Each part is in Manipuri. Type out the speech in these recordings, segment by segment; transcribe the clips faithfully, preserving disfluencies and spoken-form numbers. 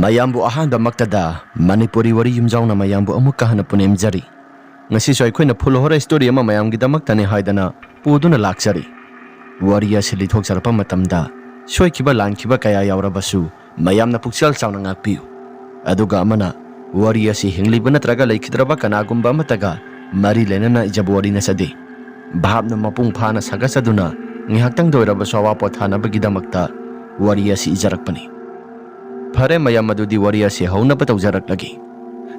ꯃꯌꯥꯝꯕꯨ ꯑꯍꯥꯟꯕꯃꯛꯇꯗ ꯃꯅꯤꯄꯨꯔꯤ ꯋꯥꯔꯤ ꯌꯨꯝꯖꯥꯎꯅ ꯃꯌꯥꯝꯕꯨ ꯑꯃꯨꯛꯀ ꯍꯟꯅ ꯄꯨꯅꯦꯝꯖꯔꯤ꯫ ꯉꯁꯤꯁꯨ ꯑꯩꯈꯣꯏꯅ full horror story ꯑꯃ ꯃꯌꯥꯝꯒꯤꯗꯃꯛꯇꯅꯤ ꯍꯥꯏꯗꯅ ꯄꯨꯗꯨꯅ ꯂꯥꯛꯆꯔꯤ꯫ ꯋꯥꯔꯤ ꯑꯁꯤ ꯂꯤꯊꯣꯛꯆꯔꯛꯄ ꯃꯇꯝꯗ ꯁꯣꯏꯈꯤꯕ ꯂꯥꯟꯈꯤꯕ ꯀꯌꯥ ꯌꯥꯎꯔꯕꯁꯨ ꯃꯌꯥꯝꯅ ꯄꯨꯛꯆꯦꯜ ꯆꯥꯎꯅ ꯉꯥꯛꯄꯤꯌꯨ꯫ ꯑꯗꯨꯒ ꯑꯃꯅ, ꯋꯥꯔꯤ ꯑꯁꯤ ꯍꯤꯡꯂꯤꯕ ꯅꯠꯇ꯭ꯔꯒ ꯂꯩꯈꯤꯗ꯭ꯔꯕ ꯀꯅꯥꯒꯨꯝꯕ ꯑꯃꯠꯇꯒ ꯃꯔꯤ ꯂꯩꯅꯅ ꯏꯖꯕ ꯋꯥꯔꯤ ꯅꯠꯆꯗꯦ꯫ ꯚꯥꯞꯅ ꯃꯄꯨꯡ ꯐꯥꯅ ꯁꯥꯒꯠꯆꯗꯨꯅ ꯉꯥꯏꯍꯥꯛꯇꯪꯗ ꯑꯣꯏꯔꯕꯁꯨ ꯑꯋꯥ ꯄꯣꯊꯥꯅꯕꯒꯤꯗꯃꯛꯇ ꯋꯥꯔꯤ ꯑꯁꯤ ꯏꯖꯔꯛꯄꯅꯤ꯫ ꯐꯔꯦ ꯃꯌꯥꯝ, ꯑꯗꯨꯗꯤ ꯋꯥꯔꯤ ꯑꯁꯤ ꯍꯧꯅꯕ ꯇꯧꯖꯔꯛꯂꯒꯦ꯫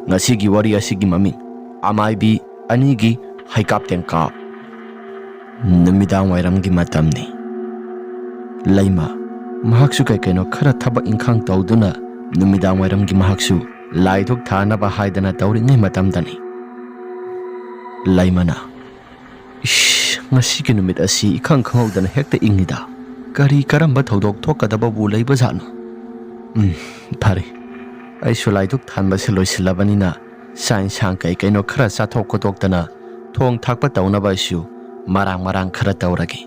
ꯉꯁꯤꯒꯤ ꯋꯥꯔꯤ ꯑꯁꯤꯒꯤ ꯃꯃꯤꯡ ꯑꯃꯥꯏꯕꯤ ꯑꯅꯤꯒꯤ ꯍꯩꯀꯥꯞ ꯇꯦꯡꯀꯥꯞ꯫ ꯅꯨꯃꯤꯗꯥꯡ ꯋꯥꯏꯔꯝꯒꯤ ꯃꯇꯝꯅꯤ꯫ ꯂꯩꯃ, ꯃꯍꯥꯛꯁꯨ ꯀꯩ ꯀꯩꯅꯣ ꯈꯔ ꯊꯕꯛ ꯏꯪꯈꯥꯡ ꯇꯧꯗꯨꯅ ꯅꯨꯃꯤꯗꯥꯡ ꯋꯥꯏꯔꯝꯒꯤ ꯃꯍꯥꯛꯁꯨ ꯂꯥꯏ ꯙꯨꯛ ꯊꯥꯅꯕ ꯍꯥꯏꯗꯅ ꯇꯧꯔꯤꯉꯩ ꯃꯇꯝꯗꯅꯤ꯫ ꯂꯩꯃꯅ, "ꯏꯁ, ꯉꯁꯤꯒꯤ ꯅꯨꯃꯤꯠ ꯑꯁꯤ ꯏꯈꯪ ꯈꯪꯍꯧꯗꯅ ꯍꯦꯛꯇ ꯏꯪꯉꯤꯗ꯫ ꯀꯔꯤ ꯀꯔꯝꯕ ꯊꯧꯗꯣꯛ ꯊꯣꯛꯀꯗꯕꯕꯨ ꯂꯩꯕꯖꯥꯠꯅꯣ? ꯎꯝ, ꯐꯔꯦ꯫ ꯑꯩꯁꯨ ꯂꯥꯏ ꯙꯨꯛ ꯊꯥꯟꯕꯁꯦ ꯂꯣꯏꯁꯤꯜꯂꯕꯅꯤꯅ ꯆꯥꯛ ꯏꯟꯁꯥꯡ ꯀꯩ ꯀꯩꯅꯣ ꯈꯔ ꯆꯥꯊꯣꯛ ꯈꯣꯠꯇꯣꯛꯇꯅ ꯊꯣꯡ ꯊꯥꯛꯄ ꯇꯧꯅꯕ ꯑꯩꯁꯨ ꯃꯔꯥꯡ ꯃꯔꯥꯡ ꯈꯔ ꯇꯧꯔꯒꯦ"꯫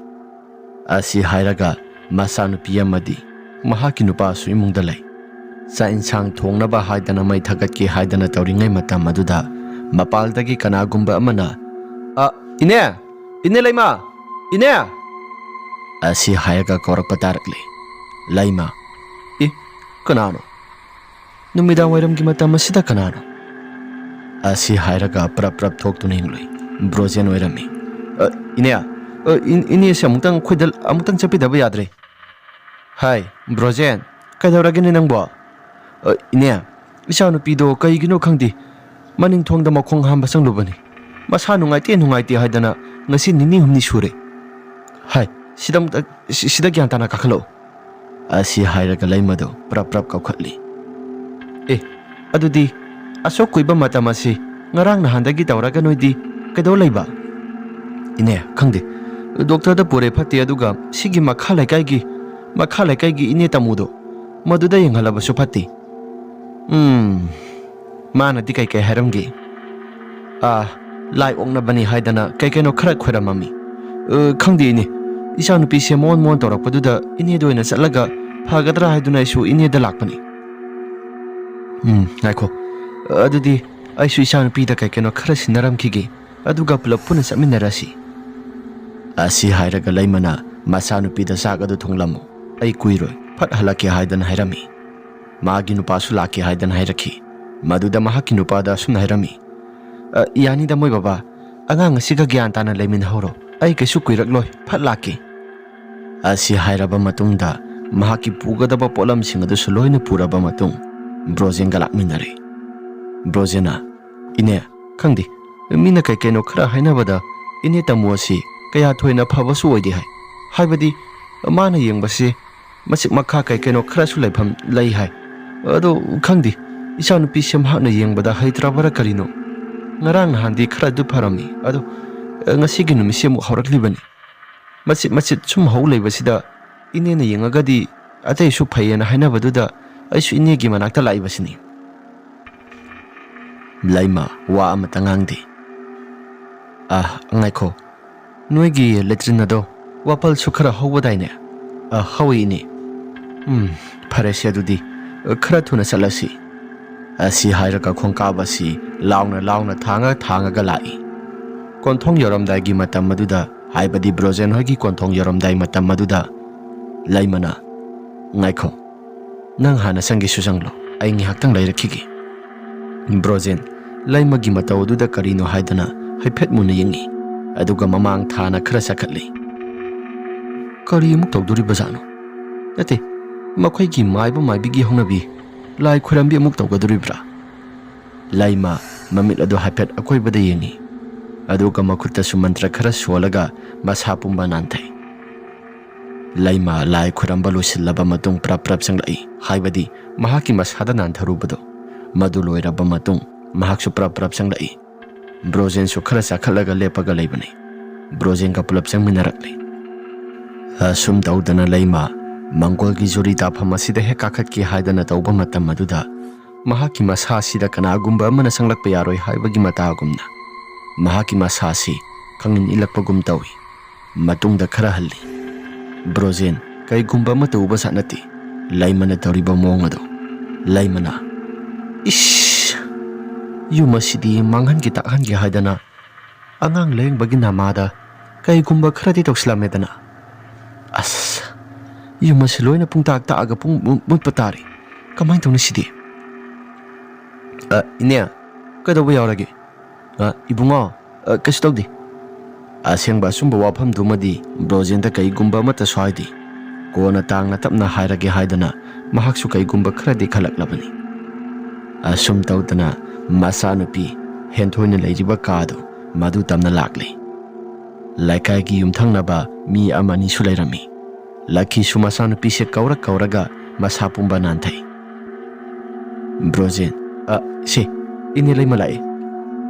ꯑꯁꯤ ꯍꯥꯏꯔꯒ ꯃꯆꯥꯅꯨꯄꯤ ꯑꯃꯗꯤ ꯃꯍꯥꯛꯀꯤ ꯅꯨꯄꯥꯁꯨ ꯏꯃꯨꯡꯗ ꯂꯩ꯫ ꯆꯥꯛ ꯏꯟꯁꯥꯡ ꯊꯣꯡꯅꯕ ꯍꯥꯏꯗꯅ ꯃꯩ ꯊꯥꯒꯠꯀꯦ ꯍꯥꯏꯗꯅ ꯇꯧꯔꯤꯉꯩ ꯃꯇꯝ ꯑꯗꯨꯗ ꯃꯄꯥꯜꯗꯒꯤ ꯀꯅꯥꯒꯨꯝꯕ ꯑꯃꯅ, "ꯑ, ꯏꯅꯦ! ꯏꯅꯦ ꯂꯩꯃ! ꯏꯅꯦ!" ꯑꯁꯤ ꯍꯥꯏꯔꯒ ꯀꯧꯔꯛꯄ ꯇꯥꯔꯛꯂꯦ꯫ ꯂꯩꯃ, "ꯏ, ꯀꯅꯥꯅꯣ? ꯅꯨꯃꯤꯗꯥꯡ ꯋꯥꯏꯔꯝꯒꯤ ꯃꯇꯝ ꯑꯁꯤꯗ ꯀꯅꯥꯅꯣ?" ꯑꯁꯤ ꯍꯥꯏꯔꯒ ꯄ꯭ꯔꯞ ꯄ꯭ꯔꯞ ꯊꯣꯛꯇꯨꯅ ꯌꯦꯡꯂꯨꯏ꯫ ꯕ꯭ꯔꯣꯖꯦꯟ ꯑꯣꯏꯔꯝꯃꯤ꯫ "ꯑ, ꯏꯅꯦ, ꯑ, ꯏꯟ-, ꯏꯅꯦꯁꯦ ꯑꯃꯨꯛꯇꯪ ꯑꯩꯈꯣꯏꯗ ꯑꯃꯨꯛꯇꯪ ꯆꯠꯄꯤꯗꯕ ꯌꯥꯗ꯭ꯔꯦ꯫" "ꯍꯥꯏ, ꯕ꯭ꯔꯣꯖꯦꯟ, ꯀꯩꯗꯧꯔꯒꯦꯅꯦ ꯅꯪꯕꯣ?" "ꯑ, ꯏꯅꯦ, ꯏꯆꯥꯅꯨꯄꯤꯗꯣ ꯀꯩꯒꯤꯅꯣ ꯈꯪꯗꯦ, ꯃꯅꯤꯡ ꯊꯣꯡꯗ ꯃꯈꯣꯡ ꯍꯥꯝꯕ ꯆꯪꯂꯨꯕꯅꯤ꯫ ꯃꯁꯥ ꯅꯨꯡꯉꯥꯏꯇꯦ, ꯅꯨꯡꯉꯥꯏꯇꯦ ꯍꯥꯏꯗꯅ ꯉꯁꯤ ꯅꯤꯅꯤ ꯍꯨꯝꯅꯤ ꯁꯨꯔꯦ꯫ ꯍꯥꯏ, ꯁꯤꯗ ꯑꯃꯨꯛꯇ-, ꯁꯤ-, ꯁꯤꯗ ꯒ꯭ꯌꯥꯟ ꯇꯥꯅ ꯀꯥꯈꯠꯂꯛꯑꯣ꯫" ꯑꯁꯤ ꯍꯥꯏꯔꯒ ꯂꯩꯃꯗꯨ ꯄ꯭ꯔꯞ ꯄ꯭ꯔꯞ ꯀꯧꯈꯠꯂꯤ꯫ "ꯑꯦ, ꯑꯗꯨꯗꯤ ꯑꯁꯨꯛ ꯀꯨꯏꯕ ꯃꯇꯝ ꯑꯁꯤ ꯉꯔꯥꯡ ꯅꯍꯥꯟꯗꯒꯤ ꯇꯧꯔꯒ ꯅꯣꯏꯗꯤ ꯀꯩꯗꯧ ꯂꯩꯕ?" "ꯏꯅꯦ, ꯈꯪꯗꯦ, ꯗꯣꯛꯇꯔꯗ ꯄꯨꯔꯦ ꯐꯠꯇꯦ, ꯑꯗꯨꯒ ꯁꯤꯒꯤ ꯃꯈꯥ ꯂꯩꯀꯥꯏꯒꯤ, ꯃꯈꯥ ꯂꯩꯀꯥꯏꯒꯤ ꯏꯅꯦ ꯇꯃꯨꯗꯣ, ꯃꯗꯨꯗ ꯌꯦꯡꯍꯜꯂꯕꯁꯨ ꯐꯠꯇꯦ꯫" "ꯎꯝ, ꯃꯥꯅꯗꯤ ꯀꯩ ꯀꯩ ꯍꯥꯏꯔꯝꯒꯦ?" "ꯑꯥ, ꯂꯥꯏ ꯑꯣꯛꯅꯕꯅꯤ ꯍꯥꯏꯗꯅ ꯀꯩ ꯀꯩꯅꯣ ꯈꯔ ꯈꯣꯏꯔꯝꯃꯝꯃꯤ꯫ ꯑ, ꯈꯪꯗꯦ ꯏꯅꯦ, ꯏꯆꯥꯅꯨꯄꯤꯁꯦ ꯃꯣꯟ ꯃꯣꯟ ꯇꯧꯔꯛꯄꯗꯨꯗ ꯏꯅꯦꯗ ꯑꯣꯏꯅ ꯆꯠꯂꯒ ꯐꯒꯗ꯭ꯔꯥ ꯍꯥꯏꯗꯨꯅ ꯑꯩꯁꯨ ꯏꯅꯦꯗ ꯂꯥꯛꯄꯅꯤ꯫" "ꯎꯝ, ꯉꯥꯏꯈꯣ꯫ ꯑꯗꯨꯗꯤ ꯑꯩꯁꯨ ꯏꯆꯥꯅꯨꯄꯤꯗ ꯀꯩ ꯀꯩꯅꯣ ꯈꯔ ꯁꯤꯟꯅꯔꯝꯈꯤꯒꯦ, ꯑꯗꯨꯒ ꯄꯨꯂꯞ ꯄꯨꯟꯅ ꯆꯠꯃꯤꯟꯅꯔꯁꯤ꯫" ꯑꯁꯤ ꯍꯥꯏꯔꯒ ꯂꯩꯃꯅ ꯃꯆꯥꯅꯨꯄꯤꯗ, "ꯆꯥꯛ ꯑꯗꯨ ꯊꯣꯡꯂꯝꯃꯨ, ꯑꯩ ꯀꯨꯏꯔꯣꯏ, ꯐꯠ ꯍꯜꯂꯛꯀꯦ" ꯍꯥꯏꯗꯅ ꯍꯥꯏꯔꯝꯃꯤ꯫ ꯃꯥꯒꯤ ꯅꯨꯄꯥꯁꯨ ꯂꯥꯛꯀꯦ ꯍꯥꯏꯗꯅ ꯍꯥꯏꯔꯛꯈꯤ꯫ ꯃꯗꯨꯗ ꯃꯍꯥꯛꯀꯤ ꯅꯨꯄꯥꯗ ꯑꯁꯨꯝꯅ ꯍꯥꯏꯔꯝꯃꯤ, "ꯑ, ꯌꯥꯅꯤꯗ ꯃꯣꯏ ꯕꯕꯥ, ꯑꯉꯥꯡ ꯑꯁꯤꯒ ꯒ꯭ꯌꯥꯟ ꯇꯥꯅ ꯂꯩꯃꯤꯟꯅꯍꯧꯔꯣ, ꯑꯩ ꯀꯩꯁꯨ ꯀꯨꯏꯔꯛꯂꯣꯏ, ꯐꯠ ꯂꯥꯛꯀꯦ꯫" ꯑꯁꯤ ꯍꯥꯏꯔꯕ ꯃꯇꯨꯡꯗ ꯃꯍꯥꯛꯀꯤ ꯄꯨꯒꯗꯕ ꯄꯣꯠꯂꯝꯁꯤꯡ ꯑꯗꯨꯁꯨ ꯂꯣꯏꯅ ꯄꯨꯔꯕ ꯃꯇꯨꯡ ꯕ꯭ꯔꯣꯖꯦꯟꯒ ꯂꯥꯛꯃꯤꯟꯅꯔꯦ꯫ ꯕ꯭ꯔꯣꯖꯦꯟꯅ, "ꯏꯅꯦ, ꯈꯪꯗꯦ, ꯃꯤꯅ ꯀꯩ ꯀꯩꯅꯣ ꯈꯔ ꯍꯥꯏꯅꯕꯗ ꯏꯅꯦ ꯇꯥꯃꯣ ꯑꯁꯤ ꯀꯌꯥ ꯊꯣꯏꯅ ꯐꯕꯁꯨ ꯑꯣꯏꯗꯦ ꯍꯥꯏ꯫ ꯍꯥꯏꯕꯗꯤ ꯃꯥꯅ ꯌꯦꯡꯕꯁꯤ ꯃꯆꯤꯛ ꯃꯈꯥ ꯀꯩ ꯀꯩꯅꯣ ꯈꯔꯁꯨ ꯂꯩꯐꯝ ꯂꯩ ꯍꯥꯏ꯫ ꯑꯗꯣ ꯈꯪꯗꯦ, ꯏꯆꯥꯅꯨꯄꯤꯁꯦ ꯃꯍꯥꯛꯅ ꯌꯦꯡꯕꯗ ꯍꯩꯇ꯭ꯔꯕꯔꯥ ꯀꯔꯤꯅꯣ? ꯉꯔꯥꯡ ꯅꯍꯥꯟꯗꯤ ꯈꯔꯗꯨ ꯐꯔꯝꯃꯤ, ꯑꯗꯣ ꯉꯁꯤꯒꯤ ꯅꯨꯃꯤꯠꯁꯤ ꯑꯃꯨꯛ ꯍꯧꯔꯛꯂꯤꯕꯅꯤ꯫ ꯃꯆꯤꯠ ꯃꯆꯤꯠ ꯁꯨꯝ ꯍꯧ ꯂꯩꯕꯁꯤꯗ ꯏꯅꯦꯅ ꯌꯦꯡꯉꯒꯗꯤ ꯑꯇꯩꯁꯨ ꯐꯩꯌꯦꯅ ꯍꯥꯏꯅꯕꯗꯨꯗ ꯑꯩꯁꯨ ꯏꯅꯦꯒꯤ ꯃꯅꯥꯛꯇ ꯂꯥꯛꯏꯕꯁꯤꯅꯤ꯫" ꯂꯩꯃ ꯋꯥ ꯑꯃꯇ ꯉꯥꯡꯗꯦ꯫ "ꯑ, ꯉꯥꯏꯈꯣ, ꯅꯣꯏꯒꯤ ꯂꯦꯇ꯭ꯔꯤꯟ ꯑꯗꯣ ꯋꯥꯄꯜꯁꯨ ꯈꯔ ꯍꯧꯕꯗꯥꯏꯅꯦ?" "ꯑ, ꯍꯧꯏ ꯏꯅꯦ꯫" "ꯎꯝ, ꯐꯔꯦꯁꯦ ꯑꯗꯨꯗꯤ, ꯈꯔ ꯊꯨꯅ ꯆꯠꯂꯁꯤ꯫" ꯑꯁꯤ ꯍꯥꯏꯔꯒ ꯈꯣꯡꯀꯥꯞ ꯑꯁꯤ ꯂꯥꯎꯅ ꯂꯥꯎꯅ ꯊꯥꯡꯉ ꯊꯥꯡꯉꯒ ꯂꯥꯛꯏ꯫ ꯀꯣꯟꯊꯣꯡ ꯌꯧꯔꯝꯗꯥꯏꯒꯤ ꯃꯇꯝ ꯑꯗꯨꯗ, ꯍꯥꯏꯕꯗꯤ ꯕ꯭ꯔꯣꯖꯦꯟ ꯍꯣꯏꯒꯤ ꯀꯣꯟꯊꯣꯡ ꯌꯧꯔꯝꯗꯥꯏ ꯃꯇꯝ ꯑꯗꯨꯗ, ꯂꯩꯃꯅ, "ꯉꯥꯏꯈꯣ, ꯅꯪ ꯍꯥꯟꯅ ꯆꯪꯒꯦꯁꯨ ꯆꯪꯂꯣ, ꯑꯩ ꯉꯥꯏꯍꯥꯛꯇꯪ ꯂꯩꯔꯛꯈꯤꯒꯦ꯫" ꯕ꯭ꯔꯣꯖꯦꯟ ꯂꯩꯃꯒꯤ ꯃꯇꯧ ꯑꯗꯨꯗ ꯀꯔꯤꯅꯣ ꯍꯥꯏꯗꯅ ꯍꯥꯏꯐꯦꯠ ꯃꯨꯟꯅ ꯌꯦꯡꯉꯤ, ꯑꯗꯨꯒ ꯃꯃꯥꯡ ꯊꯥꯅ ꯈꯔ ꯆꯈꯠꯂꯤ꯫ "ꯀꯔꯤ ꯑꯃꯨꯛ ꯇꯧꯗꯣꯔꯤꯕꯖꯥꯠꯅꯣ? ꯅꯠꯇꯦ, ꯃꯈꯣꯏꯒꯤ ꯃꯥꯏꯕ ꯃꯥꯏꯕꯤꯒꯤ ꯍꯧꯅꯕꯤ ꯂꯥꯏ ꯈꯣꯏꯔꯝꯕꯤ ꯑꯃꯨꯛ ꯇꯧꯒꯗꯣꯔꯤꯕ꯭ꯔꯥ?" ꯂꯩꯃ ꯃꯃꯤꯠ ꯑꯗꯨ ꯍꯥꯏꯐꯦꯠ ꯑꯀꯣꯏꯕꯗ ꯌꯦꯡꯉꯤ, ꯑꯗꯨꯒ ꯃꯈꯨꯠꯇꯁꯨ ꯃꯟꯇ꯭ꯔ ꯈꯔ ꯁꯣꯜꯂꯒ ꯃꯁꯥ ꯄꯨꯝꯕ ꯅꯥꯟꯊꯩ꯫ ꯂꯩꯃ ꯂꯥꯏ ꯈꯣꯏꯔꯝꯕ ꯂꯣꯏꯁꯤꯜꯂꯕ ꯃꯇꯨꯡ ꯄ꯭ꯔꯞ ꯄ꯭ꯔꯞ ꯆꯪꯂꯛꯏ, ꯍꯥꯏꯕꯗꯤ ꯃꯍꯥꯛꯀꯤ ꯃꯁꯥꯗ ꯅꯥꯟꯊꯔꯨꯕꯗꯣ꯫ ꯃꯗꯨ ꯂꯣꯏꯔꯕ ꯃꯇꯨꯡ ꯃꯍꯥꯛꯁꯨ ꯄ꯭ꯔꯞ ꯄ꯭ꯔꯞ ꯆꯪꯂꯛꯏ꯫ ꯕ꯭ꯔꯣꯖꯦꯟꯁꯨ ꯈꯔ ꯆꯥꯈꯠꯂꯒ ꯂꯦꯞꯄꯒ ꯂꯩꯕꯅꯤ꯫ ꯕ꯭ꯔꯣꯖꯦꯟꯒ ꯄꯨꯂꯞ ꯆꯪꯃꯤꯟꯅꯔꯛꯂꯤ꯫ ꯑꯁꯨꯝ ꯇꯧꯗꯅ ꯂꯩꯃ ꯃꯪꯒꯣꯜꯒꯤ ꯖꯨꯔꯤ ꯇꯥꯐꯝ ꯑꯁꯤꯗ ꯍꯦꯛ ꯀꯥꯈꯠꯀꯦ ꯍꯥꯏꯗꯅ ꯇꯧꯕ ꯃꯇꯝ ꯑꯗꯨꯗ ꯃꯍꯥꯛꯀꯤ ꯃꯁꯥ ꯑꯁꯤꯗ ꯀꯅꯥꯒꯨꯝꯕ ꯑꯃꯅ ꯆꯪꯂꯛꯄ ꯌꯥꯔꯣꯏ ꯍꯥꯏꯕꯒꯤ ꯃꯇꯥꯒꯨꯝꯅ ꯃꯍꯥꯛꯀꯤ ꯃꯁꯥ ꯑꯁꯤ ꯈꯪꯏꯟ ꯏꯜꯂꯛꯄꯒꯨꯝ ꯇꯧꯏ꯫ ꯃꯇꯨꯡꯗ ꯈꯔ ꯍꯜꯂꯤ꯫ ꯕ꯭ꯔꯣꯖꯦꯟ ꯀꯩꯒꯨꯝꯕ ꯑꯃꯠꯇ ꯎꯕ ꯖꯥꯠ ꯅꯠꯇꯦ꯫ ꯂꯩꯃꯅ ꯇꯧꯔꯤꯕ ꯃꯑꯣꯡ ꯑꯗꯨ꯫ ꯂꯩꯃꯅ, ꯏꯁ, ꯌꯨꯝ ꯑꯁꯤꯗꯤ ꯃꯥꯡꯍꯟꯒꯦ ꯇꯥꯛꯍꯟꯒꯦ ꯍꯥꯏꯗꯅ ꯑꯉꯥꯡ ꯂꯥꯌꯦꯡꯕꯒꯤ ꯅꯃꯥꯗ ꯀꯩꯒꯨꯝꯕ ꯈꯔꯗꯤ ꯇꯧꯁꯤꯜꯂꯝꯃꯦꯗꯅ꯫ ꯑꯁ, ꯌꯨꯝ ꯑꯁꯤ ꯂꯣꯏꯅ ꯄꯨꯡꯇꯥꯛ ꯇꯥꯛꯑꯒ ꯄꯨꯡ ꯃꯨ-, ꯃꯨꯠꯄ ꯇꯥꯔꯦ꯫ ꯀꯃꯥꯏꯅ ꯇꯧꯅꯤ ꯁꯤꯗꯤ? ꯑ, ꯏꯅꯦ, ꯀꯩꯗꯧꯕ ꯌꯥꯎꯔꯒꯦ? ꯑ, ꯏꯕꯨꯡꯉꯣ, ꯑ, ꯀꯩꯁꯨ ꯇꯧꯗꯦ꯫ ꯑꯁꯦꯡꯕ ꯑꯆꯨꯝꯕ ꯋꯥꯐꯝꯗꯨꯃꯗꯤ ꯕ꯭ꯔꯣꯖꯦꯟꯗ ꯀꯩꯒꯨꯝꯕ ꯑꯃꯠꯇꯁꯨ ꯍꯥꯏꯗꯦ꯫ ꯀꯣꯟꯅ ꯇꯥꯡꯅ ꯇꯞꯅ ꯍꯥꯏꯔꯒꯦ ꯍꯥꯏꯗꯅ ꯃꯍꯥꯛꯁꯨ ꯀꯩꯒꯨꯝꯕ ꯈꯔꯗꯤ ꯈꯜꯂꯛꯂꯕꯅꯤ꯫ ꯑꯁꯨꯝ ꯇꯧꯗꯅ ꯃꯆꯥꯅꯨꯄꯤ ꯍꯦꯟꯊꯣꯏꯅ ꯂꯩꯔꯤꯕ ꯀꯥꯗꯨ ꯃꯗꯨ ꯇꯝꯅ ꯂꯥꯛꯂꯤ꯫ ꯂꯩꯀꯥꯏꯒꯤ ꯌꯨꯝꯊꯪꯅꯕ ꯃꯤ ꯑꯃꯅꯤꯁꯨ ꯂꯩꯔꯝꯃꯤ꯫ ꯂꯛꯀꯤꯁꯨ ꯃꯆꯥꯅꯨꯄꯤꯁꯦ ꯀꯧꯔ ꯀꯧꯔꯒ ꯃꯁꯥ ꯄꯨꯝꯕ ꯅꯥꯟꯊꯩ꯫ "ꯕ꯭ꯔꯣꯖꯦꯟ, ꯑ, ꯁꯦ, ꯏꯅꯦ ꯂꯩꯃ ꯂꯥꯛꯑꯦ꯫"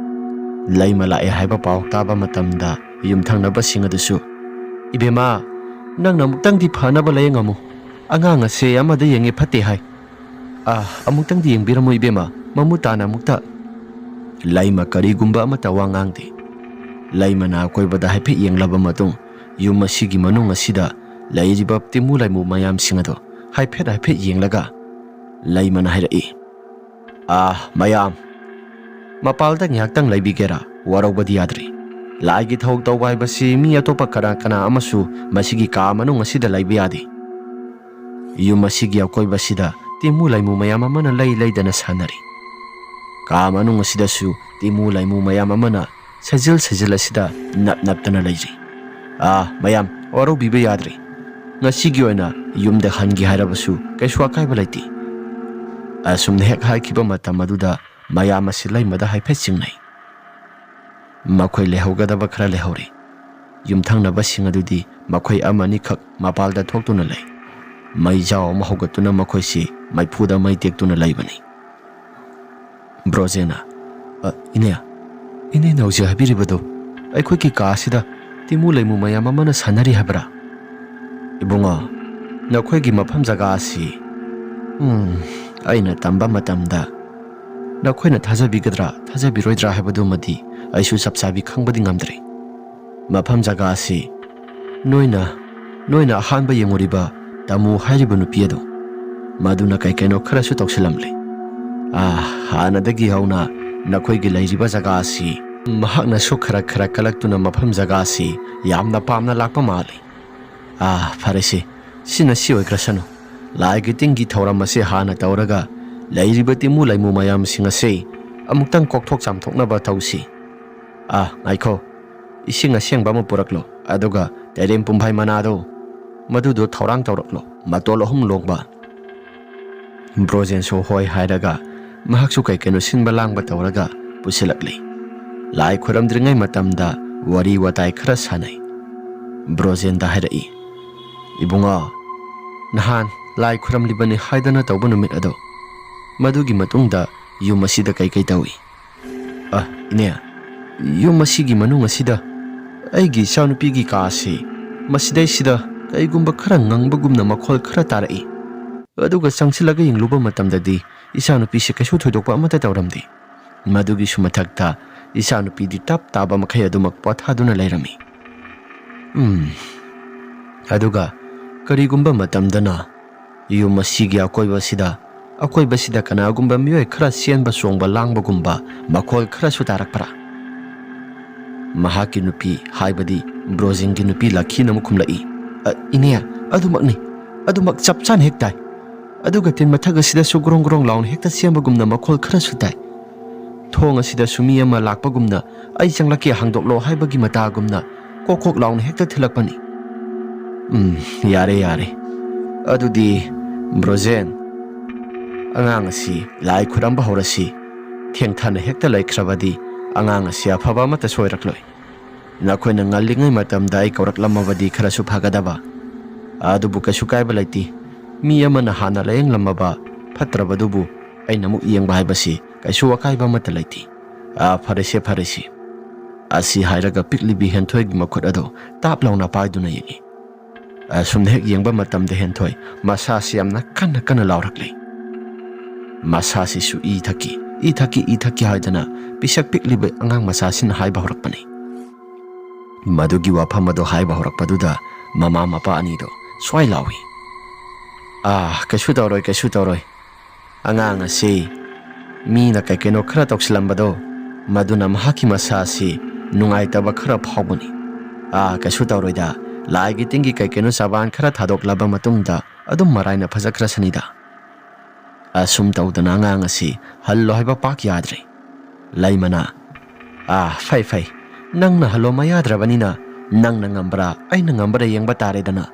ꯂꯩꯃ ꯂꯥꯛꯑꯦ ꯍꯥꯏꯕ ꯄꯥꯎ ꯇꯥꯕ ꯃꯇꯝꯗ ꯌꯨꯝꯊꯪꯅꯕꯁꯤꯡ ꯑꯗꯨꯁꯨ, "ꯏꯕꯦꯝꯃ, ꯅꯪꯅ ꯑꯃꯨꯛꯇꯪꯗꯤ ꯐꯅꯕ ꯂꯥꯌꯦꯡꯉꯝꯃꯨ꯫ ꯑꯉꯥꯡ ꯑꯁꯦ ꯑꯃꯗ ꯌꯦꯡꯉꯦ ꯐꯠꯇꯦ ꯍꯥꯏ꯫ ꯑ, ꯑꯃꯨꯛꯇꯪꯗꯤ ꯌꯦꯡꯕꯤꯔꯝꯃꯨ ꯏꯕꯦꯝꯃ, ꯃꯃꯨꯠ ꯇꯥꯅ ꯑꯃꯨꯛꯇ꯫" ꯂꯩꯃ ꯀꯔꯤꯒꯨꯝꯕ ꯑꯃꯠꯇ ꯋꯥ ꯉꯥꯡꯗꯦ꯫ ꯂꯩꯃꯅ ꯑꯀꯣꯏꯕꯗ ꯍꯥꯏꯐꯦꯠ ꯌꯦꯡꯂꯕ ꯃꯇꯨꯡ ꯌꯨꯝ ꯑꯁꯤꯒꯤ ꯃꯅꯨꯡ ꯑꯁꯤꯗ ꯂꯩꯔꯤꯕ ꯇꯤꯃꯨ ꯂꯩꯃꯨ ꯃꯌꯥꯝꯁꯤꯡ ꯑꯗꯨ ꯍꯥꯏꯐꯦꯠ ꯍꯥꯏꯐꯦꯠ ꯌꯦꯡꯂꯒ ꯂꯩꯃꯅ ꯍꯥꯏꯔꯛꯏ, "ꯑꯥ, ꯃꯌꯥꯝ, ꯃꯄꯥꯜꯗ ꯉꯥꯏꯍꯥꯛꯇꯪ ꯂꯩꯕꯤꯒꯦꯔꯥ? ꯋꯥꯔꯧꯕꯗꯤ ꯌꯥꯗ꯭ꯔꯤ꯫ ꯂꯥꯏꯒꯤ ꯊꯧ ꯇꯧꯕ ꯍꯥꯏꯕꯁꯤ ꯃꯤ ꯑꯇꯣꯞꯄ ꯀꯅꯥ ꯀꯅꯥ ꯑꯃꯁꯨ ꯃꯁꯤꯒꯤ ꯀꯥ ꯃꯅꯨꯡ ꯑꯁꯤꯗ ꯂꯩꯕ ꯌꯥꯗꯦ꯫" ꯌꯨꯝ ꯑꯁꯤꯒꯤ ꯑꯀꯣꯏꯕꯁꯤꯗ ꯇꯤꯃꯨ ꯂꯩꯃꯨ ꯃꯌꯥꯝ ꯑꯃꯅ ꯂꯩ ꯂꯩꯗꯅ ꯁꯥꯟꯅꯔꯤ꯫ ꯀꯥ ꯃꯅꯨꯡ ꯑꯁꯤꯗꯁꯨ ꯇꯤꯃꯨ ꯂꯩꯃꯨ ꯃꯌꯥꯝ ꯑꯃꯅ ꯁꯩꯖꯤꯜ ꯁꯩꯖꯤꯜ ꯑꯁꯤꯗ ꯅꯞ ꯅꯞꯇꯅ ꯂꯩꯔꯤ꯫ "ꯑꯥ, ꯃꯌꯥꯝ, ꯋꯥꯔꯧꯕꯤꯕ ꯌꯥꯗ꯭ꯔꯤ꯫ ꯉꯁꯤꯒꯤ ꯑꯣꯏꯅ ꯌꯨꯝꯗ ꯍꯟꯒꯦ ꯍꯥꯏꯔꯕꯁꯨ ꯀꯩꯁꯨ ꯑꯀꯥꯏꯕ ꯂꯩꯇꯦ꯫" ꯑꯁꯨꯝꯅ ꯍꯦꯛ ꯍꯥꯏꯈꯤꯕ ꯃꯇꯝ ꯑꯗꯨꯗ ꯃꯌꯥꯝ ꯑꯁꯤ ꯂꯩꯃꯗ ꯍꯥꯏꯐꯦꯠ ꯆꯤꯡꯅꯩ꯫ ꯃꯈꯣꯏ ꯂꯩꯍꯧꯒꯗꯕ ꯈꯔ ꯂꯩꯍꯧꯔꯤ꯫ ꯌꯨꯝꯊꯪꯅꯕꯁꯤꯡ ꯑꯗꯨꯗꯤ ꯃꯈꯣꯏ ꯑꯃꯅꯤꯈꯛ ꯃꯄꯥꯜꯗ ꯊꯣꯛꯇꯨꯅ ꯂꯩ꯫ ꯃꯩꯖꯥꯎ ꯑꯃ ꯍꯧꯒꯠꯇꯨꯅ ꯃꯈꯣꯏꯁꯤ ꯃꯩꯐꯨꯗ ꯃꯩ ꯇꯦꯛꯇꯨꯅ ꯂꯩꯕꯅꯤ꯫ ꯕ꯭ꯔꯣꯖꯦꯅ, "ꯑ, ꯏꯅꯦ, ꯏꯅꯦꯅ ꯍꯧꯖꯤꯛ ꯍꯥꯏꯕꯤꯔꯤꯕꯗꯨ ꯑꯩꯈꯣꯏꯒꯤ ꯀꯥ ꯑꯁꯤꯗ ꯇꯤꯃꯨ ꯂꯩꯃꯨ ꯃꯌꯥꯝ ꯑꯃꯅ ꯁꯥꯟꯅꯔꯤ ꯍꯥꯏꯕꯔꯥ?" "ꯏꯕꯨꯡꯉꯣ, ꯅꯈꯣꯏꯒꯤ ꯃꯐꯝ ꯖꯒꯥ ꯑꯁꯤ, ꯎꯝ, ꯑꯩꯅ ꯇꯝꯕ ꯃꯇꯝꯗ ꯅꯈꯣꯏꯅ ꯊꯥꯖꯕꯤꯒꯗ꯭ꯔꯥ ꯊꯥꯖꯕꯤꯔꯣꯏꯗ꯭ꯔꯥ ꯍꯥꯏꯕꯗꯨꯃꯗꯤ ꯑꯩꯁꯨ ꯆꯞ ꯆꯥꯕꯤ ꯈꯪꯕꯗꯤ ꯉꯝꯗ꯭ꯔꯤ꯫ ꯃꯐꯝ ꯖꯒꯥ ꯑꯁꯤ ꯅꯣꯏꯅ, ꯅꯣꯏꯅ ꯑꯍꯥꯟꯕ ꯌꯦꯡꯉꯨꯔꯤꯕ ꯇꯥꯃꯨ ꯍꯥꯏꯔꯤꯕ ꯅꯨꯄꯤ ꯑꯗꯨ, ꯃꯗꯨꯅ ꯀꯩ ꯀꯩꯅꯣ ꯈꯔꯁꯨ ꯇꯧꯁꯤꯜꯂꯝꯂꯦ꯫ "ꯑꯥ, ꯍꯥꯟꯅꯗꯒꯤ ꯍꯧꯅ ꯅꯈꯣꯏꯒꯤ ꯂꯩꯔꯤꯕ ꯖꯒꯥ ꯑꯁꯤ ꯃꯍꯥꯛꯅꯁꯨ ꯈꯔ ꯈꯔ ꯀꯜꯂꯛꯇꯨꯅ ꯃꯐꯝ ꯖꯒꯥ ꯑꯁꯤ ꯌꯥꯝꯅ ꯄꯥꯝꯅ ꯂꯥꯛꯄ ꯃꯥꯜꯂꯤ꯫ ꯑꯥ, ꯐꯔꯦꯁꯦ, ꯁꯤꯅ ꯁꯤ ꯑꯣꯏꯈ꯭ꯔꯁꯅꯨ꯫ ꯂꯥꯏꯒꯤ ꯇꯤꯟꯒꯤ ꯊꯧꯔꯝ ꯑꯁꯤ ꯍꯥꯟꯅ ꯇꯧꯔꯒ ꯂꯩꯔꯤꯕ ꯇꯤꯃꯨ ꯂꯩꯃꯨ ꯃꯌꯥꯝꯁꯤꯡ ꯑꯁꯤ ꯑꯃꯨꯛꯇꯪ ꯀꯣꯛꯊꯣꯛ ꯆꯥꯝꯊꯣꯛꯅꯕ ꯇꯧꯁꯤ꯫ ꯑꯥ, ꯉꯥꯏꯈꯣ, ꯏꯁꯤꯡ ꯑꯁꯦꯡꯕ ꯑꯃ ꯄꯨꯔꯛꯂꯣ, ꯑꯗꯨꯒ ꯇꯩꯔꯦꯝ ꯄꯨꯝꯐꯥꯏ ꯃꯅꯥꯗꯣ, ꯃꯗꯨꯗꯣ ꯊꯧꯔꯥꯡ ꯇꯧꯔꯛꯂꯣ, ꯃꯇꯣꯜ ꯑꯍꯨꯝ ꯂꯣꯡꯕ꯫" ꯕ꯭ꯔꯣꯖꯦꯟꯁꯨ ꯍꯣꯏ ꯍꯥꯏꯔꯒ ꯃꯍꯥꯛꯁꯨ ꯀꯩ ꯀꯩꯅꯣ ꯁꯤꯟꯕ ꯂꯥꯡꯕ ꯇꯧꯔꯒ ꯄꯨꯁꯤꯜꯂꯛꯂꯤ꯫ ꯂꯥꯏ ꯈꯨꯔꯝꯗ꯭ꯔꯤꯉꯩ ꯃꯇꯝꯗ ꯋꯥꯔꯤ ꯋꯥꯇꯥꯏ ꯈꯔ ꯁꯥꯟꯅꯩ꯫ ꯕ꯭ꯔꯣꯖꯦꯟꯗ ꯍꯥꯏꯔꯛꯏ, "ꯏꯕꯨꯡꯉꯣ, ꯅꯍꯥꯟ ꯂꯥꯏ ꯈꯨꯔꯝꯂꯤꯕꯅꯤ ꯍꯥꯏꯗꯅ ꯇꯧꯕ ꯅꯨꯃꯤꯠ ꯑꯗꯣ, ꯃꯗꯨꯒꯤ ꯃꯇꯨꯡꯗ ꯌꯨꯝ ꯑꯁꯤꯗ ꯀꯩ ꯀꯩ ꯇꯧꯏ?" "ꯑ, ꯏꯅꯦ, ꯌꯨꯝ ꯑꯁꯤꯒꯤ ꯃꯅꯨꯡ ꯑꯁꯤꯗ ꯑꯩꯒꯤ ꯏꯆꯥꯅꯨꯄꯤꯒꯤ ꯀꯥ ꯑꯁꯤ ꯃꯁꯤꯗꯩꯁꯤꯗ ꯀꯩꯒꯨꯝꯕ ꯈꯔ ꯉꯪꯕꯒꯨꯝꯅ ꯃꯈꯣꯜ ꯈꯔ ꯇꯥꯔꯛꯏ꯫ ꯑꯗꯨꯒ ꯆꯪꯁꯤꯜꯂꯒ ꯌꯦꯡꯂꯨꯕ ꯃꯇꯝꯗꯗꯤ ꯏꯆꯥꯅꯨꯄꯤꯁꯤ ꯀꯩꯁꯨ ꯊꯣꯏꯗꯣꯛꯄ ꯑꯃꯠꯇ ꯇꯧꯔꯝꯗꯦ꯫ ꯃꯗꯨꯒꯤꯁꯨ ꯃꯊꯛꯇ ꯏꯆꯥꯅꯨꯄꯤꯗꯤ ꯇꯞ ꯇꯥꯕ ꯃꯈꯩ ꯑꯗꯨꯃꯛ ꯄꯣꯊꯥꯗꯨꯅ ꯂꯩꯔꯝꯃꯤ꯫ ꯎꯝ, ꯑꯗꯨꯒ ꯀꯔꯤꯒꯨꯝꯕ ꯃꯇꯝꯗꯅ ꯌꯨꯝ ꯑꯁꯤꯒꯤ ꯑꯀꯣꯏꯕꯁꯤꯗ, ꯑꯀꯣꯏꯕꯁꯤꯗ ꯀꯅꯥꯒꯨꯝꯕ ꯃꯤꯑꯣꯏ ꯈꯔ ꯆꯦꯟꯕ ꯆꯣꯡꯕ ꯂꯥꯡꯕꯒꯨꯝꯕ ꯃꯈꯣꯜ ꯈꯔꯁꯨ ꯇꯥꯔꯛꯄ꯭ꯔꯥ?" ꯃꯍꯥꯛꯀꯤ ꯅꯨꯄꯤ, ꯍꯥꯏꯕꯗꯤ ꯕ꯭ꯔꯣꯖꯤꯟꯒꯤ ꯅꯨꯄꯤ ꯂꯛꯈꯤꯅ ꯑꯃꯨꯛ ꯈꯨꯝꯂꯛꯏ, "ꯑ, ꯏꯅꯦ, ꯑꯗꯨꯃꯛꯅꯤ꯫ ꯑꯗꯨꯃꯛ ꯆꯞ ꯆꯥꯅ ꯍꯦꯛ ꯇꯥꯏ꯫ ꯑꯗꯨꯒ ꯇꯤꯟ ꯃꯊꯛ ꯑꯁꯤꯗꯁꯨ ꯒ꯭ꯔꯣꯡ ꯒ꯭ꯔꯣꯡ ꯂꯥꯎꯅ ꯍꯦꯛꯇ ꯆꯦꯟꯕꯒꯨꯝꯅ ꯃꯈꯣꯜ ꯈꯔꯁꯨ ꯇꯥꯏ꯫ ꯊꯣꯡ ꯑꯁꯤꯗꯁꯨ ꯃꯤ ꯑꯃ ꯂꯥꯛꯄꯒꯨꯝꯅ, 'ꯑꯩ ꯆꯪꯂꯛꯀꯦ, ꯍꯥꯡꯗꯣꯛꯂꯣ' ꯍꯥꯏꯕꯒꯤ ꯃꯇꯥꯒꯨꯝꯅ ꯀꯣꯛ ꯀꯣꯛ ꯂꯥꯎꯅ ꯍꯦꯛꯇ ꯊꯤꯜꯂꯛꯄꯅꯤ꯫" "ꯎꯝ, ꯌꯥꯔꯦ, ꯌꯥꯔꯦ꯫ ꯑꯗꯨꯗꯤ, ꯕ꯭ꯔꯣꯖꯦꯟ, ꯑꯉꯥꯡ ꯑꯁꯤ ꯂꯥꯏ ꯈꯨꯔꯝꯕ ꯍꯧꯔꯁꯤ꯫ ꯊꯦꯡꯊꯅ ꯍꯦꯛꯇ ꯂꯩꯈ꯭ꯔꯕꯗꯤ ꯑꯉꯥꯡ ꯑꯁꯤ ꯑꯐꯕ ꯑꯃꯠꯇ ꯁꯣꯏꯔꯛꯂꯣꯏ꯫ ꯅꯈꯣꯏꯅ ꯉꯜꯂꯤꯉꯩ ꯃꯇꯝꯗ ꯑꯩ ꯀꯧꯔꯛꯂꯝꯃꯕꯗꯤ ꯈꯔꯁꯨ ꯐꯒꯗꯕ꯫ ꯑꯗꯨꯕꯨ ꯀꯩꯁꯨ ꯀꯥꯏꯕ ꯂꯩꯇꯦ꯫ ꯃꯤ ꯑꯃꯅ ꯍꯥꯟꯅ ꯂꯥꯌꯦꯡꯂꯝꯃꯕ ꯐꯠꯇ꯭ꯔꯕꯗꯨꯕꯨ ꯑꯩꯅ ꯑꯃꯨꯛ ꯌꯦꯡꯕ ꯍꯥꯏꯕꯁꯤ ꯀꯩꯁꯨ ꯑꯀꯥꯏꯕ ꯑꯃꯠꯇ ꯂꯩꯇꯦ꯫ ꯑꯥ, ꯐꯔꯦꯁꯦ, ꯐꯔꯦꯁꯦ꯫" ꯑꯁꯤ ꯍꯥꯏꯔꯒ ꯄꯤꯛꯂꯤꯕꯤ ꯍꯦꯟꯊꯣꯏꯒꯤ ꯃꯈꯨꯠ ꯑꯗꯨ ꯇꯥꯞ ꯂꯥꯎꯅ ꯄꯥꯏꯗꯨꯅ ꯌꯦꯡꯏ꯫ ꯑꯁꯨꯝꯅ ꯍꯦꯛ ꯌꯦꯡꯕ ꯃꯇꯝꯗ ꯍꯦꯟꯊꯣꯏ ꯃꯁꯥꯁꯤ ꯌꯥꯝꯅ ꯀꯟꯅ ꯀꯟꯅ ꯂꯥꯎꯔꯛꯂꯤ꯫ ꯃꯁꯥꯁꯤꯁꯨ "ꯏ ꯊꯛꯀꯤ, ꯏ ꯊꯛꯀꯤ, ꯏ ꯊꯛꯀꯤ" ꯍꯥꯏꯗꯅ ꯄꯤꯁꯛ ꯄꯤꯛꯂꯤꯕ ꯑꯉꯥꯡ ꯃꯆꯥꯁꯤꯅ ꯍꯥꯏꯕ ꯍꯧꯔꯛꯄꯅꯤ꯫ ꯃꯗꯨꯒꯤ ꯋꯥꯐꯝ ꯑꯗꯨ ꯍꯥꯏꯕ ꯍꯧꯔꯛꯄꯗꯨꯗ ꯃꯃꯥ ꯃꯄꯥ ꯑꯅꯤꯗꯨ ꯁ꯭ꯋꯥꯏ ꯂꯥꯎꯏ, "ꯑꯥ, ꯀꯩꯁꯨ ꯇꯧꯔꯣꯏ, ꯀꯩꯁꯨ ꯇꯧꯔꯣꯏ꯫ ꯑꯉꯥꯡ ꯑꯁꯤ ꯃꯤꯅ ꯀꯩ ꯀꯩꯅꯣ ꯈꯔ ꯇꯧꯁꯤꯜꯂꯝꯕꯗꯣ, ꯃꯗꯨꯅ ꯃꯍꯥꯛꯀꯤ ꯃꯁꯥ ꯑꯁꯤ ꯅꯨꯡꯉꯥꯏꯇꯕ ꯈꯔ ꯐꯥꯎꯕꯅꯤ꯫ "ꯑꯥ, ꯀꯩꯁꯨ ꯇꯧꯔꯣꯏꯗ, ꯂꯥꯏꯒꯤ ꯇꯤꯟꯒꯤ ꯀꯩ ꯀꯩꯅꯣ ꯆꯕꯥꯟ ꯈꯔ ꯊꯥꯗꯣꯛꯂꯕ ꯃꯇꯨꯡꯗ ꯑꯗꯨꯝ ꯃꯔꯥꯏꯅ ꯐꯖꯈ꯭ꯔꯁꯅꯤꯗ"꯫ ꯑꯁꯨꯝ ꯇꯧꯗꯅ ꯑꯉꯥꯡ ꯑꯁꯤ ꯍꯜꯂꯣ ꯍꯥꯏꯕ ꯄꯥꯛ ꯌꯥꯗ꯭ꯔꯦ꯫ ꯂꯩꯃꯅ, "ꯑꯥ, ꯐꯩ ꯐꯩ, ꯅꯪꯅ ꯍꯜꯂꯣ ꯃꯌꯥꯗ꯭ꯔꯕꯅꯤꯅ ꯅꯪꯅ ꯉꯝꯕ꯭ꯔꯥ ꯑꯩꯅ ꯉꯝꯕ꯭ꯔꯥ ꯌꯦꯡꯕ ꯇꯥꯔꯦꯗꯅ꯫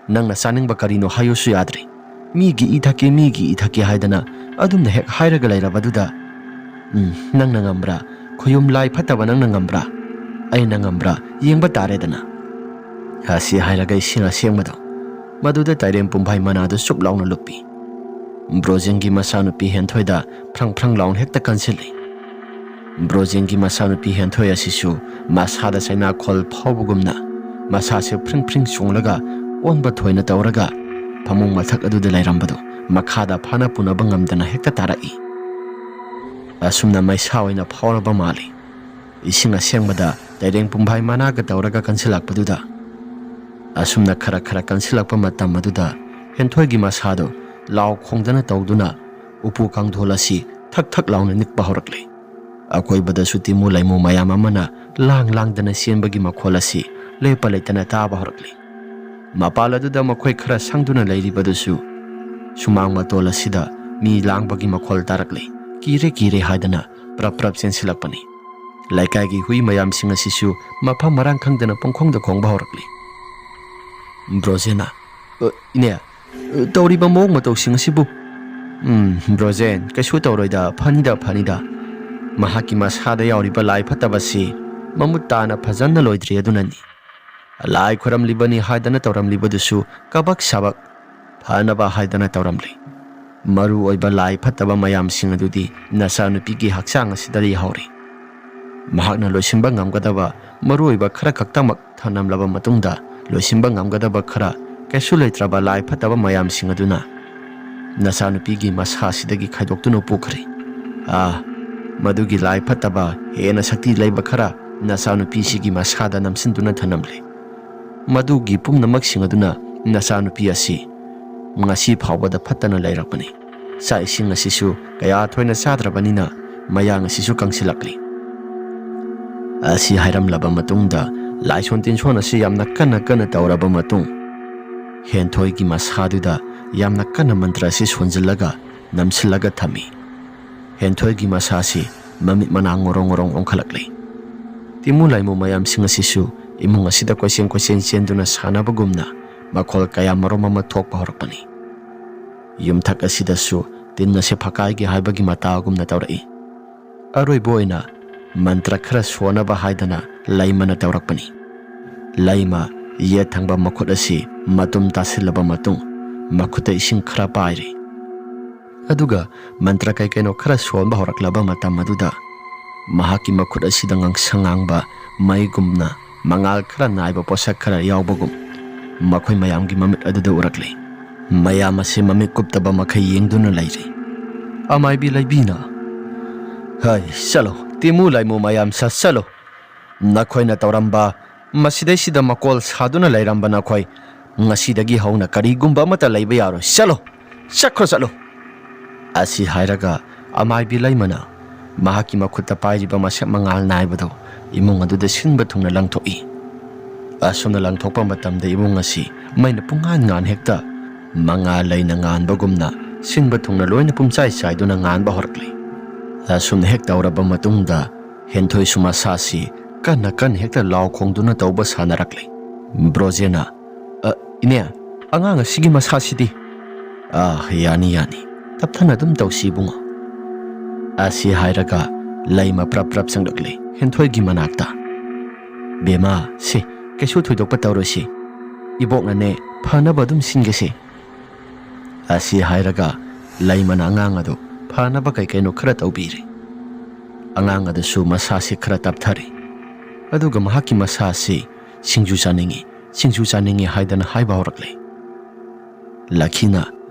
ꯅꯪꯅ ꯆꯥꯅꯤꯡꯕ ꯀꯔꯤꯅꯣ ꯍꯥꯏꯌꯨꯁꯨ ꯌꯥꯗ꯭ꯔꯦ꯫ ꯃꯤꯒꯤ ꯏ ꯊꯛꯀꯦ, ꯃꯤꯒꯤ ꯏ ꯊꯛꯀꯦ ꯍꯥꯏꯗꯅ ꯑꯗꯨꯝꯅ ꯍꯦꯛ ꯍꯥꯏꯔꯒ ꯂꯩꯔꯕꯗꯨꯗ, ꯎꯝ, ꯅꯪꯅ ꯉꯝꯕ꯭ꯔꯥ? ꯈꯨꯌꯨꯝ ꯂꯥꯏ ꯐꯠꯇꯕ ꯅꯪꯅ ꯉꯝꯕ꯭ꯔꯥ? ꯑꯩꯅ ꯉꯝꯕ꯭ꯔꯥ? ꯌꯦꯡꯕ ꯇꯥꯔꯦꯗꯅ"꯫ ꯑꯁꯤ ꯍꯥꯏꯔꯒ ꯏꯁꯤꯡ ꯑꯁꯦꯡꯕꯗꯣ ꯃꯗꯨꯗ ꯇꯥꯏꯔꯦꯝ ꯄꯨꯝꯐꯥꯏ ꯃꯅꯥꯗꯨ ꯆꯨꯞ ꯂꯥꯎꯅ ꯂꯨꯞꯄꯤ꯫ ꯕ꯭ꯔꯣꯖꯦꯟꯒꯤ ꯃꯆꯥꯅꯨꯄꯤ ꯍꯦꯟꯊꯣꯏꯗ ꯐ꯭ꯔꯪ ꯐ꯭ꯔꯪ ꯂꯥꯎꯅ ꯍꯦꯛꯇ ꯀꯟꯁꯤꯜꯂꯤ꯫ ꯕ꯭ꯔꯣꯖꯦꯟꯒꯤ ꯃꯆꯥꯅꯨꯄꯤ ꯍꯦꯟꯊꯣꯏ ꯑꯁꯤꯁꯨ ꯃꯁꯥꯗ ꯆꯩꯅꯥꯈꯣꯜ ꯐꯥꯎꯕꯒꯨꯝꯅ ꯃꯁꯥꯁꯦ ꯐ꯭ꯔꯤꯡ ꯐ꯭ꯔꯤꯡ ꯆꯣꯡꯂꯒ ꯑꯣꯟꯕ ꯊꯣꯏꯅ ꯇꯧꯔꯒ ꯐꯃꯨꯡ ꯃꯊꯛ ꯑꯗꯨꯗ ꯂꯩꯔꯝꯕꯗꯨ ꯃꯈꯥꯗ ꯐꯥꯅ ꯄꯨꯅꯕ ꯉꯝꯗꯅ ꯍꯦꯛꯇ ꯇꯥꯔꯛꯏ꯫ ꯑꯁꯨꯝꯅ ꯃꯩꯁꯥ ꯑꯣꯏꯅ ꯐꯥꯎꯔꯕ ꯃꯥꯜꯂꯤ꯫ ꯏꯁꯤꯡ ꯑꯁꯦꯡꯕꯗ ꯇꯩꯔꯦꯡ ꯄꯨꯝꯐꯥꯏ ꯃꯅꯥꯒ ꯇꯧꯔꯒ ꯀꯟꯁꯤꯜꯂꯛꯄꯗꯨꯗ, ꯑꯁꯨꯝꯅ ꯈꯔ ꯈꯔ ꯀꯟꯁꯤꯜꯂꯛꯄ ꯃꯇꯝ ꯑꯗꯨꯗ ꯍꯦꯟꯊꯣꯏꯒꯤ ꯃꯁꯥꯗꯨ ꯂꯥꯎ ꯈꯣꯡꯗꯅ ꯇꯧꯗꯨꯅ ꯎꯄꯨ ꯀꯥꯡꯊꯣꯜ ꯑꯁꯤ ꯊꯛ ꯊꯛ ꯂꯥꯎꯅ ꯅꯤꯛꯄ ꯍꯧꯔꯛꯂꯦ꯫ ꯑꯀꯣꯏꯕꯗꯁꯨ ꯇꯤꯃꯨ ꯂꯩꯃꯨ ꯃꯌꯥꯝ ꯑꯃꯅ ꯂꯥꯡ ꯂꯥꯡꯗꯅ ꯆꯦꯟꯕꯒꯤ ꯃꯈꯣꯜ ꯑꯁꯤ ꯂꯦꯞꯄ ꯂꯩꯇꯅ ꯇꯥꯕ ꯍꯧꯔꯛꯂꯦ꯫ ꯃꯄꯥꯜ ꯑꯗꯨꯗ ꯃꯈꯣꯏ ꯈꯔ ꯁꯪꯗꯨꯅ ꯂꯩꯔꯤꯕꯗꯨꯁꯨ ꯁꯨꯃꯥꯡ ꯃꯇꯣꯜ ꯑꯁꯤꯗ ꯃꯤ ꯂꯥꯡꯕꯒꯤ ꯃꯈꯣꯜ ꯇꯥꯔꯛꯂꯦ꯫ ꯀꯤꯔꯦ ꯀꯤꯔꯦ ꯍꯥꯏꯗꯅ ꯄ꯭ꯔꯞ ꯄ꯭ꯔꯞ ꯆꯦꯟꯁꯤꯜꯂꯛꯄꯅꯤ꯫ ꯂꯩꯀꯥꯏꯒꯤ ꯍꯨꯏ ꯃꯌꯥꯝꯁꯤꯡ ꯑꯁꯤꯁꯨ ꯃꯐꯝ ꯃꯔꯥꯡ ꯈꯪꯗꯅ ꯄꯨꯡꯈꯣꯡꯗ ꯈꯣꯡꯕ ꯍꯧꯔꯛꯂꯤ꯫ ꯕ꯭ꯔꯣꯖꯦꯟꯅ, "ꯑ, ꯏꯅꯦ, ꯑ, ꯇꯧꯔꯤꯕ ꯃꯑꯣꯡ ꯃꯇꯧꯁꯤꯡ ꯑꯁꯤꯕꯨ?" "ꯎꯝ, ꯕ꯭ꯔꯣꯖꯦꯟ, ꯀꯩꯁꯨ ꯇꯧꯔꯣꯏꯗ, ꯐꯅꯤꯗ, ꯐꯅꯤꯗ꯫ ꯃꯍꯥꯛꯀꯤ ꯃꯁꯥꯗ ꯌꯥꯎꯔꯤꯕ ꯂꯥꯏ ꯐꯠꯇꯕꯁꯤ ꯃꯃꯨꯠ ꯇꯥꯅ ꯐꯖꯅ ꯂꯣꯏꯗ꯭ꯔꯤ ꯑꯗꯨꯅꯅꯤ꯫ ꯂꯥꯏ ꯈꯨꯔꯝꯂꯤꯕꯅꯤ ꯍꯥꯏꯗꯅ ꯇꯧꯔꯝꯂꯤꯕꯗꯨꯁꯨ ꯀꯕꯛ ꯁꯕꯛ ꯐꯅꯕ ꯍꯥꯏꯗꯅ ꯇꯧꯔꯝꯂꯤ꯫ ꯃꯔꯨ ꯑꯣꯏꯕ ꯂꯥꯏ ꯐꯠꯇꯕ ꯃꯌꯥꯝꯁꯤꯡ ꯑꯗꯨꯗꯤ ꯅꯆꯥꯅꯨꯄꯤꯒꯤ ꯍꯛꯆꯥꯡ ꯑꯁꯤꯗ ꯂꯩꯍꯧꯔꯤ꯫ ꯃꯍꯥꯛꯅ ꯂꯣꯏꯁꯤꯟꯕ ꯉꯝꯒꯗꯕ ꯃꯔꯨ ꯑꯣꯏꯕ ꯈꯔ ꯈꯛꯇꯃꯛ ꯊꯅꯝꯂꯕ ꯃꯇꯨꯡꯗ, ꯂꯣꯏꯁꯤꯟꯕ ꯉꯝꯒꯗꯕ ꯈꯔ, ꯀꯩꯁꯨ ꯂꯩꯇ꯭ꯔꯕ ꯂꯥꯏ ꯐꯠꯇꯕ ꯃꯌꯥꯝꯁꯤꯡ ꯑꯗꯨꯅ ꯅꯆꯥꯅꯨꯄꯤꯒꯤ ꯃꯁꯥꯁꯤꯗꯒꯤ ꯈꯥꯏꯗꯣꯛꯇꯨꯅ ꯄꯨꯈ꯭ꯔꯦ꯫ ꯑꯥ, ꯃꯗꯨꯒꯤ ꯂꯥꯏ ꯐꯠꯇꯕ ꯍꯦꯟꯅ ꯁꯛꯇꯤ ꯂꯩꯕ ꯈꯔ ꯅꯆꯥꯅꯨꯄꯤꯁꯤꯒꯤ ꯃꯁꯥꯗ ꯅꯝꯁꯤꯟꯗꯨꯅ ꯊꯅꯝꯂꯦ꯫ ꯃꯗꯨꯒꯤ ꯄꯨꯝꯅꯃꯛꯁꯤꯡ ꯑꯗꯨꯅ ꯅꯆꯥꯅꯨꯄꯤ ꯑꯁꯤ ꯉꯁꯤ ꯐꯥꯎꯕꯗ ꯐꯠꯇꯅ ꯂꯩꯔꯛꯄꯅꯤ"꯫ ꯆꯥꯛ ꯏꯁꯤꯡ ꯑꯁꯤꯁꯨ ꯀꯌꯥ ꯊꯣꯏꯅ ꯆꯥꯗ꯭ꯔꯕꯅꯤꯅ ꯃꯌꯥꯡ ꯑꯁꯤꯁꯨ ꯀꯪꯁꯤꯜꯂꯛꯂꯤ꯫ ꯑꯁꯤ ꯍꯥꯏꯔꯝꯂꯕ ꯃꯇꯨꯡꯗ ꯂꯥꯏꯁꯣꯟ ꯇꯤꯟꯁꯣꯟ ꯑꯁꯤ ꯌꯥꯝꯅ ꯀꯟꯅ ꯀꯟꯅ ꯇꯧꯔꯕ ꯃꯇꯨꯡ, ꯍꯦꯟꯊꯣꯏꯒꯤ ꯃꯁꯥꯗꯨꯗ ꯌꯥꯝꯅ ꯀꯟꯅ ꯃꯟꯇ꯭ꯔ ꯑꯁꯤ ꯁꯣꯟꯖꯤꯜꯂꯒ ꯅꯝꯁꯤꯜꯂꯒ ꯊꯝꯃꯤ꯫ ꯍꯦꯟꯊꯣꯏꯒꯤ ꯃꯁꯥꯁꯤ ꯃꯃꯤꯠ ꯃꯅꯥ ꯉꯣꯔꯣꯡ ꯉꯣꯔꯣꯡ ꯑꯣꯟꯈꯠꯂꯛꯂꯤ꯫ ꯇꯤꯃꯨ ꯂꯥꯏꯃꯨ ꯃꯌꯥꯝꯁꯤꯡ ꯑꯁꯤꯁꯨ ꯏꯃꯨꯡ ꯑꯁꯤꯗ ꯀꯣꯏꯆꯦꯟ ꯀꯣꯏꯆꯦꯟ ꯆꯦꯟꯗꯨꯅ ꯁꯥꯟꯅꯕꯒꯨꯝꯅ ꯃꯈꯣꯜ ꯀꯌꯥ ꯃꯔꯨꯝ ꯑꯃ ꯊꯣꯛꯄ ꯍꯧꯔꯛꯄꯅꯤ꯫ ꯌꯨꯝꯊꯛ ꯑꯁꯤꯗꯁꯨ ꯇꯤꯟ ꯑꯁꯤ ꯐꯀꯥꯏꯒꯦ ꯍꯥꯏꯕꯒꯤ ꯃꯇꯥꯒꯨꯝꯅ ꯇꯧꯔꯛꯏ꯫ ꯑꯔꯣꯏꯕ ꯑꯣꯏꯅ ꯃꯟꯇ꯭ꯔ ꯈꯔ ꯁꯣꯟꯅꯕ ꯍꯥꯏꯗꯅ ꯂꯩꯃꯅ ꯇꯧꯔꯛꯄꯅꯤ꯫ ꯂꯩꯃ ꯌꯦꯠ ꯊꯪꯕ ꯃꯈꯨꯠ ꯑꯁꯤ ꯃꯇꯨꯝ ꯇꯥꯁꯤꯜꯂꯕ ꯃꯇꯨꯡ ꯃꯈꯨꯠꯇ ꯏꯁꯤꯡ ꯈꯔ ꯄꯥꯏꯔꯤ꯫ ꯑꯗꯨꯒ ꯃꯟꯇ꯭ꯔ ꯀꯩ ꯀꯩꯅꯣ ꯈꯔ ꯁꯣꯟꯕ ꯍꯧꯔꯛꯂꯕ ꯃꯇꯝ ꯑꯗꯨꯗ ꯃꯍꯥꯛꯀꯤ ꯃꯈꯨꯠ ꯑꯁꯤꯗ ꯉꯥꯡꯁꯪ ꯉꯥꯡꯕ ꯃꯩꯒꯨꯝꯅ ꯃꯉꯥꯜ ꯈꯔ ꯅꯥꯏꯕ ꯄꯣꯠꯁꯛ ꯈꯔ ꯌꯥꯎꯕꯒꯨꯝ ꯃꯈꯣꯏ ꯃꯌꯥꯝꯒꯤ ꯃꯃꯤꯠ ꯑꯗꯨꯗ ꯎꯔꯛꯂꯤ꯫ ꯃꯌꯥꯝ ꯑꯁꯤ ꯃꯃꯤꯠ ꯀꯨꯞꯇꯕ ꯃꯈꯩ ꯌꯦꯡꯗꯨꯅ ꯂꯩꯔꯤ꯫ ꯑꯃꯥꯏꯕꯤ ꯂꯩꯕꯤꯅ, "ꯍꯩ, ꯆꯠꯂꯣ, ꯇꯤꯃꯨ ꯂꯥꯏꯃꯨ ꯃꯌꯥꯝ ꯁꯥ ꯆꯠꯂꯣ꯫ ꯅꯈꯣꯏꯅ ꯇꯧꯔꯝꯕ, ꯃꯁꯤꯗꯩꯁꯤꯗ ꯃꯀꯣꯜ ꯁꯥꯗꯨꯅ ꯂꯩꯔꯝꯕ ꯅꯈꯣꯏ, ꯉꯁꯤꯗꯒꯤ ꯍꯧꯅ ꯀꯔꯤꯒꯨꯝꯕ ꯑꯃꯠꯇ ꯂꯩꯕ ꯌꯥꯔꯣꯏ꯫ ꯆꯠꯂꯣ, ꯆꯠꯈ꯭ꯔꯣ, ꯆꯠꯂꯣ!" ꯑꯁꯤ ꯍꯥꯏꯔꯒ ꯑꯃꯥꯏꯕꯤ ꯂꯩꯃꯅ ꯃꯍꯥꯛꯀꯤ ꯃꯈꯨꯠꯇ ꯄꯥꯏꯔꯤꯕ ꯃꯁꯛ ꯃꯉꯥꯜ ꯅꯥꯏꯕꯗꯨ ꯏꯃꯨꯡ ꯑꯗꯨꯗ ꯁꯤꯟꯕ ꯊꯨꯡꯅ ꯂꯪꯊꯣꯛꯏ꯫ ꯑꯁꯨꯝꯅ ꯂꯪꯊꯣꯛꯄ ꯃꯇꯝꯗ ꯏꯃꯨꯡ ꯑꯁꯤ ꯃꯩꯅ ꯄꯨꯡꯉꯥꯟ ꯉꯥꯟ ꯍꯦꯛꯇ ꯃꯉꯥꯜ ꯂꯩꯅ ꯉꯥꯟꯕꯒꯨꯝꯅ ꯁꯤꯟꯕ ꯊꯨꯡꯅ ꯂꯣꯏꯅ ꯄꯨꯝꯆꯥꯏ ꯆꯥꯏꯗꯨꯅ ꯉꯥꯟꯕ ꯍꯧꯔꯛꯂꯤ꯫ ꯑꯁꯨꯝꯅ ꯍꯦꯛ ꯇꯧꯔꯕ ꯃꯇꯨꯡꯗ ꯍꯦꯟꯊꯣꯏꯁꯨ ꯃꯁꯥꯁꯤ ꯀꯟꯅ ꯀꯟꯅ ꯍꯦꯛꯇ ꯂꯥꯎ ꯈꯣꯡꯗꯨꯅ ꯇꯧꯕ ꯁꯥꯟꯅꯔꯛꯂꯤ꯫ ꯕ꯭ꯔꯣꯖꯦꯅ, "ꯑ, ꯏꯅꯦ, ꯑꯉꯥꯡ ꯑꯁꯤꯒꯤ ꯃꯁꯥꯁꯤꯗꯤ"꯫ "ꯑ, ꯌꯥꯅꯤ, ꯌꯥꯅꯤ꯫ ꯇꯞꯊꯅ ꯑꯗꯨꯝ ꯇꯧꯁꯤ, ꯏꯕꯨꯡꯉꯣ"꯫ ꯑꯁꯤ ꯍꯥꯏꯔꯒ ꯂꯩꯃ ꯄ꯭ꯔꯞ ꯄ꯭ꯔꯞ ꯆꯪꯂꯛꯂꯤ ꯍꯦꯟꯊꯣꯏꯒꯤ ꯃꯅꯥꯛꯇ꯫ "ꯕꯦꯃꯥ, ꯁꯤ ꯀꯩꯁꯨ ꯊꯣꯏꯗꯣꯛꯄ ꯇꯧꯔꯣꯏꯁꯤ꯫ ꯏꯕꯣꯛꯅꯅꯦ ꯐꯅꯕ ꯑꯗꯨꯝ ꯁꯤꯟꯒꯦꯁꯦ"꯫ ꯑꯁꯤ ꯍꯥꯏꯔꯒ ꯂꯩꯃꯅ ꯑꯉꯥꯡ ꯑꯗꯨ ꯐꯅꯕ ꯀꯩ ꯀꯩꯅꯣ ꯈꯔ ꯇꯧꯕꯤꯔꯦ꯫ ꯑꯉꯥꯡ ꯑꯗꯨꯁꯨ ꯃꯁꯥꯁꯤ ꯈꯔ ꯇꯞꯊꯔꯦ꯫ ꯑꯗꯨꯒ ꯃꯍꯥꯛꯀꯤ ꯃꯁꯥꯁꯤ ꯁꯤꯡꯖꯨ ꯆꯥꯅꯤꯡꯏ, ꯁꯤꯡꯖꯨ ꯆꯥꯅꯤꯡꯏ ꯍꯥꯏꯗꯅ ꯍꯥꯏꯕ ꯍꯧꯔꯛꯂꯦ꯫ ꯂꯛꯈꯤꯅ,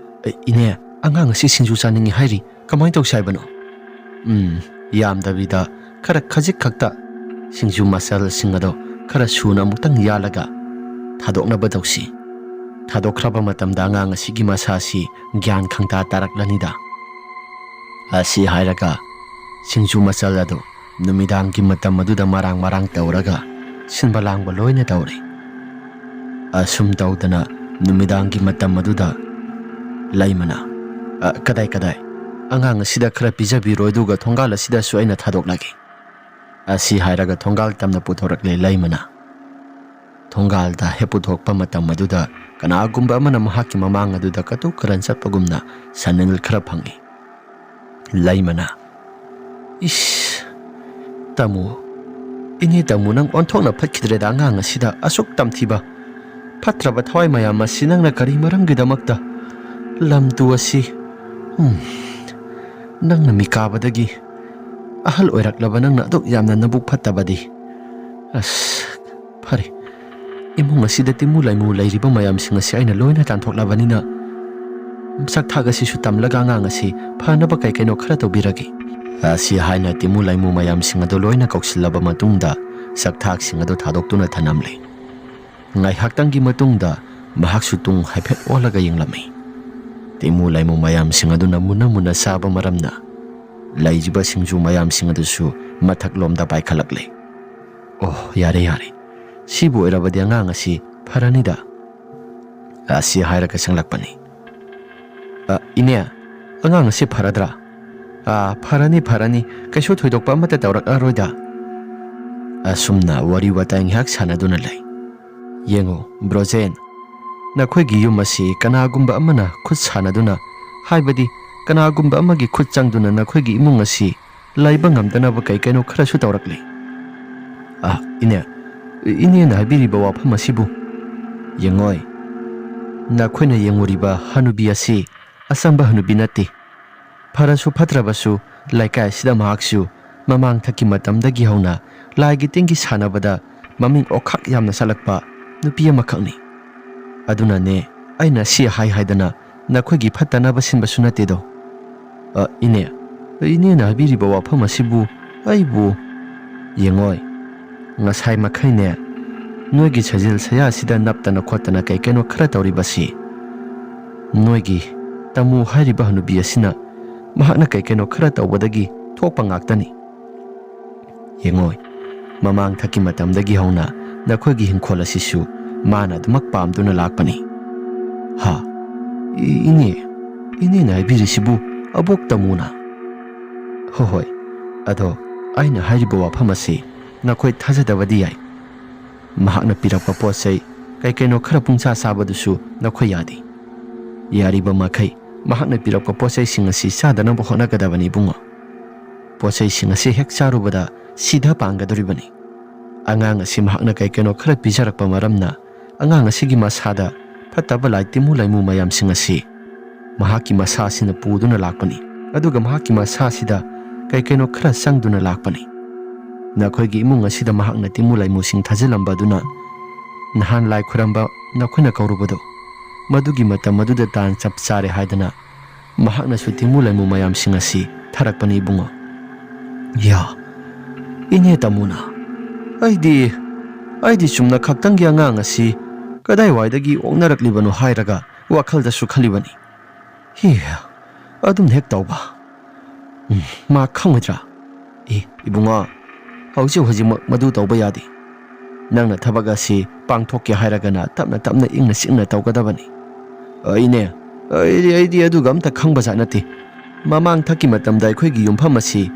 "ꯑꯦ, ꯏꯅꯦ, ꯑꯉꯥꯡ ꯑꯁꯤ ꯁꯤꯡꯖꯨ ꯆꯥꯅꯤꯡꯏ ꯍꯥꯏꯔꯤ, ꯀꯃꯥꯏꯅ ꯇꯧꯁꯤ ꯍꯥꯏꯕꯅꯣ?" "ꯎꯝ, ꯌꯥꯝꯗꯕꯤꯗ ꯈꯔ ꯈꯖꯤꯛ ꯈꯛꯇ ꯁꯤꯡꯖꯨ ꯃꯆꯜꯁꯤꯡ ꯑꯗꯣ ꯈꯔ ꯁꯨꯅ ꯑꯃꯨꯛꯇꯪ ꯌꯥꯜꯂꯒ ꯊꯥꯗꯣꯛꯅꯕ ꯇꯧꯁꯤ"꯫ ꯊꯥꯗꯣꯛꯈ꯭ꯔꯕ ꯃꯇꯝꯗ ꯑꯉꯥꯡ ꯑꯁꯤꯒꯤ ꯃꯁꯥꯁꯤ ꯒ꯭ꯌꯥꯟ ꯈꯪꯇꯥ ꯇꯥꯔꯛꯂꯅꯤꯗ꯫ ꯑꯁꯤ ꯍꯥꯏꯔꯒ ꯁꯤꯡꯖꯨ ꯃꯆꯜ ꯑꯗꯨ ꯅꯨꯃꯤꯗꯥꯡꯒꯤ ꯃꯇꯝ ꯑꯗꯨꯗ ꯃꯔꯥꯡ ꯃꯔꯥꯡ ꯇꯧꯔꯒ ꯁꯤꯟꯕ ꯂꯥꯡꯕ ꯂꯣꯏꯅ ꯇꯧꯔꯦ꯫ ꯑꯁꯨꯝ ꯇꯧꯗꯅ ꯅꯨꯃꯤꯗꯥꯡꯒꯤ ꯃꯇꯝ ꯑꯗꯨꯗ ꯂꯩꯃꯅ, "ꯑ, ꯀꯗꯥꯏ, ꯀꯗꯥꯏ? ꯑꯉꯥꯡ ꯑꯁꯤꯗ ꯈꯔ ꯄꯤꯖꯕꯤꯔꯣ, ꯑꯗꯨꯒ ꯊꯣꯡꯒꯥꯜ ꯑꯁꯤꯗꯁꯨ ꯑꯩꯅ ꯊꯥꯗꯣꯛꯂꯒꯦ"꯫ ꯑꯁꯤ ꯍꯥꯏꯔꯒ ꯊꯣꯡꯒꯥꯜ ꯇꯝꯅ ꯄꯨꯊꯣꯔꯛꯂꯦ ꯂꯩꯃꯅ꯫ ꯊꯣꯡꯒꯥꯜꯗ ꯍꯦꯛ ꯄꯨꯊꯣꯛꯄ ꯃꯇꯝ ꯑꯗꯨꯗ ꯀꯅꯥꯒꯨꯝꯕ ꯑꯃꯅ ꯃꯍꯥꯛꯀꯤ ꯃꯃꯥꯡ ꯑꯗꯨꯗ ꯀꯇꯨ ꯀꯔꯟ ꯆꯠꯄꯒꯨꯝꯅ ꯁꯟꯅꯤꯜ ꯈꯔ ꯐꯪꯏ꯫ ꯂꯩꯃꯅ, "ꯏꯁ, ꯇꯥꯃꯣ, ꯏꯅꯦ ꯇꯥꯃꯣ, ꯅꯪ ꯑꯣꯟꯊꯣꯛꯅ ꯐꯠꯈꯤꯗ꯭ꯔꯦꯗ ꯑꯉꯥꯡ ꯑꯁꯤꯗ ꯑꯁꯨꯛ ꯇꯝꯊꯤꯕ, ꯐꯠꯇ꯭ꯔꯕ ꯊꯋꯥꯏ ꯃꯌꯥꯝ ꯑꯁꯤ ꯅꯪꯅ ꯀꯔꯤ ꯃꯔꯝꯒꯤꯗꯃꯛꯇ ꯂꯝ ꯇꯨ ꯑꯁꯤ, ꯎꯝ, ꯅꯪꯅ ꯃꯤꯀꯥꯕꯗꯒꯤ ꯑꯍꯜ ꯑꯣꯏꯔꯛꯂꯕ ꯅꯪꯅ ꯑꯗꯨꯛ ꯌꯥꯝꯅ ꯅꯕꯨꯛ ꯐꯠꯇꯕꯗꯤ꯫ ꯑꯁ, ꯐꯔꯦ, ꯏꯃꯨꯡ ꯑꯁꯤꯗ ꯇꯤꯃꯨ ꯂꯩꯃꯨ ꯂꯩꯔꯤꯕ ꯃꯌꯥꯝꯁꯤꯡ ꯑꯁꯤ ꯑꯩꯅ ꯂꯣꯏꯅ ꯇꯥꯟꯊꯣꯛꯂꯕꯅꯤꯅ, ꯁꯛꯊꯥꯛ ꯑꯁꯤꯁꯨ ꯇꯝꯂꯒ ꯑꯉꯥꯡ ꯑꯁꯤ ꯐꯅꯕ ꯀꯩ ꯀꯩꯅꯣ ꯈꯔ ꯇꯧꯕꯤꯔꯒꯦ"꯫ ꯑꯁꯤ ꯍꯥꯏꯅ ꯇꯤꯃꯨ ꯂꯩꯃꯨ ꯃꯌꯥꯝꯁꯤꯡ ꯑꯗꯨ ꯂꯣꯏꯅ ꯀꯧꯁꯤꯜꯂꯕ ꯃꯇꯨꯡꯗ ꯁꯛꯊꯥꯛꯁꯤꯡ ꯑꯗꯨ ꯊꯥꯗꯣꯛꯇꯨꯅ ꯊꯅꯝꯂꯦ꯫ ꯉꯥꯏꯍꯥꯛꯇꯪꯒꯤ ꯃꯇꯨꯡꯗ ꯃꯍꯥꯛꯁꯨ ꯇꯨꯡ ꯍꯥꯏꯐꯦꯠ ꯑꯣꯜꯂꯒ ꯌꯦꯡꯂꯝꯃꯤ꯫ ꯇꯤꯃꯨ ꯂꯩꯃꯨ ꯃꯌꯥꯝꯁꯤꯡ ꯑꯗꯨꯅ ꯃꯨꯟꯅ ꯃꯨꯟꯅ ꯆꯥꯕ ꯃꯔꯝꯅ ꯂꯩꯔꯤꯕ ꯁꯤꯡꯖꯨ ꯃꯌꯥꯝꯁꯤꯡ ꯑꯗꯨꯁꯨ ꯃꯊꯛꯂꯣꯝꯗ ꯄꯥꯏꯈꯠꯂꯛꯂꯦ꯫ "ꯑꯣ, ꯌꯥꯔꯦ, ꯌꯥꯔꯦ, ꯁꯤꯕꯨ ꯑꯣꯏꯔꯕꯗꯤ ꯑꯉꯥꯡ ꯑꯁꯤ ꯐꯔꯅꯤꯗ"꯫ ꯑꯁꯤ ꯍꯥꯏꯔꯒ ꯆꯪꯂꯛꯄꯅꯤ꯫ "ꯑ, ꯏꯅꯦ, ꯑꯉꯥꯡ ꯑꯁꯤ ꯐꯔꯗ꯭ꯔꯥ?" "ꯑ, ꯐꯔꯅꯤ, ꯐꯔꯅꯤ, ꯀꯩꯁꯨ ꯊꯣꯏꯗꯣꯛꯄ ꯑꯃꯠꯇ ꯇꯧꯔꯛꯑꯔꯣꯏꯗ"꯫ ꯑꯁꯨꯝꯅ ꯋꯥꯔꯤ ꯋꯥꯇꯥꯏ ꯉꯥꯏꯍꯥꯛ ꯁꯥꯟꯅꯗꯨꯅ ꯂꯩ꯫ "ꯌꯦꯡꯉꯨ, ꯕ꯭ꯔꯣꯖꯦꯟ, ꯅꯈꯣꯏꯒꯤ ꯌꯨꯝ ꯑꯁꯤ ꯀꯅꯥꯒꯨꯝꯕ ꯑꯃꯅ ꯈꯨꯠ ꯁꯥꯟꯅꯗꯨꯅ, ꯍꯥꯏꯕꯗꯤ ꯀꯅꯥꯒꯨꯝꯕ ꯑꯃꯒꯤ ꯈꯨꯠ ꯆꯪꯗꯨꯅ ꯅꯈꯣꯏꯒꯤ ꯏꯃꯨꯡ ꯑꯁꯤ ꯂꯩꯕ ꯉꯝꯗꯅꯕ ꯀꯩ ꯀꯩꯅꯣ ꯈꯔꯁꯨ ꯇꯧꯔꯛꯂꯤ"꯫ "ꯑ, ꯏꯅꯦ, ꯏꯅꯦꯅ ꯍꯥꯏꯕꯤꯔꯤꯕ ꯋꯥꯐꯝ ꯑꯁꯤꯕꯨ ꯌꯦꯡꯉꯣꯏ꯫ ꯅꯈꯣꯏꯅ ꯌꯦꯡꯉꯨꯔꯤꯕ ꯍꯅꯨꯕꯤ ꯑꯁꯤ ꯑꯆꯝꯕ ꯍꯅꯨꯕꯤ ꯅꯠꯇꯦ꯫ ꯐꯔꯁꯨ ꯐꯠꯇ꯭ꯔꯕꯁꯨ ꯂꯩꯀꯥꯏ ꯑꯁꯤꯗ ꯃꯍꯥꯛꯁꯨ ꯃꯃꯥꯡꯊꯛꯀꯤ ꯃꯇꯝꯗꯒꯤ ꯍꯧꯅ ꯂꯥꯏꯒꯤ ꯇꯤꯟꯒꯤ ꯁꯥꯟꯅꯕꯗ ꯃꯃꯤꯡ ꯑꯣꯈꯥꯛ ꯌꯥꯝꯅ ꯆꯠꯂꯛꯄ ꯅꯨꯄꯤ ꯑꯃꯈꯛꯅꯤ꯫ ꯑꯗꯨꯅꯅꯦ ꯑꯩꯅ ꯁꯤ ꯍꯥꯏ ꯍꯥꯏꯗꯅ ꯅꯈꯣꯏꯒꯤ ꯐꯠꯇꯅꯕ ꯁꯤꯟꯕꯁꯨ ꯅꯠꯇꯦꯗꯣ"꯫ "ꯑ, ꯏꯅꯦ, ꯏꯅꯦꯅ ꯍꯥꯏꯕꯤꯔꯤꯕ ꯋꯥꯐꯝ ꯑꯁꯤꯕꯨ ꯑꯩꯕꯨ"꯫ "ꯌꯦꯡꯉꯣꯏ, ꯉꯁꯥꯏ ꯃꯈꯩꯅꯦ ꯅꯣꯏꯒꯤ ꯁꯖꯤꯜ ꯁꯌꯥ ꯑꯁꯤꯗ ꯅꯞꯇꯅ ꯈꯣꯠꯇꯅ ꯀꯩ ꯀꯩꯅꯣ ꯈꯔ ꯇꯧꯔꯤꯕꯁꯤ ꯅꯣꯏꯒꯤ ꯇꯥꯃꯣ ꯍꯥꯏꯔꯤꯕ ꯍꯅꯨꯕꯤ ꯑꯁꯤꯅ ꯃꯍꯥꯛꯅ ꯀꯩ ꯀꯩꯅꯣ ꯈꯔ ꯇꯧꯕꯗꯒꯤ ꯊꯣꯛꯄ ꯉꯥꯛꯇꯅꯤ꯫ ꯌꯦꯡꯉꯣꯏ, ꯃꯃꯥꯡ ꯊꯛꯀꯤ ꯃꯇꯝꯗꯒꯤ ꯍꯧꯅ ꯅꯈꯣꯏꯒꯤ ꯍꯤꯡꯈꯣꯜ ꯑꯁꯤꯁꯨ ꯃꯥꯅ ꯑꯗꯨꯃꯛ ꯄꯥꯝꯗꯨꯅ ꯂꯥꯛꯄꯅꯤ꯫ ꯍꯥ? ꯏ-, ꯏꯅꯦ, ꯏꯅꯦꯅ ꯍꯥꯏꯕꯤꯔꯤꯁꯤꯕꯨ ꯑꯕꯣꯛ ꯇꯥꯃꯣꯅ? ꯍꯣꯏ, ꯍꯣꯏ, ꯑꯗꯣ ꯑꯩꯅ ꯍꯥꯏꯔꯤꯕ ꯋꯥꯐꯝ ꯑꯁꯤ ꯅꯈꯣꯏ ꯊꯥꯖꯗꯕꯗꯤ ꯌꯥꯏ꯫ ꯃꯍꯥꯛꯅ ꯄꯤꯔꯛꯄ ꯄꯣꯠ ꯆꯩ ꯀꯩ ꯀꯩꯅꯣ ꯈꯔ ꯄꯨꯡꯆꯥ ꯆꯥꯕꯗꯨꯁꯨ ꯅꯈꯣꯏ ꯌꯥꯗꯦ꯫ ꯌꯥꯔꯤꯕ ꯃꯈꯩ ꯃꯍꯥꯛꯅ ꯄꯤꯔꯛꯄ ꯄꯣꯠ ꯆꯩꯁꯤꯡ ꯑꯁꯤ ꯆꯥꯗꯅꯕ ꯍꯣꯠꯅꯒꯗꯕꯅꯤ ꯏꯕꯨꯡꯉꯣ꯫ ꯄꯣꯠ ꯆꯩꯁꯤꯡ ꯑꯁꯤ ꯍꯦꯛ ꯆꯥꯔꯨꯕꯗ ꯁꯤꯗ ꯄꯥꯡꯒꯗꯧꯔꯤꯕꯅꯤ꯫ ꯑꯉꯥꯡ ꯑꯁꯤ ꯃꯍꯥꯛꯅ ꯀꯩ ꯀꯩꯅꯣ ꯈꯔ ꯄꯤꯖꯔꯛꯄ ꯃꯔꯝꯅ ꯑꯉꯥꯡ ꯑꯁꯤꯒꯤ ꯃꯁꯥꯗ ꯐꯠꯇꯕ ꯂꯥꯏ ꯇꯤꯟꯃꯨ ꯂꯥꯏꯃꯨ ꯃꯌꯥꯝꯁꯤꯡ ꯑꯁꯤ ꯃꯍꯥꯛꯀꯤ ꯃꯁꯥ ꯑꯁꯤꯅ ꯄꯨꯗꯨꯅ ꯂꯥꯛꯄꯅꯤ꯫ ꯑꯗꯨꯒ ꯃꯍꯥꯛꯀꯤ ꯃꯁꯥ ꯑꯁꯤꯗ ꯀꯩ ꯀꯩꯅꯣ ꯈꯔ ꯆꯪꯗꯨꯅ ꯂꯥꯛꯄꯅꯤ꯫ ꯅꯈꯣꯏꯒꯤ ꯏꯃꯨꯡ ꯑꯁꯤꯗ ꯃꯍꯥꯛꯅ ꯇꯤꯟꯃꯨ ꯂꯥꯏꯃꯨꯁꯤꯡ ꯊꯥꯖꯤꯜꯂꯝꯕ ꯑꯗꯨꯅ ꯅꯍꯥꯟ ꯂꯥꯏ ꯈꯨꯔꯝꯕ ꯅꯈꯣꯏꯅ ꯀꯧꯔꯨꯕꯗꯣ, ꯃꯗꯨꯒꯤ ꯃꯇꯝ ꯑꯗꯨꯗ ꯇꯥꯟ ꯆꯞ ꯆꯥꯔꯦ ꯍꯥꯏꯗꯅ ꯃꯍꯥꯛꯅꯁꯨ ꯇꯤꯟꯃꯨ ꯂꯥꯏꯃꯨ ꯃꯌꯥꯝꯁꯤꯡ ꯑꯁꯤ ꯊꯥꯔꯛꯄꯅꯤ ꯏꯕꯨꯡꯉꯣ꯫ ꯌꯥ, ꯏꯅꯦ ꯇꯥꯃꯣꯅ, ꯑꯩꯗꯤ, ꯑꯩꯗꯤ ꯆꯨꯝꯅ ꯈꯛꯇꯪꯒꯤ ꯑꯉꯥꯡ ꯑꯁꯤ ꯀꯗꯥꯏꯋꯥꯏꯗꯒꯤ ꯑꯣꯛꯅꯔꯛꯂꯤꯕꯅꯣ ꯍꯥꯏꯔꯒ ꯋꯥꯈꯜꯗꯁꯨ ꯈꯜꯂꯤꯕꯅꯤ꯫ ꯍꯤ, ꯑꯗꯨꯝ ꯍꯦꯛ ꯇꯧꯕ꯫ ꯎꯝ, ꯃꯥ ꯈꯪꯉꯣꯏꯗ꯭ꯔꯥ? ꯑꯦ, ꯏꯕꯨꯡꯉꯣ, ꯍꯧꯖꯤꯛ ꯍꯧꯖꯤꯛꯃꯛ ꯃꯗꯨ ꯇꯧꯕ ꯌꯥꯗꯦ꯫ ꯅꯪꯅ ꯊꯕꯛ ꯑꯁꯤ ꯄꯥꯡꯊꯣꯛꯀꯦ ꯍꯥꯏꯔꯒꯅ ꯇꯞꯅ ꯇꯞꯅ ꯏꯪꯅ ꯆꯤꯛꯅ ꯇꯧꯒꯗꯕꯅꯤ꯫ ꯑꯩꯅꯦ, ꯑꯩꯗꯤ, ꯑꯩꯗꯤ ꯑꯗꯨꯒ ꯑꯝꯇ ꯈꯪꯕꯖꯥꯠ ꯅꯠꯇꯦ꯫ ꯃꯃꯥꯡ ꯊꯛꯀꯤ ꯃꯇꯝꯗ ꯑꯩꯈꯣꯏꯒꯤ ꯌꯨꯝꯐꯝ ꯑꯁꯤ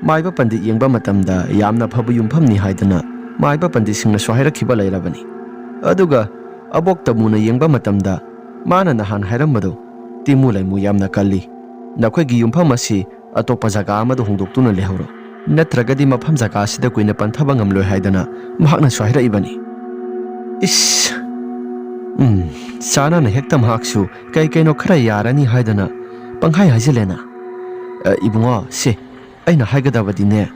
ꯃꯥꯏꯕ ꯄꯟꯗꯤꯠ ꯌꯦꯡꯕ ꯃꯇꯝꯗ ꯌꯥꯝꯅ ꯐꯕ ꯌꯨꯝꯐꯝꯅꯤ ꯍꯥꯏꯗꯅ ꯃꯥꯏꯕ ꯄꯟꯗꯤꯠꯁꯤꯡꯅꯁꯨ ꯍꯥꯏꯔꯛꯈꯤꯕ ꯂꯩꯔꯕꯅꯤ꯫ ꯑꯗꯨꯒ ꯑꯕꯣꯛ ꯇꯃꯨꯅ ꯌꯦꯡꯕ ꯃꯇꯝꯗ ꯃꯥꯅ ꯅꯍꯥꯟ ꯍꯥꯏꯔꯝꯕꯗꯣ, ꯇꯤꯃꯨ ꯂꯩꯃꯨ ꯌꯥꯝꯅ ꯀꯜꯂꯤ꯫ ꯅꯈꯣꯏꯒꯤ ꯌꯨꯝꯐꯝ ꯑꯁꯤ ꯑꯇꯣꯞꯄ ꯖꯒꯥ ꯑꯃꯗ ꯍꯣꯡꯗꯣꯛꯇꯨꯅ ꯂꯩꯍꯧꯔꯣ꯫ ꯅꯠꯇ꯭ꯔꯒꯗꯤ ꯃꯐꯝ ꯖꯒꯥ ꯑꯁꯤꯗ ꯀꯨꯏꯅ ꯄꯟꯊꯕ ꯉꯝꯂꯣꯏ ꯍꯥꯏꯗꯅ ꯃꯍꯥꯛꯅꯁꯨ ꯍꯥꯏꯔꯛꯏꯕꯅꯤ꯫ ꯏꯁ! ꯎꯝ, ꯆꯥꯅꯅ ꯍꯦꯛꯇ ꯃꯍꯥꯛꯁꯨ ꯀꯩ ꯀꯩꯅꯣ ꯈꯔ ꯌꯥꯔꯅꯤ ꯍꯥꯏꯗꯅ ꯄꯪꯍꯥꯏ ꯍꯥꯏꯖꯤꯜꯂꯦꯅ꯫ ꯑ, ꯏꯕꯨꯡꯉꯣ, ꯁꯦ, ꯑꯩꯅ ꯍꯥꯏꯒꯗꯕꯗꯤꯅꯦ,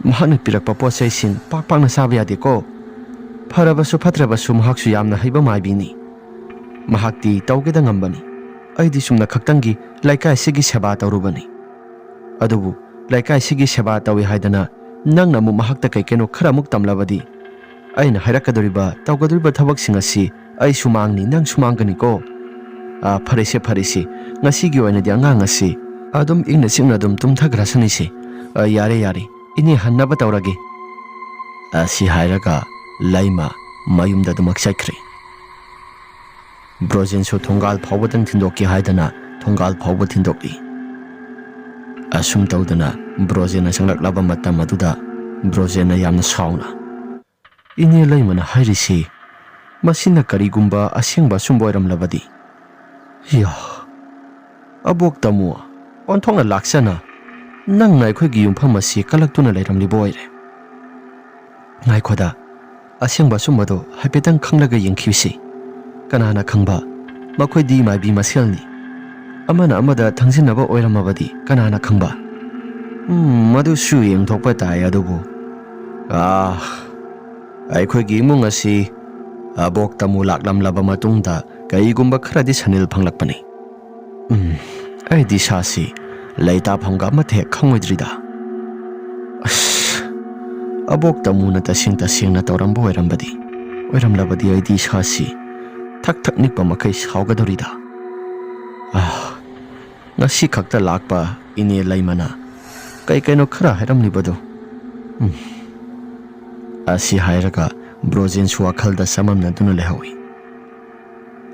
ꯃꯍꯥꯛꯅ ꯄꯤꯔꯛꯄ ꯄꯣꯠ ꯆꯩꯁꯤꯡ ꯄꯥꯛ ꯄꯥꯛꯅ ꯆꯥꯕ ꯌꯥꯗꯦꯀꯣ꯫ ꯐꯔꯕꯁꯨ ꯐꯠꯇ꯭ꯔꯕꯁꯨ ꯃꯍꯥꯛꯁꯨ ꯌꯥꯝꯅ ꯍꯩꯕ ꯃꯥꯏꯕꯤꯅꯤ꯫ ꯃꯍꯥꯛꯇꯤ ꯇꯧꯒꯦꯗ ꯉꯝꯕꯅꯤ꯫ ꯑꯩꯗꯤ ꯆꯨꯝꯅ ꯈꯛꯇꯪꯒꯤ ꯂꯩꯀꯥꯏꯁꯤꯒꯤ ꯁꯦꯕꯥ ꯇꯧꯔꯨꯕꯅꯤ꯫ ꯑꯗꯨꯕꯨ ꯂꯩꯀꯥꯏꯁꯤꯒꯤ ꯁꯦꯕꯥ ꯇꯧꯏ ꯍꯥꯏꯗꯅ ꯅꯪꯅ ꯑꯃꯨꯛ ꯃꯍꯥꯛꯇ ꯀꯩ ꯀꯩꯅꯣ ꯈꯔ ꯑꯃꯨꯛ ꯇꯝꯂꯕꯗꯤ ꯑꯩꯅ ꯍꯥꯏꯔꯛꯀꯗꯧꯔꯤꯕ, ꯇꯧꯒꯗꯧꯔꯤꯕ ꯊꯕꯛꯁꯤꯡ ꯑꯁꯤ ꯑꯩꯁꯨ ꯃꯥꯡꯅꯤ, ꯅꯪꯁꯨ ꯃꯥꯡꯒꯅꯤꯀꯣ꯫ ꯑꯥ, ꯐꯔꯦꯁꯦ, ꯐꯔꯦꯁꯦ, ꯉꯁꯤꯒꯤ ꯑꯣꯏꯅꯗꯤ ꯑꯉꯥꯡ ꯑꯁꯤ ꯑꯗꯨꯝ ꯏꯪꯅ ꯆꯤꯛꯅ ꯑꯗꯨꯝ ꯇꯨꯝꯊꯈ꯭ꯔꯁꯅꯤꯁꯦ꯫ ꯑꯥ, ꯌꯥꯔꯦ, ꯌꯥꯔꯦ, ꯏꯅꯦ ꯍꯟꯅꯕ ꯇꯧꯔꯒꯦ꯫ ꯑꯁꯤ ꯍꯥꯏꯔꯒ ꯂꯩꯃ ꯃꯌꯨꯝꯗ ꯑꯗꯨꯃꯛ ꯆꯠꯈ꯭ꯔꯦ꯫ ꯕ꯭ꯔꯣꯖꯦꯟꯁꯨ ꯊꯣꯡꯒꯥꯜ ꯐꯥꯎꯕꯗꯪ ꯊꯤꯟꯗꯣꯛꯀꯦ ꯍꯥꯏꯗꯅ ꯊꯣꯡꯒꯥꯜ ꯐꯥꯎꯕ ꯊꯤꯟꯗꯣꯛꯂꯤ꯫ ꯑꯁꯨꯝ ꯇꯧꯗꯅ ꯕ꯭ꯔꯣꯖꯦꯟꯅ ꯆꯪꯂꯛꯂꯕ ꯃꯇꯝ ꯑꯗꯨꯗ ꯕ꯭ꯔꯣꯖꯦꯟꯅ ꯌꯥꯝꯅ ꯁꯥꯎꯅ, "ꯏꯅꯦ ꯂꯩꯃꯅ ꯍꯥꯏꯔꯤꯁꯤ, ꯃꯁꯤꯅ ꯀꯔꯤꯒꯨꯝꯕ ꯑꯁꯦꯡꯕ ꯑꯆꯨꯝꯕ ꯑꯣꯏꯔꯝꯂꯕꯗꯤ? ꯌꯥ, ꯑꯕꯣꯛ ꯇꯥꯃꯣ, ꯑꯣꯟꯊꯣꯛꯅ ꯂꯥꯛꯆꯅ ꯅꯪꯅ ꯑꯩꯈꯣꯏꯒꯤ ꯌꯨꯝꯐꯝ ꯑꯁꯤ ꯀꯜꯂꯛꯇꯨꯅ ꯂꯩꯔꯝꯂꯤꯕ ꯑꯣꯏꯔꯦ꯫ ꯉꯥꯏꯈꯣꯗ, ꯑꯁꯦꯡꯕ ꯑꯆꯨꯝꯕꯗꯣ ꯍꯥꯏꯐꯦꯠꯇꯪ ꯈꯪꯂꯒ ꯌꯦꯡꯈꯤꯁꯤ꯫ ꯀꯅꯥꯅ ꯈꯪꯕ, ꯃꯈꯣꯏꯗꯤ ꯃꯥꯏꯕꯤ ꯃꯁꯦꯜꯅꯤ꯫ ꯑꯃꯅ ꯑꯃꯗ ꯊꯪꯖꯤꯟꯅꯕ ꯑꯣꯏꯔꯝꯃꯕꯗꯤ ꯀꯅꯥꯅ ꯈꯪꯕ?" "ꯎꯝ, ꯃꯗꯨꯁꯨ ꯌꯦꯡꯊꯣꯛꯄ ꯇꯥꯏ, ꯑꯗꯨꯕꯨ, ꯑꯥ, ꯑꯩꯈꯣꯏꯒꯤ ꯏꯃꯨꯡ ꯑꯁꯤ ꯑꯕꯣꯛ ꯇꯥꯃꯣ ꯂꯥꯛꯂꯝꯂꯕ ꯃꯇꯨꯡꯗ ꯀꯔꯤꯒꯨꯝꯕ ꯈꯔꯗꯤ ꯁꯅꯤꯜ ꯐꯪꯂꯛꯄꯅꯤ꯫ ꯎꯝ, ꯑꯩꯗꯤ ꯏꯁꯥꯁꯤ ꯂꯩꯇꯥꯐꯝꯒ ꯑꯃꯠꯇ ꯍꯦꯛ ꯈꯪꯉꯣꯏꯗ꯭ꯔꯤꯗ꯫ ꯑꯁ, ꯑꯕꯣꯛ ꯇꯥꯃꯣꯅ ꯇꯁꯦꯡ ꯇꯁꯦꯡꯅ ꯇꯧꯔꯝꯕ ꯑꯣꯏꯔꯝꯕꯗꯤ, ꯑꯣꯏꯔꯝꯂꯕꯗꯤ ꯑꯩꯗꯤ ꯏꯁꯥꯁꯤ ꯊꯛ ꯊꯛ ꯅꯤꯛꯄ ꯃꯈꯩ ꯁꯥꯎꯒꯗꯧꯔꯤꯗ꯫ ꯑꯥ, ꯉꯁꯤ ꯈꯛꯇ ꯂꯥꯛꯄ ꯏꯅꯦ ꯂꯩꯃꯅ ꯀꯩ ꯀꯩꯅꯣ ꯈꯔ ꯍꯥꯏꯔꯝꯂꯤꯕꯗꯨ꯫ ꯎꯝ." ꯑꯁꯤ ꯍꯥꯏꯔꯒ ꯕ꯭ꯔꯣꯖꯦꯟꯁꯨ ꯋꯥꯈꯜꯗ ꯆꯃꯝꯅꯗꯨꯅ ꯂꯩꯍꯧꯏ꯫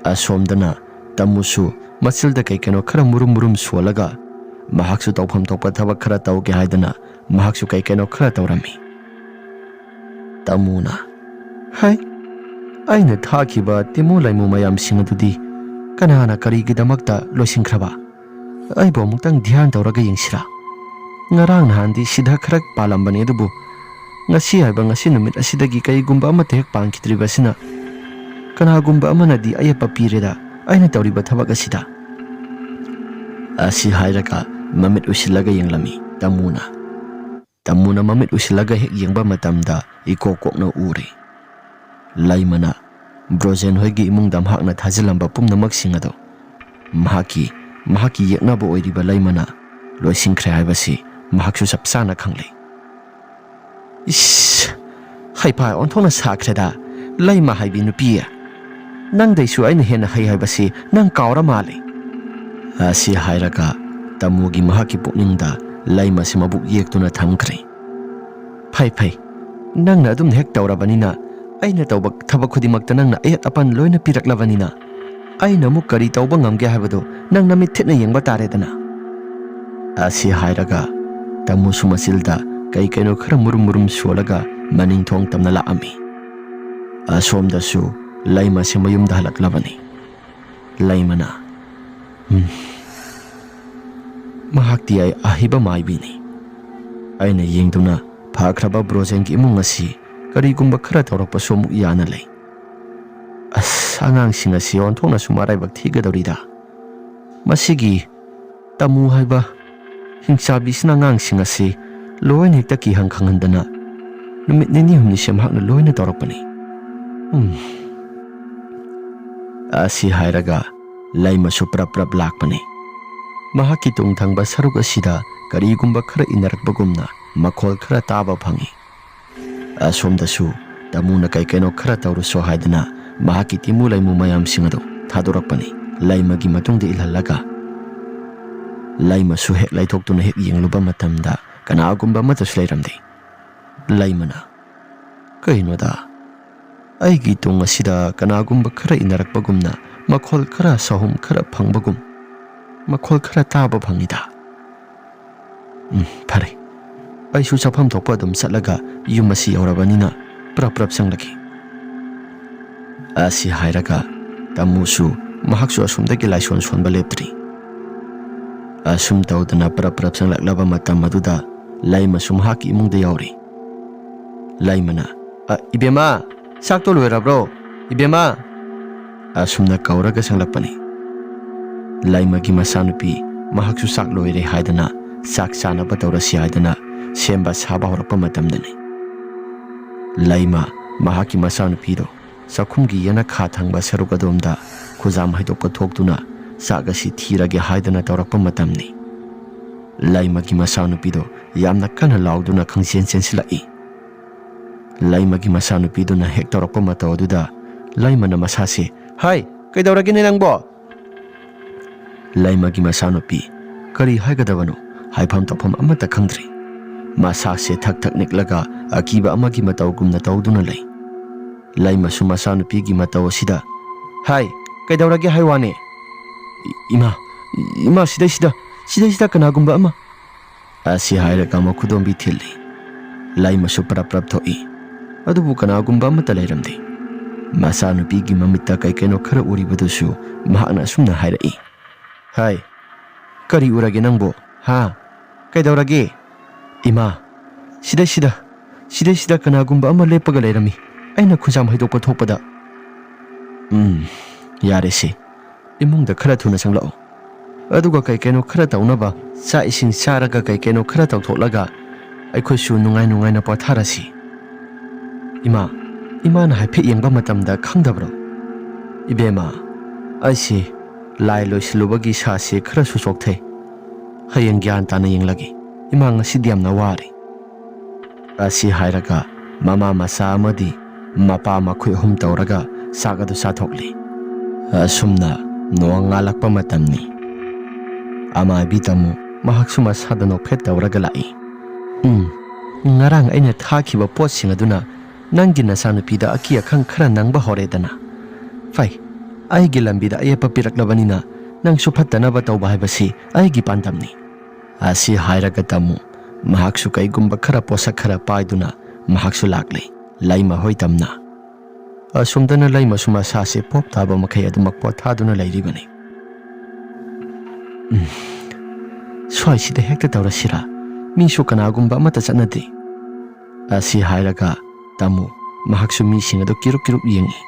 ꯑꯁꯣꯝꯗꯅ ꯇꯥꯃꯨꯁꯨ ꯃꯆꯤꯜꯗ ꯀꯩ ꯀꯩꯅꯣ ꯈꯔ ꯃꯨꯔꯨꯝ ꯃꯨꯔꯨꯝ ꯁꯣꯜꯂꯒ ꯃꯍꯥꯛꯁꯨ ꯇꯧꯐꯝ ꯊꯣꯛꯄ ꯊꯕꯛ ꯈꯔ ꯇꯧꯒꯦ ꯍꯥꯏꯗꯅ ꯃꯍꯥꯛꯁꯨ ꯀꯩ ꯀꯩꯅꯣ ꯈꯔ ꯇꯧꯔꯝꯃꯤ꯫ ꯇꯥꯃꯨꯅ, "ꯍꯥꯏ, ꯑꯩꯅ ꯊꯥꯈꯤꯕ ꯇꯤꯃꯨ ꯂꯩꯃꯨ ꯃꯌꯥꯝꯁꯤꯡ ꯑꯗꯨꯗꯤ ꯀꯅꯥꯅ ꯀꯔꯤꯒꯤꯗꯃꯛꯇ ꯂꯣꯏꯁꯤꯟꯈ꯭ꯔꯕ? ꯑꯩꯕꯨ ꯑꯃꯨꯛꯇꯪ ꯙ꯭ꯌꯥꯟ ꯇꯧꯔꯒ ꯌꯦꯡꯁꯤꯔꯥ? ꯉꯔꯥꯡ ꯅꯍꯥꯟꯗꯤ ꯁꯤꯗ ꯈꯔ ꯄꯥꯜꯂꯝꯕꯅꯤ, ꯑꯗꯨꯕꯨ ꯉꯁꯤ ꯍꯥꯏꯕ ꯉꯁꯤ ꯅꯨꯃꯤꯠ ꯑꯁꯤꯗꯒꯤ ꯀꯔꯤꯒꯨꯝꯕ ꯑꯃꯠꯇ ꯍꯦꯛ ꯄꯥꯟꯈꯤꯗ꯭ꯔꯤꯕ ꯑꯁꯤꯅ ꯀꯅꯥꯒꯨꯝꯕ ꯑꯃꯅꯗꯤ ꯑꯌꯦꯠꯄ ꯄꯤꯔꯦꯗ ꯑꯩꯅ ꯇꯧꯔꯤꯕ ꯊꯕꯛ ꯑꯁꯤꯗ?" ꯑꯁꯤ ꯍꯥꯏꯔꯒ ꯃꯃꯤꯠ ꯎꯏꯁꯤꯜꯂꯒ ꯌꯦꯡꯂꯝꯃꯤ ꯇꯥꯃꯨꯅ꯫ ꯇꯥꯃꯨꯅ ꯃꯃꯤꯠ ꯎꯏꯁꯤꯜꯂꯒ ꯍꯦꯛ ꯌꯦꯡꯕ ꯃꯇꯝꯗ ꯏꯀꯣꯛ ꯀꯣꯛꯅ ꯎꯔꯦ꯫ ꯂꯩꯃꯅ ꯕ꯭ꯔꯣꯖꯦꯟ ꯍꯣꯏꯒꯤ ꯏꯃꯨꯡꯗ ꯃꯍꯥꯛꯅ ꯊꯥꯖꯤꯜꯂꯝꯕ ꯄꯨꯝꯅꯃꯛꯁꯤꯡ ꯑꯗꯨ ꯃꯍꯥꯛꯀꯤ, ꯃꯍꯥꯛꯀꯤ ꯌꯦꯛꯅꯕ ꯑꯣꯏꯔꯤꯕ ꯂꯩꯃꯅ ꯂꯣꯏꯁꯤꯟꯈ꯭ꯔꯦ ꯍꯥꯏꯕꯁꯤ ꯃꯍꯥꯛꯁꯨ ꯆꯞ ꯆꯥꯅ ꯈꯪꯂꯦ꯫ "ꯏꯁ, ꯐꯩ ꯐꯩ, ꯑꯣꯟꯊꯣꯛꯅ ꯁꯥꯈ꯭ꯔꯦꯗ, ꯂꯩꯃ ꯍꯥꯏꯕꯤ ꯅꯨꯄꯤ꯫ ꯅꯪꯗꯩꯁꯨ ꯑꯩꯅ ꯍꯦꯟꯅ ꯍꯩ ꯍꯥꯏꯕꯁꯤ ꯅꯪ ꯀꯥꯎꯔ ꯃꯥꯜꯂꯦ꯫ ꯑꯁꯤ ꯍꯥꯏꯔꯒ ꯇꯥꯃꯣꯒꯤ ꯃꯍꯥꯛꯀꯤ ꯄꯨꯛꯅꯤꯡꯗ ꯂꯩꯃꯁꯤ ꯃꯕꯨꯛ ꯌꯦꯛꯇꯨꯅ ꯊꯝꯈ꯭ꯔꯦ꯫ ꯐꯩ ꯐꯩ, ꯅꯪꯅ ꯑꯗꯨꯝ ꯍꯦꯛ ꯇꯧꯔꯕꯅꯤꯅ, ꯑꯩꯅ ꯇꯧꯕ ꯊꯕꯛ ꯈꯨꯗꯤꯡꯃꯛꯇ ꯅꯪꯅ ꯑꯌꯦꯠ ꯑꯄꯟ ꯂꯣꯏꯅ ꯄꯤꯔꯛꯂꯕꯅꯤꯅ, ꯑꯩꯅ ꯑꯃꯨꯛ ꯀꯔꯤ ꯇꯧꯕ ꯉꯝꯒꯦ ꯍꯥꯏꯕꯗꯨ ꯅꯪ ꯅꯃꯤꯠ ꯊꯤꯠꯅ ꯌꯦꯡꯕ ꯇꯥꯔꯦꯗꯅ꯫ ꯑꯁꯤ ꯍꯥꯏꯔꯒ ꯇꯥꯃꯣꯁꯨ ꯃꯆꯤꯜꯗ ꯀꯩ ꯀꯩꯅꯣ ꯈꯔ ꯃꯨꯔꯨꯝ ꯃꯨꯔꯨꯝ ꯁꯣꯜꯂꯒ ꯃꯅꯤꯡ ꯊꯣꯡ ꯇꯝꯅ ꯂꯥꯛꯑꯝꯃꯤ꯫ ꯑꯁꯣꯝꯗꯁꯨ ꯂꯩꯃꯁꯦ ꯃꯌꯨꯝꯗ ꯍꯜꯂꯛꯂꯕꯅꯤ꯫ ꯂꯩꯃꯅ, "ꯎꯝ, ꯃꯍꯥꯛꯇꯤ ꯑꯩ ꯑꯍꯩꯕ ꯃꯥꯏꯕꯤꯅꯤ꯫ ꯑꯩꯅ ꯌꯦꯡꯗꯨꯅ ꯐꯈ꯭ꯔꯕ ꯕ꯭ꯔꯣꯖꯦꯟꯒꯤ ꯏꯃꯨꯡ ꯑꯁꯤ ꯀꯔꯤꯒꯨꯝꯕ ꯈꯔ ꯇꯧꯔꯛꯄꯁꯨ ꯑꯃꯨꯛ ꯌꯥꯅ ꯂꯩ꯫ ꯑꯁ, ꯑꯉꯥꯡꯁꯤꯡ ꯑꯁꯤ ꯑꯣꯟꯊꯣꯛꯅꯁꯨ ꯃꯔꯥꯏꯕꯛ ꯊꯤꯒꯗꯧꯔꯤꯗ꯫ ꯃꯁꯤꯒꯤ ꯇꯥꯃꯨ ꯍꯥꯏꯕ ꯍꯤꯡꯆꯥꯕꯤꯁꯤꯅ ꯑꯉꯥꯡꯁꯤꯡ ꯑꯁꯤ ꯂꯣꯏꯅ ꯍꯦꯛꯇ ꯀꯤꯍꯪ ꯈꯪꯍꯟꯗꯅ ꯅꯨꯃꯤꯠ ꯅꯤꯅꯤ ꯍꯨꯝꯅꯤꯁꯦ ꯃꯍꯥꯛꯅ ꯂꯣꯏꯅ ꯇꯧꯔꯛꯄꯅꯤ꯫ ꯎꯝ." ꯑꯁꯤ ꯍꯥꯏꯔꯒ ꯂꯩꯃꯁꯨ ꯄ꯭ꯔꯞ ꯄ꯭ꯔꯞ ꯂꯥꯛꯄꯅꯤ꯫ ꯃꯍꯥꯛꯀꯤ ꯇꯨꯡ ꯊꯪꯕ ꯁꯔꯨꯛ ꯑꯁꯤꯗ ꯀꯔꯤꯒꯨꯝꯕ ꯈꯔ ꯏꯟꯅꯔꯛꯄꯒꯨꯝꯅ ꯃꯈꯣꯜ ꯈꯔ ꯇꯥꯕ ꯐꯪꯏ꯫ ꯑꯁꯣꯝꯗꯁꯨ ꯇꯥꯃꯨꯅ ꯀꯩ ꯀꯩꯅꯣ ꯈꯔ ꯇꯧꯔꯨꯁꯣ ꯍꯥꯏꯗꯅ ꯃꯍꯥꯛꯀꯤ ꯇꯤꯃꯨ ꯂꯩꯃꯨ ꯃꯌꯥꯝꯁꯤꯡ ꯑꯗꯨ ꯊꯥꯗꯣꯔꯛꯄꯅꯤ꯫ ꯂꯩꯃꯒꯤ ꯃꯇꯨꯡꯗ ꯏꯜꯍꯜꯂꯒ ꯂꯩꯃꯁꯨ ꯍꯦꯛ ꯂꯩꯊꯣꯛꯇꯨꯅ ꯍꯦꯛ ꯌꯦꯡꯂꯨꯕ ꯃꯇꯝꯗ ꯀꯅꯥꯒꯨꯝꯕ ꯑꯃꯠꯇꯁꯨ ꯂꯩꯔꯝꯗꯦ꯫ ꯂꯩꯃꯅ, "ꯀꯩꯅꯣꯗ, ꯑꯩꯒꯤ ꯇꯨꯡ ꯑꯁꯤꯗ ꯀꯅꯥꯒꯨꯝꯕ ꯈꯔ ꯏꯟꯅꯔꯛꯄꯒꯨꯝꯅ ꯃꯈꯣꯜ ꯈꯔ, ꯁꯥꯍꯨꯝ ꯈꯔ ꯐꯪꯕꯒꯨꯝ ꯃꯈꯣꯜ ꯈꯔ ꯇꯥꯕ ꯐꯪꯏꯗ꯫ ꯎꯝ, ꯐꯔꯦ, ꯑꯩꯁꯨ ꯆꯠꯐꯝ ꯊꯣꯛꯄ ꯑꯗꯨꯝ ꯆꯠꯂꯒ ꯌꯨꯝ ꯑꯁꯤ ꯌꯧꯔꯕꯅꯤꯅ ꯄ꯭ꯔꯞ ꯄ꯭ꯔꯞ ꯆꯪꯂꯒꯦ꯫" ꯑꯁꯤ ꯍꯥꯏꯔꯒ ꯇꯥꯃꯨꯁꯨ ꯃꯍꯥꯛꯁꯨ ꯑꯁꯣꯝꯗꯒꯤ ꯂꯥꯏꯁꯣꯟ ꯁꯣꯟꯕ ꯂꯦꯞꯇ꯭ꯔꯤ꯫ ꯑꯁꯨꯝ ꯇꯧꯗꯅ ꯄ꯭ꯔꯞ ꯄ꯭ꯔꯞ ꯆꯪꯂꯛꯂꯕ ꯃꯇꯝ ꯑꯗꯨꯗ ꯂꯩꯃꯁꯨ ꯃꯍꯥꯛꯀꯤ ꯏꯃꯨꯡꯗ ꯌꯥꯎꯔꯤ꯫ ꯂꯩꯃꯅ, "ꯑ, ꯏꯕꯦꯝꯃ, ꯆꯥꯛꯇꯣ ꯂꯣꯏꯔꯕ꯭ꯔꯣ? ꯏꯕꯦꯝꯃ!" ꯑꯁꯨꯝꯅ ꯀꯧꯔꯒ ꯆꯪꯂꯛꯄꯅꯤ꯫ ꯂꯩꯃꯒꯤ ꯃꯆꯥꯅꯨꯄꯤ ꯃꯍꯥꯛꯁꯨ ꯆꯥꯛ ꯂꯣꯏꯔꯦ ꯍꯥꯏꯗꯅ ꯆꯥꯛ ꯆꯥꯅꯕ ꯇꯧꯔꯁꯤ ꯍꯥꯏꯗꯅ ꯁꯦꯝꯕ ꯁꯥꯕ ꯍꯧꯔꯛꯄ ꯃꯇꯝꯗꯅꯤ꯫ ꯂꯩꯃ ꯃꯍꯥꯛꯀꯤ ꯃꯆꯥꯅꯨꯄꯤꯗꯣ ꯆꯥꯛꯈꯨꯝꯒꯤ ꯌꯦꯅꯈꯥ ꯊꯪꯕ ꯁꯔꯨꯛ ꯑꯗꯣꯝꯗ ꯈꯨꯖꯥꯝ ꯍꯩꯗꯣꯛꯄ ꯊꯣꯛꯇꯨꯅ ꯆꯥꯛ ꯑꯁꯤ ꯊꯤꯔꯒꯦ ꯍꯥꯏꯗꯅ ꯇꯧꯔꯛꯄ ꯃꯇꯝꯅꯤ꯫ ꯂꯩꯃꯒꯤ ꯃꯆꯥꯅꯨꯄꯤꯗꯣ ꯌꯥꯝꯅ ꯀꯟꯅ ꯂꯥꯎꯗꯨꯅ ꯈꯪꯆꯦꯟ ꯆꯦꯟꯁꯤꯜꯂꯛꯏ꯫ ꯂꯩꯃꯒꯤ ꯃꯆꯥꯅꯨꯄꯤꯗꯨꯅ ꯍꯦꯛ ꯇꯧꯔꯛꯄ ꯃꯇꯧ ꯑꯗꯨꯗ ꯂꯩꯃꯅ ꯃꯁꯥꯁꯦ, "ꯍꯥꯏ, ꯀꯩꯗꯧꯔꯒꯦꯅꯦ ꯅꯪꯕꯣ?" ꯂꯩꯃꯒꯤ ꯃꯆꯥꯅꯨꯄꯤ ꯀꯔꯤ ꯍꯥꯏꯒꯗꯕꯅꯣ, ꯍꯥꯏꯐꯝ ꯇꯧꯐꯝ ꯑꯃꯠꯇ ꯈꯪꯗ꯭ꯔꯤ꯫ ꯃꯁꯥꯁꯦ ꯊꯛ ꯊꯛ ꯅꯤꯛꯂꯒ ꯑꯀꯤꯕ ꯑꯃꯒꯤ ꯃꯇꯧꯒꯨꯝꯅ ꯇꯧꯗꯨꯅ ꯂꯩ꯫ ꯂꯩꯃꯁꯨ ꯃꯆꯥꯅꯨꯄꯤꯒꯤ ꯃꯇꯧ ꯑꯁꯤꯗ, "ꯍꯥꯏ, ꯀꯩꯗꯧꯔꯒꯦ ꯍꯥꯏ ꯋꯥꯅꯦ?" "ꯏ-, ꯏꯃꯥ, ꯏꯃꯥ, ꯁꯤꯗꯩꯁꯤꯗ, ꯁꯤꯗꯩꯁꯤꯗ ꯀꯅꯥꯒꯨꯝꯕ ꯑꯃ," ꯑꯁꯤ ꯍꯥꯏꯔꯒ ꯃꯈꯨꯗꯣꯝꯕꯤ ꯊꯤꯜꯂꯤ꯫ ꯂꯩꯃꯁꯨ ꯄ꯭ꯔꯞ ꯄ꯭ꯔꯞ ꯊꯣꯛꯏ꯫ ꯑꯗꯨꯕꯨ ꯀꯅꯥꯒꯨꯝꯕ ꯑꯃꯠꯇ ꯂꯩꯔꯝꯗꯦ꯫ ꯃꯆꯥꯅꯨꯄꯤꯒꯤ ꯃꯃꯤꯠꯇ ꯀꯩ ꯀꯩꯅꯣ ꯈꯔ ꯎꯔꯤꯕꯗꯨꯁꯨ ꯃꯍꯥꯛꯅ ꯑꯁꯨꯝꯅ ꯍꯥꯏꯔꯛꯏ, "ꯍꯥꯏ, ꯀꯔꯤ ꯎꯔꯒꯦ ꯅꯪꯕꯨ? ꯍꯥ? ꯀꯩꯗꯧꯔꯒꯦ?" "ꯏꯃꯥ, ꯁꯤꯗꯩꯁꯤꯗ, ꯁꯤꯗꯩꯁꯤꯗ ꯀꯅꯥꯒꯨꯝꯕ ꯑꯃ ꯂꯦꯞꯄꯒ ꯂꯩꯔꯝꯃꯤ꯫ ꯑꯩꯅ ꯈꯨꯖꯥꯝ ꯍꯩꯗꯣꯛꯄ ꯊꯣꯛꯄꯗ꯫" "ꯎꯝ, ꯌꯥꯔꯦꯁꯦ꯫ ꯏꯃꯨꯡꯗ ꯈꯔ ꯊꯨꯅ ꯆꯪꯂꯛꯑꯣ꯫ ꯑꯗꯨꯒ ꯀꯩ ꯀꯩꯅꯣ ꯈꯔ ꯇꯧꯅꯕ, ꯆꯥꯛ ꯏꯁꯤꯡ ꯆꯥꯔꯒ ꯀꯩ ꯀꯩꯅꯣ ꯈꯔ ꯇꯧꯊꯣꯛꯂꯒ ꯑꯩꯈꯣꯏꯁꯨ ꯅꯨꯡꯉꯥꯏ ꯅꯨꯡꯉꯥꯏꯅ ꯄꯣꯊꯥꯔꯁꯤ꯫" "ꯏꯃꯥ, ꯏꯃꯥꯅ ꯍꯥꯏꯐꯦꯠ ꯌꯦꯡꯕ ꯃꯇꯝꯗ ꯈꯪꯗꯕ꯭ꯔꯣ?" "ꯏꯕꯦꯝꯃ, ꯑꯩꯁꯦ ꯂꯥꯏ ꯂꯣꯏꯁꯤꯜꯂꯨꯕꯒꯤ ꯏꯁꯥꯁꯦ ꯈꯔꯁꯨ ꯆꯣꯛꯊꯩ꯫ ꯍꯌꯦꯡ ꯒ꯭ꯌꯥꯟ ꯇꯥꯅ ꯌꯦꯡꯂꯒꯦ꯫ ꯏꯃꯥ ꯉꯁꯤꯗꯤ ꯌꯥꯝꯅ ꯋꯥꯔꯦ꯫" ꯑꯁꯤ ꯍꯥꯏꯔꯒ ꯃꯃꯥ ꯃꯆꯥ ꯑꯃꯗꯤ ꯃꯄꯥ ꯃꯈꯣꯏ ꯑꯍꯨꯝ ꯇꯧꯔꯒ ꯆꯥꯛ ꯑꯗꯨ ꯆꯥꯊꯣꯛꯂꯤ꯫ ꯑꯁꯨꯝꯅ ꯅꯣꯡꯉꯥꯜꯂꯛꯄ ꯃꯇꯝꯅꯤ꯫ ꯑꯃꯥꯏꯕꯤ ꯇꯥꯃꯨ ꯃꯍꯥꯛꯁꯨ ꯃꯁꯥꯗ ꯅꯣꯛꯐꯦꯠ ꯇꯧꯔꯒ ꯂꯥꯛꯏ꯫ "ꯎꯝ, ꯉꯔꯥꯡ ꯑꯩꯅ ꯊꯥꯈꯤꯕ ꯄꯣꯠꯁꯤꯡ ꯑꯗꯨꯅ ꯅꯪꯒꯤ ꯅꯆꯥꯅꯨꯄꯤꯗ ꯑꯀꯤ ꯑꯈꯪ ꯈꯔ ꯅꯪꯕ ꯍꯧꯔꯦꯗꯅ꯫ ꯐꯩ, ꯑꯩꯒꯤ ꯂꯝꯕꯤꯗ ꯑꯌꯦꯠꯄ ꯄꯤꯔꯛꯂꯕꯅꯤꯅ ꯅꯪꯁꯨ ꯐꯠꯇꯅꯕ ꯇꯧꯕ ꯍꯥꯏꯕꯁꯤ ꯑꯩꯒꯤ ꯄꯥꯟꯗꯝꯅꯤ꯫" ꯑꯁꯤ ꯍꯥꯏꯔꯒ ꯇꯥꯃꯨ ꯃꯍꯥꯛꯁꯨ ꯀꯩꯒꯨꯝꯕ ꯈꯔ ꯄꯣꯠꯁꯛ ꯈꯔ ꯄꯥꯏꯗꯨꯅ ꯃꯍꯥꯛꯁꯨ ꯂꯥꯛꯂꯦ꯫ ꯂꯩꯃ ꯍꯣꯏ ꯇꯝꯅ꯫ ꯑꯁꯨꯝꯗꯅ ꯂꯩꯃꯁꯨ ꯃꯁꯥꯁꯦ ꯄꯣꯞ ꯇꯥꯕ ꯃꯈꯩ ꯑꯗꯨꯃꯛ ꯄꯣꯊꯥꯗꯨꯅ ꯂꯩꯔꯤꯕꯅꯤ꯫ "ꯎꯝ, ꯁ꯭ꯋꯥꯏꯁꯤꯗ ꯍꯦꯛꯇ ꯇꯧꯔꯁꯤꯔꯥ? ꯃꯤꯁꯨ ꯀꯅꯥꯒꯨꯝꯕ ꯑꯃꯠꯇ ꯆꯠꯅꯗꯦ꯫" ꯑꯁꯤ ꯍꯥꯏꯔꯒ ꯇꯥꯃꯨ ꯃꯍꯥꯛꯁꯨ ꯃꯤꯁꯤꯡ ꯑꯗꯨ ꯀꯤꯔꯨꯛ ꯀꯤꯔꯨꯛ ꯌꯦꯡꯏ꯫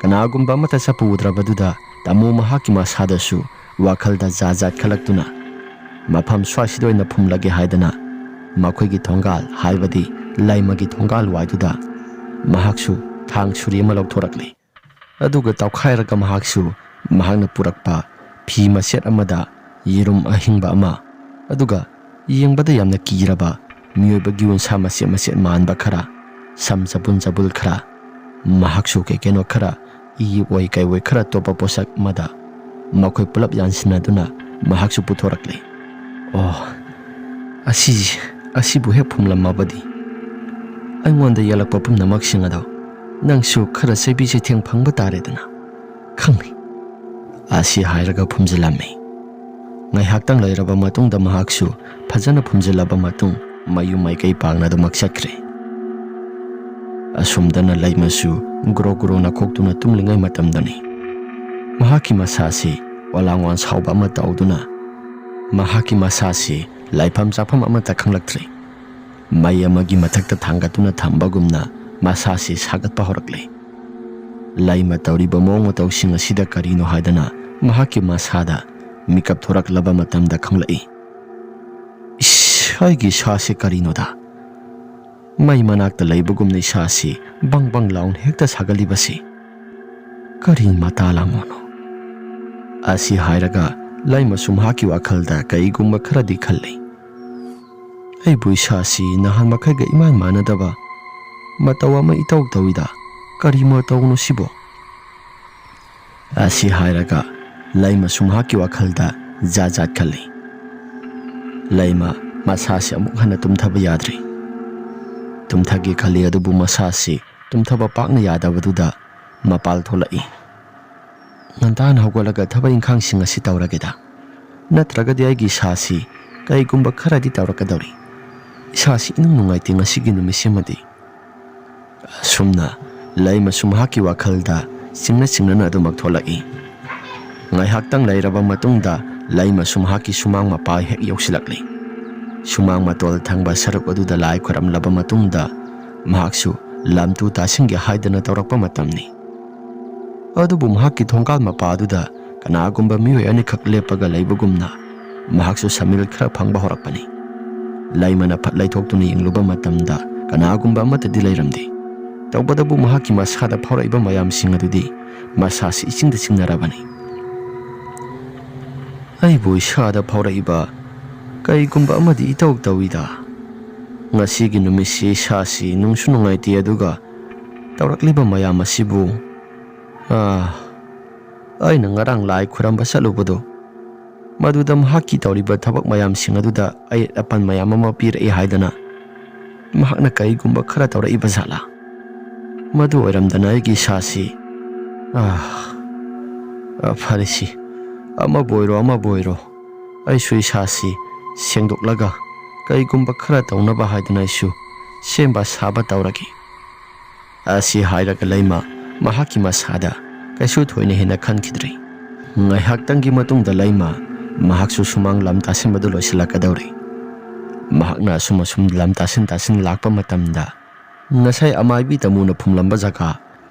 ꯀꯅꯥꯒꯨꯝꯕ ꯑꯃꯠꯇ ꯆꯠꯄ ꯎꯗ꯭ꯔꯕꯗꯨꯗ ꯇꯥꯃꯨ ꯃꯍꯥꯛꯀꯤ ꯃꯁꯥꯗꯁꯨ ꯋꯥꯈꯜꯗ ꯖꯥꯠ ꯖꯥꯠ ꯈꯜꯂꯛꯇꯨꯅ, ꯃꯐꯝ ꯁ꯭ꯋꯥꯏꯁꯤꯗ ꯑꯣꯏꯅ ꯐꯨꯝꯂꯒꯦ ꯍꯥꯏꯗꯅ ꯃꯈꯣꯏꯒꯤ ꯊꯣꯡꯒꯥꯜ, ꯍꯥꯏꯕꯗꯤ ꯂꯩꯃꯒꯤ ꯊꯣꯡꯒꯥꯜ ꯋꯥꯏꯗꯨꯗ ꯃꯍꯥꯛꯁꯨ ꯊꯥꯡ ꯁꯨꯔꯤ ꯑꯃ ꯂꯧꯊꯣꯔꯛꯂꯤ꯫ ꯑꯗꯨꯒ ꯇꯧꯈꯥꯏꯔꯒ ꯃꯍꯥꯛꯁꯨ ꯃꯍꯥꯛꯅ ꯄꯨꯔꯛꯄ ꯐꯤ ꯃꯆꯦꯠ ꯑꯃꯗ ꯌꯦꯔꯨꯝ ꯑꯍꯤꯡꯕ ꯑꯃ, ꯑꯗꯨꯒ ꯌꯦꯡꯕꯗ ꯌꯥꯝꯅ ꯀꯤꯔꯕ ꯃꯤꯑꯣꯏꯕꯒꯤ ꯎꯟꯁꯥ ꯃꯆꯦꯠ ꯃꯆꯦꯠ ꯃꯥꯟꯕ ꯈꯔ, ꯁꯝ ꯆꯕꯨꯟ ꯆꯕꯨꯜ ꯈꯔ, ꯃꯍꯥꯛꯁꯨ ꯀꯩ ꯀꯩꯅꯣ ꯈꯔ, ꯏ ꯑꯣꯏ ꯀꯩ ꯑꯣꯏ ꯈꯔ ꯇꯣꯞꯄ ꯄꯣꯠꯁꯛ ꯑꯃꯗ ꯃꯈꯣꯏ ꯄꯨꯂꯞ ꯌꯥꯟꯁꯤꯟꯅꯗꯨꯅ ꯃꯍꯥꯛꯁꯨ ꯄꯨꯊꯣꯔꯛꯂꯦ꯫ "ꯑꯣ, ꯑꯁꯤ, ꯑꯁꯤꯕꯨ ꯍꯦꯛ ꯐꯨꯝꯂꯝꯃꯕꯗꯤ ꯑꯩꯉꯣꯟꯗ ꯌꯦꯜꯂꯛꯄ ꯄꯨꯝꯅꯃꯛꯁꯤꯡ ꯑꯗꯣ ꯅꯪꯁꯨ ꯈꯔ ꯆꯩꯕꯤ ꯆꯩꯊꯦꯡ ꯐꯪꯕ ꯇꯥꯔꯦꯗꯅ꯫ ꯈꯪꯅꯤ?" ꯑꯁꯤ ꯍꯥꯏꯔꯒ ꯐꯨꯝꯖꯤꯜꯂꯝꯃꯤ꯫ ꯉꯥꯏꯍꯥꯛꯇꯪ ꯂꯩꯔꯕ ꯃꯇꯨꯡꯗ ꯃꯍꯥꯛꯁꯨ ꯐꯖꯅ ꯐꯨꯝꯖꯤꯜꯂꯕ ꯃꯇꯨꯡ ꯃꯌꯨꯝ ꯃꯥꯏꯀꯩ ꯄꯥꯡꯅ ꯑꯗꯨꯃꯛ ꯆꯠꯈ꯭ꯔꯦ꯫ ꯑꯁꯨꯝꯗꯅ ꯂꯩꯃꯁꯨ ꯒ꯭ꯔꯣ ꯒ꯭ꯔꯣ ꯅꯈꯣꯛꯇꯨꯅ ꯇꯨꯝꯂꯤꯉꯩ ꯃꯇꯝꯗꯅꯤ꯫ ꯃꯍꯥꯛꯀꯤ ꯃꯁꯥꯁꯤ ꯋꯥꯂꯥꯡ ꯋꯥꯟ ꯁꯥꯎꯕ ꯑꯃ ꯇꯧꯗꯨꯅ ꯃꯍꯥꯛꯀꯤ ꯃꯁꯥꯁꯤ ꯂꯩꯐꯝ ꯆꯥꯐꯝ ꯑꯃꯠꯇ ꯈꯪꯂꯛꯇ꯭ꯔꯦ꯫ ꯃꯩ ꯑꯃꯒꯤ ꯃꯊꯛꯇ ꯊꯥꯡꯒꯠꯇꯨꯅ ꯊꯝꯕꯒꯨꯝꯅ ꯃꯁꯥꯁꯤ ꯁꯥꯒꯠꯄ ꯍꯧꯔꯛꯂꯦ꯫ ꯂꯩꯃ ꯇꯧꯔꯤꯕ ꯃꯑꯣꯡ ꯃꯇꯧꯁꯤꯡ ꯑꯁꯤꯗ ꯀꯔꯤꯅꯣ ꯍꯥꯏꯗꯅ ꯃꯍꯥꯛꯀꯤ ꯃꯁꯥꯗ ꯃꯤꯀꯞ ꯊꯣꯔꯛꯂꯕ ꯃꯇꯝꯗ ꯈꯪꯂꯛꯏ꯫ "ꯏꯁ, ꯑꯩꯒꯤ ꯏꯁꯥꯁꯦ ꯀꯔꯤꯅꯣꯗ? ꯃꯩ ꯃꯅꯥꯛꯇ ꯂꯩꯕꯒꯨꯝꯅ ꯏꯁꯥꯁꯤ ꯕꯪ ꯕꯪ ꯂꯥꯎꯅ ꯍꯦꯛꯇ ꯁꯥꯒꯠꯂꯤꯕꯁꯤ ꯀꯔꯤ ꯃꯇꯥ ꯂꯥꯡꯉꯣꯅꯣ?" ꯑꯁꯤ ꯍꯥꯏꯔꯒ ꯂꯩꯃꯁꯨ ꯃꯍꯥꯛꯀꯤ ꯋꯥꯈꯜꯗ ꯀꯩꯒꯨꯝꯕ ꯈꯔꯗꯤ ꯈꯜꯂꯤ꯫ "ꯑꯩꯕꯨ ꯏꯁꯥꯁꯤ ꯅꯍꯥꯟ ꯃꯈꯩꯒ ꯏꯃꯥꯟ ꯃꯥꯟꯅꯗꯕ ꯃꯇꯧ ꯑꯃ ꯏꯇꯧ ꯇꯧꯏꯗ꯫ ꯀꯔꯤ ꯃꯇꯧꯅꯣ ꯁꯤꯕꯣ?" ꯑꯁꯤ ꯍꯥꯏꯔꯒ ꯂꯩꯃꯁꯨ ꯃꯍꯥꯛꯀꯤ ꯋꯥꯈꯜꯗ ꯖꯥꯠ ꯖꯥꯠ ꯈꯜꯂꯤ꯫ ꯂꯩꯃ ꯃꯁꯥꯁꯤ ꯑꯃꯨꯛ ꯍꯟꯅ ꯇꯨꯝꯊꯕ ꯌꯥꯗ꯭ꯔꯤ꯫ ꯇꯨꯝꯊꯒꯦ ꯈꯜꯂꯤ, ꯑꯗꯨꯕꯨ ꯃꯁꯥꯁꯤ ꯇꯨꯝꯊꯕ ꯄꯥꯛꯅ ꯌꯥꯗꯕꯗꯨꯗ ꯃꯄꯥꯜ ꯊꯣꯛꯂꯛꯏ꯫ "ꯉꯟꯇꯥꯅ ꯍꯧꯒꯠꯂꯒ ꯊꯕꯛ ꯏꯪꯈꯥꯡꯁꯤꯡ ꯑꯁꯤ ꯇꯧꯔꯒꯦꯗ, ꯅꯠꯇ꯭ꯔꯒꯗꯤ ꯑꯩꯒꯤ ꯏꯁꯥꯁꯤ ꯀꯩꯒꯨꯝꯕ ꯈꯔꯗꯤ ꯇꯧꯔꯛꯀꯗꯧꯔꯤ꯫ ꯏꯁꯥꯁꯤ ꯏꯅꯨꯡ ꯅꯨꯡꯉꯥꯏꯇꯦ ꯉꯁꯤꯒꯤ ꯅꯨꯃꯤꯠꯁꯤꯃꯗꯤ꯫" ꯑꯁꯨꯝꯅ ꯂꯩꯃꯁꯨ ꯃꯍꯥꯛꯀꯤ ꯋꯥꯈꯜꯗ ꯆꯤꯡꯅ ꯆꯤꯡꯅꯅ ꯑꯗꯨꯃꯛ ꯊꯣꯛꯂꯛꯏ꯫ ꯉꯥꯏꯍꯥꯛꯇꯪ ꯂꯩꯔꯕ ꯃꯇꯨꯡꯗ ꯂꯩꯃꯁꯨ ꯃꯍꯥꯛꯀꯤ ꯁꯨꯃꯥꯡ ꯃꯄꯥ ꯍꯦꯛ ꯌꯧꯁꯤꯜꯂꯛꯂꯤ꯫ ꯁꯨꯃꯥꯡ ꯃꯇꯣꯜ ꯊꯪꯕ ꯁꯔꯨꯛ ꯑꯗꯨꯗ ꯂꯥꯏ ꯈꯣꯏꯔꯝꯂꯕ ꯃꯇꯨꯡꯗ ꯃꯍꯥꯛꯁꯨ ꯂꯝꯇꯨ ꯇꯥꯁꯤꯟꯒꯦ ꯍꯥꯏꯗꯅ ꯇꯧꯔꯛꯄ ꯃꯇꯝꯅꯤ꯫ ꯑꯗꯨꯕꯨ ꯃꯍꯥꯛꯀꯤ ꯊꯣꯡꯒꯥꯜ ꯃꯄꯥ ꯑꯗꯨꯗ ꯀꯅꯥꯒꯨꯝꯕ ꯃꯤꯑꯣꯏ ꯑꯅꯤꯈꯛ ꯂꯦꯞꯄꯒ ꯂꯩꯕꯒꯨꯝꯅ ꯃꯍꯥꯛꯁꯨ ꯁꯃꯤꯜ ꯈꯔ ꯐꯪꯕ ꯍꯧꯔꯛꯄꯅꯤ꯫ ꯂꯩꯃꯅ ꯐꯠ ꯂꯩꯊꯣꯛꯇꯨꯅ ꯌꯦꯡꯂꯨꯕ ꯃꯇꯝꯗ ꯀꯅꯥꯒꯨꯝꯕ ꯑꯃꯠꯇꯗꯤ ꯂꯩꯔꯝꯗꯦ꯫ ꯇꯧꯕꯇꯕꯨ ꯃꯍꯥꯛꯀꯤ ꯃꯁꯥꯗ ꯐꯥꯎꯔꯛꯏꯕ ꯃꯌꯥꯝꯁꯤꯡ ꯑꯗꯨꯗꯤ ꯃꯁꯥꯁꯤ ꯏꯆꯤꯡꯗ ꯆꯤꯡꯅꯔꯕꯅꯤ꯫ "ꯑꯩꯕꯨ ꯏꯁꯥꯗ ꯐꯥꯎꯔꯛꯏꯕ ꯀꯔꯤꯒꯨꯝꯕ ꯑꯃꯗꯤ ꯏꯇꯧ ꯇꯧꯏꯗ꯫ "ꯉꯁꯤꯒꯤ ꯅꯨꯃꯤꯠꯁꯤ ꯏꯁꯥꯁꯤ ꯅꯨꯡꯁꯨ ꯅꯨꯡꯉꯥꯏꯇꯦ, ꯑꯗꯨꯒ ꯇꯧꯔꯛꯂꯤꯕ ꯃꯌꯥꯝ ꯑꯁꯤꯕꯨ, ꯑꯥ, ꯑꯩꯅ ꯉꯔꯥꯡ ꯂꯥꯏ ꯈꯨꯔꯝꯕ ꯆꯠꯂꯨꯕꯗꯣ, ꯃꯗꯨꯗ ꯃꯍꯥꯛꯀꯤ ꯇꯧꯔꯤꯕ ꯊꯕꯛ ꯃꯌꯥꯝꯁꯤꯡ ꯑꯗꯨꯗ ꯑꯌꯦꯠ ꯑꯄꯟ ꯃꯌꯥꯝ ꯑꯃ ꯄꯤꯔꯛꯏ ꯍꯥꯏꯗꯅ ꯃꯍꯥꯛꯅ ꯀꯔꯤꯒꯨꯝꯕ ꯈꯔ ꯇꯧꯔꯛꯏꯕ ꯖꯥꯠꯂꯥ? ꯃꯗꯨ ꯑꯣꯏꯔꯝꯗꯅ ꯑꯩꯒꯤ ꯏꯁꯥꯁꯤ, ꯑꯥ, ꯑꯥ, ꯐꯔꯦꯁꯤ, ꯑꯃꯕꯨ ꯑꯣꯏꯔꯣ, ꯑꯃꯕꯨ ꯑꯣꯏꯔꯣ, ꯑꯩꯁꯨ ꯏꯁꯥꯁꯤ ꯁꯦꯡꯗꯣꯛꯂꯒ ꯀꯔꯤꯒꯨꯝꯕ ꯈꯔ ꯇꯧꯅꯕ ꯍꯥꯏꯗꯨꯅ ꯑꯩꯁꯨ ꯁꯦꯝꯕ ꯁꯥꯕ ꯇꯧꯔꯒꯦ" ꯑꯁꯤ ꯍꯥꯏꯔꯒ ꯂꯩꯃ ꯃꯍꯥꯛꯀꯤ ꯃꯁꯥꯗ ꯀꯩꯁꯨ ꯊꯣꯏꯅ ꯍꯦꯟꯅ ꯈꯟꯈꯤꯗ꯭ꯔꯦ꯫ ꯉꯥꯏꯍꯥꯛꯇꯪꯒꯤ ꯃꯇꯨꯡꯗ ꯂꯩꯃ ꯃꯍꯥꯛꯁꯨ ꯁꯨꯃꯥꯡ ꯂꯝ ꯇꯥꯁꯤꯟꯕꯗꯨ ꯂꯣꯏꯁꯤꯜꯂꯛꯀꯗꯧꯔꯦ꯫ ꯃꯍꯥꯛꯅ ꯑꯁꯨꯝ ꯑꯁꯨꯝ ꯂꯝ ꯇꯥꯁꯤꯟ ꯇꯥꯁꯤꯟ ꯂꯥꯛꯄ ꯃꯇꯝꯗ, ꯉꯁꯥꯏ ꯑꯃꯥꯏꯕꯤ ꯇꯃꯨꯅ ꯐꯨꯝꯂꯝꯕ ꯖꯒꯥ,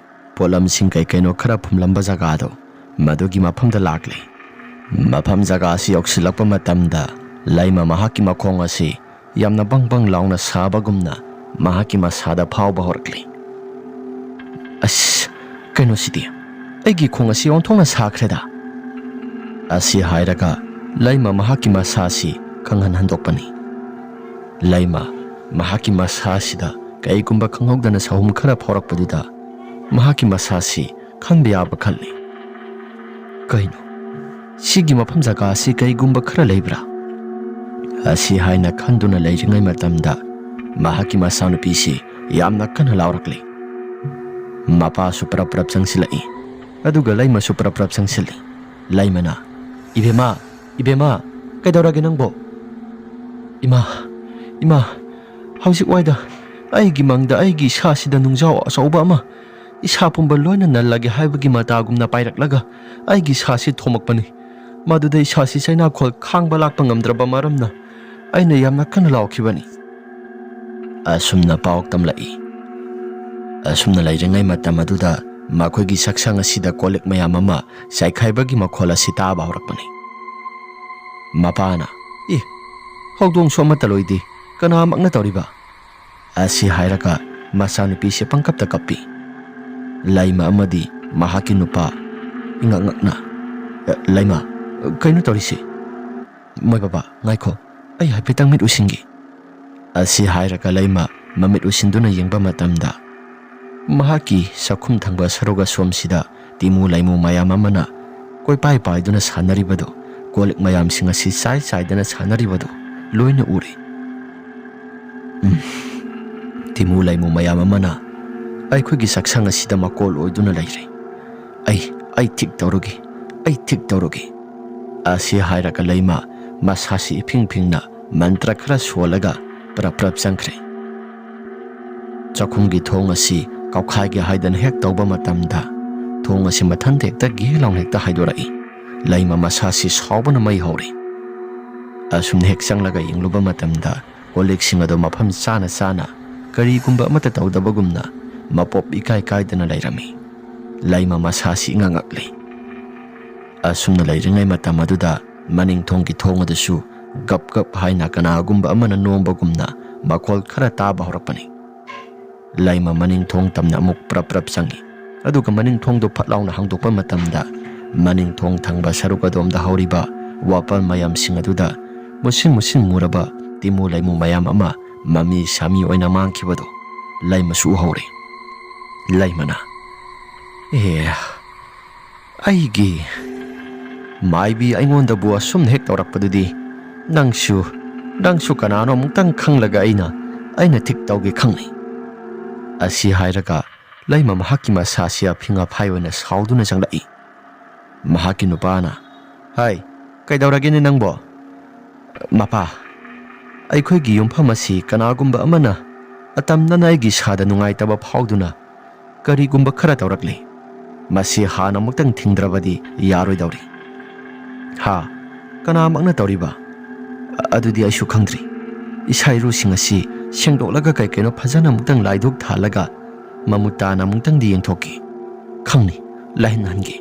ꯄꯣꯠꯂꯝꯁꯤꯡ ꯀꯩ ꯀꯩꯅꯣ ꯈꯔ ꯐꯨꯝꯂꯝꯕ ꯖꯒꯥꯗꯣ, ꯃꯗꯨꯒꯤ ꯃꯐꯝꯗ ꯂꯥꯛꯂꯦ꯫ ꯃꯐꯝ ꯖꯒꯥ ꯑꯁꯤ ꯌꯧꯁꯤꯜꯂꯛꯄ ꯃꯇꯝꯗ ꯂꯩꯃ ꯃꯍꯥꯛꯀꯤ ꯃꯈꯣꯡ ꯑꯁꯤ ꯌꯥꯝꯅ ꯕꯪ ꯕꯪ ꯂꯥꯎꯅ ꯁꯥꯕꯒꯨꯝꯅ ꯃꯍꯥꯛꯀꯤ ꯃꯁꯥꯗ ꯐꯥꯎꯕ ꯍꯧꯔꯛꯂꯤ꯫ "ꯑꯁ, ꯀꯩꯅꯣꯁꯤꯗꯤ? ꯑꯩꯒꯤ ꯈꯣꯡ ꯑꯁꯤ ꯑꯣꯟꯊꯣꯛꯅ ꯁꯥꯈ꯭ꯔꯦꯗ!" ꯑꯁꯤ ꯍꯥꯏꯔꯒ ꯂꯩꯃ ꯃꯍꯥꯛꯀꯤ ꯃꯁꯥꯁꯤ ꯈꯪꯍꯟ ꯍꯟꯗꯣꯛꯄꯅꯤ꯫ ꯂꯩꯃ ꯃꯍꯥꯛꯀꯤ ꯃꯁꯥꯁꯤꯗ ꯀꯩꯒꯨꯝꯕ ꯈꯪꯍꯧꯗꯅ ꯁꯥꯍꯨꯝ ꯈꯔ ꯐꯥꯎꯔꯛꯄꯗꯨꯗ ꯃꯍꯥꯛꯀꯤ ꯃꯁꯥꯁꯤ ꯈꯟꯕ ꯌꯥꯕ ꯈꯜꯂꯤ꯫ "ꯀꯩꯅꯣ, ꯁꯤꯒꯤ ꯃꯐꯝ ꯖꯒꯥ ꯑꯁꯤ ꯀꯩꯒꯨꯝꯕ ꯈꯔ ꯂꯩꯕ꯭ꯔꯥ?" ꯑꯁꯤ ꯍꯥꯏꯅ ꯈꯟꯗꯨꯅ ꯂꯩꯔꯤꯉꯩ ꯃꯇꯝꯗ ꯃꯍꯥꯛꯀꯤ ꯃꯆꯥꯅꯨꯄꯤꯁꯤ ꯌꯥꯝꯅ ꯀꯟꯅ ꯂꯥꯎꯔꯛꯂꯤ꯫ ꯃꯄꯥꯁꯨ ꯄ꯭ꯔꯞ ꯄ꯭ꯔꯞ ꯆꯪꯁꯤꯜꯂꯛꯏ, ꯑꯗꯨꯒ ꯂꯩꯃꯁꯨ ꯄ꯭ꯔꯞ ꯄ꯭ꯔꯞ ꯆꯪꯁꯤꯜꯂꯤ꯫ ꯂꯩꯃꯅ, "ꯏꯕꯦꯝꯃ, ꯏꯕꯦꯝꯃ, ꯀꯩꯗꯧꯔꯒꯦ ꯅꯪꯕꯣ?" "ꯏꯃꯥ, ꯏꯃꯥ, ꯍꯧꯖꯤꯛ ꯋꯥꯏꯗ ꯑꯩꯒꯤ ꯃꯪꯗ ꯑꯩꯒꯤ ꯏꯁꯥꯁꯤꯗ ꯅꯨꯡꯖꯥꯎ ꯑꯆꯧꯕ ꯑꯃ ꯏꯁꯥ ꯄꯨꯝꯕ ꯂꯣꯏꯅ ꯅꯜꯂꯒꯦ ꯍꯥꯏꯕꯒꯤ ꯃꯇꯥꯒꯨꯝꯅ ꯄꯥꯏꯔꯛꯂꯒ ꯑꯩꯒꯤ ꯏꯁꯥꯁꯤ ꯊꯣꯝꯃꯛꯄꯅꯤ꯫ ꯃꯗꯨꯗ ꯏꯁꯥꯁꯤ ꯆꯩꯅꯥꯈꯣꯜ ꯈꯥꯡꯕ ꯂꯥꯛꯄ ꯉꯝꯗ꯭ꯔꯕ ꯃꯔꯝꯅ ꯑꯩꯅ ꯌꯥꯝꯅ ꯀꯟꯅ ꯂꯥꯎꯈꯤꯕꯅꯤ"꯫ ꯑꯁꯨꯝꯅ ꯄꯥꯎ ꯇꯝꯂꯛꯏ꯫ ꯑꯁꯨꯝꯅ ꯂꯩꯔꯤꯉꯩ ꯃꯇꯝ ꯑꯗꯨꯗ ꯃꯈꯣꯏꯒꯤ ꯆꯥꯛꯁꯪ ꯑꯁꯤꯗ ꯀꯣꯜꯂꯤꯛ ꯃꯌꯥꯝ ꯑꯃ ꯆꯥꯏꯈꯥꯏꯕꯒꯤ ꯃꯈꯣꯜ ꯑꯁꯤ ꯇꯥꯕ ꯍꯧꯔꯛꯄꯅꯤ꯫ ꯃꯄꯥꯅ, "ꯑꯦ, ꯍꯧꯗꯣꯡꯁꯨ ꯑꯃꯠꯇ ꯂꯣꯏꯗꯦ, ꯀꯅꯥꯃꯛꯅ ꯇꯧꯔꯤꯕ?" ꯑꯁꯤ ꯍꯥꯏꯔꯒ ꯃꯆꯥꯅꯨꯄꯤꯁꯦ ꯄꯪꯀꯞꯇ ꯀꯞꯄꯤ꯫ ꯂꯩꯃ ꯑꯃꯗꯤ ꯃꯍꯥꯛꯀꯤ ꯅꯨꯄꯥ ꯏꯉꯛ ꯉꯛꯅ, "ꯑ, ꯂꯩꯃ, ꯀꯩꯅꯣ ꯇꯧꯔꯤꯁꯤ?" "ꯃꯣꯏ ꯕꯕꯥ, ꯉꯥꯏꯈꯣ, ꯑꯩ ꯍꯥꯏꯐꯦꯠꯇꯪ ꯃꯤꯠ ꯎꯏꯁꯤꯟꯒꯦ"꯫ ꯑꯁꯤ ꯍꯥꯏꯔꯒ ꯂꯩꯃ ꯃꯃꯤꯠ ꯎꯏꯁꯤꯟꯗꯨꯅ ꯌꯦꯡꯕ ꯃꯇꯝꯗ, ꯃꯍꯥꯛꯀꯤ ꯆꯥꯛꯈꯨꯝ ꯊꯪꯕ ꯁꯔꯨꯛ ꯑꯁꯣꯝꯁꯤꯗ ꯇꯤꯃꯨ ꯂꯩꯃꯨ ꯃꯌꯥꯝ ꯑꯃꯅ ꯀꯣꯏꯄꯥꯏ ꯄꯥꯏꯗꯨꯅ ꯁꯥꯟꯅꯔꯤꯕꯗꯨ, ꯀꯣꯜ ꯂꯤꯛ ꯃꯌꯥꯝꯁꯤꯡ ꯑꯁꯤ ꯆꯥꯏ ꯆꯥꯏꯗꯅ ꯁꯥꯟꯅꯔꯤꯕꯗꯨ ꯂꯣꯏꯅ ꯎꯔꯤ꯫ ꯎꯝ, ꯇꯤꯃꯨ ꯂꯩꯃꯨ ꯃꯌꯥꯝ ꯑꯃꯅ ꯑꯩꯈꯣꯏꯒꯤ ꯆꯥꯛꯁꯪ ꯑꯁꯤꯗ ꯃꯀꯣꯜ ꯑꯣꯏꯗꯨꯅ ꯂꯩꯔꯦ꯫ ꯑꯩ, ꯑꯩ ꯊꯤꯛ ꯇꯧꯔꯒꯦ, ꯑꯩ ꯊꯤꯛ ꯇꯧꯔꯒꯦ꯫ ꯑꯁꯤ ꯍꯥꯏꯔꯒ ꯂꯩꯃ ꯃꯁꯥꯁꯤ ꯏꯐꯤꯡ ꯐꯤꯡꯅ ꯃꯟꯇ꯭ꯔ ꯈꯔ ꯁꯣꯜꯂꯒ ꯄ꯭ꯔꯞ ꯄ꯭ꯔꯞ ꯆꯪꯈ꯭ꯔꯦ꯫ ꯆꯥꯛꯈꯨꯝꯒꯤ ꯊꯣꯡ ꯑꯁꯤ ꯀꯥꯎꯈꯥꯏꯒꯦ ꯍꯥꯏꯗꯅ ꯍꯦꯛ ꯇꯧꯕ ꯃꯇꯝꯗ, ꯊꯣꯡ ꯑꯁꯤ ꯃꯊꯟꯇ ꯍꯦꯛꯇ ꯒꯤ ꯂꯥꯎꯅ ꯍꯦꯛꯇ ꯍꯥꯏꯗꯣꯔꯛꯏ꯫ ꯂꯩꯃ ꯃꯁꯥꯁꯤ ꯁꯥꯎꯕꯅ ꯃꯩ ꯍꯧꯔꯤ꯫ ꯑꯁꯨꯝꯅ ꯍꯦꯛ ꯆꯪꯂꯒ ꯌꯦꯡꯂꯨꯕ ꯃꯇꯝꯗ, ꯀꯣꯜ ꯂꯤꯛꯁꯤꯡ ꯑꯗꯨ ꯃꯐꯝ ꯆꯥꯅ ꯆꯥꯅ, ꯀꯔꯤꯒꯨꯝꯕ ꯑꯃꯠꯇ ꯇꯧꯗꯕꯒꯨꯝꯅ, ꯃꯄꯣꯞ ꯏꯀꯥꯏ ꯀꯥꯏꯗꯅ ꯂꯩꯔꯝꯃꯤ꯫ ꯂꯩꯃ ꯃꯁꯥꯁꯤ ꯏꯉꯛ ꯉꯛꯂꯤ꯫ ꯑꯁꯨꯝꯅ ꯂꯩꯔꯤꯉꯩ ꯃꯇꯝ ꯑꯗꯨꯗ, ꯃꯅꯤꯡ ꯊꯣꯡꯒꯤ ꯊꯣꯡ ꯑꯗꯨꯁꯨ ꯒꯞ ꯒꯞ ꯍꯥꯏꯅ ꯀꯅꯥꯒꯨꯝꯕ ꯑꯃꯅ ꯅꯣꯝꯕꯒꯨꯝꯅ ꯃꯈꯣꯜ ꯈꯔ ꯇꯥꯕ ꯍꯧꯔꯛꯄꯅꯤ꯫ ꯂꯩꯃ ꯃꯅꯤꯡ ꯊꯣꯡ ꯇꯝꯅ ꯑꯃꯨꯛ ꯄ꯭ꯔꯞ ꯄ꯭ꯔꯞ ꯆꯪꯏ꯫ ꯑꯗꯨꯒ ꯃꯅꯤꯡ ꯊꯣꯡꯗꯨ ꯐꯠ ꯂꯥꯎꯅ ꯍꯥꯡꯗꯣꯛꯄ ꯃꯇꯝꯗ, ꯃꯅꯤꯡ ꯊꯣꯡ ꯊꯪꯕ ꯁꯔꯨꯛ ꯑꯗꯣꯝꯗ ꯍꯧꯔꯤꯕ ꯋꯥꯄꯜ ꯃꯌꯥꯝꯁꯤꯡ ꯑꯗꯨꯗ ꯃꯨꯁꯤꯟ ꯃꯨꯁꯤꯟ ꯃꯨꯔꯕ ꯇꯤꯃꯨ ꯂꯩꯃꯨ ꯃꯌꯥꯝ ꯑꯃ ꯃꯃꯤ ꯁꯥꯃꯤ ꯑꯣꯏꯅ ꯃꯥꯡꯈꯤꯕꯗꯨ ꯂꯩꯃꯁꯨ ꯎꯍꯧꯔꯦ꯫ ꯂꯩꯃꯅ, "ꯑꯦ, ꯑꯩꯒꯤ ꯃꯥꯏꯕꯤ ꯑꯩꯉꯣꯟꯗꯕꯨ ꯑꯁꯨꯝ ꯍꯦꯛ ꯇꯧꯔꯛꯄꯗꯨꯗꯤ, ꯅꯪꯁꯨ, ꯅꯪꯁꯨ ꯀꯅꯥꯅꯣ ꯑꯃꯨꯛꯇꯪ ꯈꯪꯂꯒ ꯑꯩꯅ, ꯑꯩꯅ ꯊꯤꯛ ꯇꯧꯒꯦ ꯈꯪꯅꯩ"꯫ ꯑꯁꯤ ꯍꯥꯏꯔꯒ ꯂꯩꯃ ꯃꯍꯥꯛꯀꯤ ꯃꯁꯥꯁꯤ ꯑꯐꯤꯡ ꯑꯐꯥꯏ ꯑꯣꯏꯅ ꯁꯥꯎꯗꯨꯅ ꯆꯪꯂꯛꯏ꯫ ꯃꯍꯥꯛꯀꯤ ꯅꯨꯄꯥꯅ, "ꯍꯥꯏ, ꯀꯩꯗꯧꯔꯒꯦꯅꯦ ꯅꯪꯕꯣ?" "ꯃꯄꯥ, ꯑꯩꯈꯣꯏꯒꯤ ꯌꯨꯝꯐꯝ ꯑꯁꯤ ꯀꯅꯥꯒꯨꯝꯕ ꯑꯃꯅ ꯑꯇꯝꯅꯅ ꯑꯩꯒꯤ ꯏꯁꯥꯗ ꯅꯨꯡꯉꯥꯏꯇꯕ ꯐꯥꯎꯗꯨꯅ ꯀꯔꯤꯒꯨꯝꯕ ꯈꯔ ꯇꯧꯔꯛꯂꯤ꯫ ꯃꯁꯤ ꯍꯥꯟꯅ ꯑꯃꯨꯛꯇꯪ ꯊꯤꯡꯗ꯭ꯔꯕꯗꯤ ꯌꯥꯔꯣꯏꯗꯧꯔꯤ"꯫ "ꯍꯥ? ꯀꯅꯥꯃꯛꯅ ꯇꯧꯔꯤꯕ?" "ꯑꯗꯨꯗꯤ ꯑꯩꯁꯨ ꯈꯪꯗ꯭ꯔꯤ꯫ ꯏꯁꯥ ꯏꯔꯨꯁꯤꯡ ꯑꯁꯤ ꯁꯦꯡꯗꯣꯛꯂꯒ ꯀꯩ ꯀꯩꯅꯣ ꯐꯖꯅ ꯑꯃꯨꯛꯇꯪ ꯂꯥꯏꯗꯨꯛ ꯊꯥꯜꯂꯒ ꯃꯃꯨꯠ ꯇꯥꯅ ꯑꯃꯨꯛꯇꯪꯗꯤ ꯌꯦꯡꯊꯣꯛꯀꯦ꯫ ꯈꯪꯅꯤ, ꯂꯥꯏꯍꯟꯍꯟꯒꯦ"꯫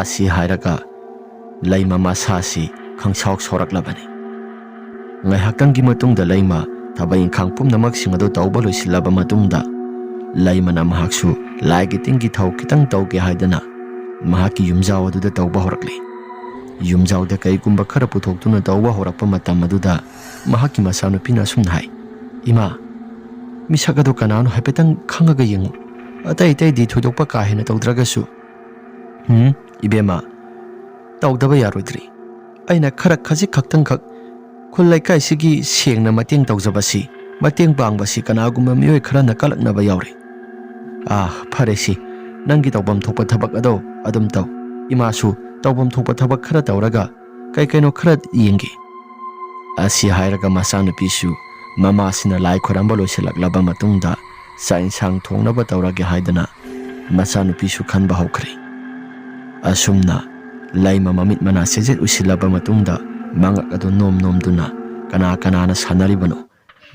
ꯑꯁꯤ ꯍꯥꯏꯔꯒ ꯂꯩꯃ ꯃꯁꯥꯁꯤ ꯈꯪꯁꯥꯎ ꯁꯥꯎꯔꯛꯂꯕꯅꯤ꯫ ꯉꯥꯏꯍꯥꯛꯇꯪꯒꯤ ꯃꯇꯨꯡꯗ ꯂꯩꯃ ꯊꯕꯛ ꯏꯪꯈꯥꯡ ꯄꯨꯝꯅꯃꯛꯁꯤꯡ ꯑꯗꯨ ꯇꯧꯕ ꯂꯣꯏꯁꯤꯜꯂꯕ ꯃꯇꯨꯡꯗ, ꯂꯩꯃꯅ ꯃꯍꯥꯛꯁꯨ ꯂꯥꯏꯒꯤ ꯇꯤꯟꯒꯤ ꯊꯧ ꯈꯤꯇꯪ ꯇꯧꯒꯦ ꯍꯥꯏꯗꯅ ꯃꯍꯥꯛꯀꯤ ꯌꯨꯝꯖꯥꯎ ꯑꯗꯨꯗ ꯇꯧꯕ ꯍꯧꯔꯛꯂꯤ꯫ ꯌꯨꯝꯖꯥꯎꯗ ꯀꯩꯒꯨꯝꯕ ꯈꯔ ꯄꯨꯊꯣꯛꯇꯨꯅ ꯇꯧꯕ ꯍꯧꯔꯛꯄ ꯃꯇꯝ ꯑꯗꯨꯗ ꯃꯍꯥꯛꯀꯤ ꯃꯆꯥꯅꯨꯄꯤꯅ ꯑꯁꯨꯝꯅ ꯍꯥꯏ, "ꯏꯃꯥ, ꯃꯤꯁꯛ ꯑꯗꯨ ꯀꯅꯥꯅꯣ ꯍꯥꯏꯐꯦꯠꯇꯪ ꯈꯪꯉꯒ ꯌꯦꯡꯉꯨ꯫ ꯑꯇꯩ ꯑꯇꯩꯗꯤ ꯊꯣꯏꯗꯣꯛꯄ ꯀꯥ ꯍꯦꯟꯅ ꯇꯧꯗ꯭ꯔꯒꯁꯨ꯫" "ꯎꯝ, ꯏꯕꯦꯝꯃ, ꯇꯧꯗꯕ ꯌꯥꯔꯣꯏꯗ꯭ꯔꯤ꯫ ꯑꯩꯅ ꯈꯔ ꯈꯖꯤꯛ ꯈꯛꯇꯪꯈꯛ ꯈꯨꯜ ꯂꯩꯀꯥꯏꯁꯤꯒꯤ ꯁꯦꯡꯅ ꯃꯇꯦꯡ ꯇꯧꯖꯕꯁꯤ, ꯃꯇꯦꯡ ꯄꯥꯡꯕꯁꯤ ꯀꯅꯥꯒꯨꯝꯕ ꯃꯤꯑꯣꯏ ꯈꯔꯅ ꯀꯜꯂꯛꯅꯕ ꯌꯥꯎꯔꯤ꯫ ꯑꯥ, ꯐꯔꯦꯁꯤ, ꯅꯪꯒꯤ ꯇꯧꯐꯝ ꯊꯣꯛꯄ ꯊꯕꯛ ꯑꯗꯣ ꯑꯗꯨꯝ ꯇꯧ꯫ ꯏꯃꯥꯁꯨ ꯇꯧꯐꯝ ꯊꯣꯛꯄ ꯊꯕꯛ ꯈꯔ ꯇꯧꯔꯒ ꯀꯩ ꯀꯩꯅꯣ ꯈꯔ ꯌꯦꯡꯒꯦ꯫" ꯑꯁꯤ ꯍꯥꯏꯔꯒ ꯃꯆꯥꯅꯨꯄꯤꯁꯨ ꯃꯃꯥꯁꯤꯅ ꯂꯥꯏ ꯈꯣꯏꯔꯝꯕ ꯂꯣꯏꯁꯤꯜꯂꯛꯂꯕ ꯃꯇꯨꯡꯗ ꯆꯥꯛ ꯏꯟꯁꯥꯡ ꯊꯣꯡꯅꯕ ꯇꯧꯔꯒꯦ ꯍꯥꯏꯗꯅ ꯃꯆꯥꯅꯨꯄꯤꯁꯨ ꯈꯟꯕ ꯍꯧꯈ꯭ꯔꯦ꯫ ꯑꯁꯨꯝꯅ ꯂꯩꯃ ꯃꯃꯤꯠ ꯃꯅꯥ ꯁꯦꯖꯦꯠ ꯎꯏꯁꯤꯜꯂꯕ ꯃꯇꯨꯡꯗ ꯃꯉꯛ ꯑꯗꯨ ꯅꯣꯝ ꯅꯣꯝꯗꯨꯅ ꯀꯅꯥ ꯀꯅꯥꯅ ꯁꯥꯟꯅꯔꯤꯕꯅꯣ?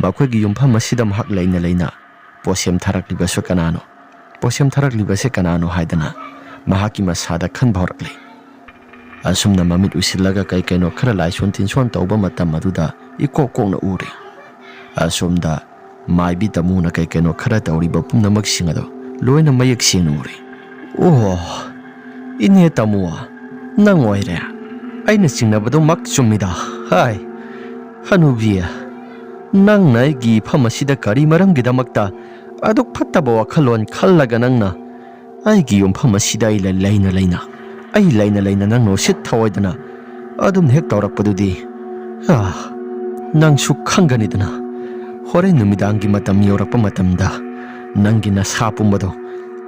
ꯃꯈꯣꯏꯒꯤ ꯌꯨꯝꯐꯝ ꯑꯁꯤꯗ ꯃꯍꯥꯛ ꯂꯩꯅ ꯂꯩꯅ ꯄꯣꯠꯁꯦꯝ ꯊꯥꯔꯛꯂꯤꯕꯁꯨ ꯀꯅꯥꯅꯣ? ꯄꯣꯠꯁꯦꯝ ꯊꯥꯔꯛꯂꯤꯕꯁꯦ ꯀꯅꯥꯅꯣ ꯍꯥꯏꯗꯅ ꯃꯍꯥꯛꯀꯤ ꯃꯁꯥꯗ ꯈꯟꯕ ꯍꯧꯔꯛꯂꯦ꯫ ꯑꯁꯨꯝꯅ ꯃꯃꯤꯠ ꯎꯏꯁꯤꯜꯂꯒ ꯀꯩ ꯀꯩꯅꯣ ꯈꯔ ꯂꯥꯏꯁꯣꯟ ꯇꯤꯟꯁꯣꯟ ꯇꯧꯕ ꯃꯇꯝ ꯑꯗꯨꯗ ꯏꯀꯣꯛ ꯀꯣꯛꯅ ꯎꯔꯦ꯫ ꯑꯁꯣꯝꯗ ꯃꯥꯏꯕꯤ ꯇꯥꯃꯨꯅ ꯀꯩ ꯀꯩꯅꯣ ꯈꯔ ꯇꯧꯔꯤꯕ ꯄꯨꯝꯅꯃꯛꯁꯤꯡ ꯑꯗꯣ ꯂꯣꯏꯅ ꯃꯌꯦꯛ ꯁꯦꯡꯅ ꯎꯔꯦ꯫ "ꯑꯣ, ꯏꯅꯦ ꯇꯥꯃꯨ, ꯅꯪ ꯑꯣꯏꯔꯦ꯫ ꯑꯩꯅ ꯆꯤꯡꯅꯕꯗꯨꯃꯛ ꯆꯨꯝꯃꯤꯗ꯫ ꯍꯥꯏ, ꯍꯅꯨꯕꯤ, ꯅꯪꯅ ꯑꯩꯒꯤ ꯏꯐꯝ ꯑꯁꯤꯗ ꯀꯔꯤ ꯃꯔꯝꯒꯤꯗꯃꯛꯇ ꯑꯗꯨꯛ ꯐꯠꯇꯕ ꯋꯥꯈꯜꯂꯣꯟ ꯈꯜꯂꯒ ꯅꯪꯅ ꯑꯩꯒꯤ ꯌꯨꯝꯐꯝ ꯑꯁꯤꯗ ꯑꯩ ꯂꯩ-, ꯂꯩꯅ ꯂꯩꯅ, ꯑꯩ ꯂꯩꯅ ꯂꯩꯅ ꯅꯪꯅ ꯎꯁꯤꯠ ꯊꯑꯣꯏꯗꯅ ꯑꯗꯨꯝ ꯍꯦꯛ ꯇꯧꯔꯛꯄꯗꯨꯗꯤ? ꯑꯥ, ꯅꯪꯁꯨ ꯈꯪꯒꯅꯤꯗꯅ, ꯍꯣꯔꯦꯟ ꯅꯨꯃꯤꯗꯥꯡꯒꯤ ꯃꯇꯝ ꯌꯧꯔꯛꯄ ꯃꯇꯝꯗ ꯅꯪꯒꯤ ꯅꯁꯥ ꯄꯨꯝꯕꯗꯣ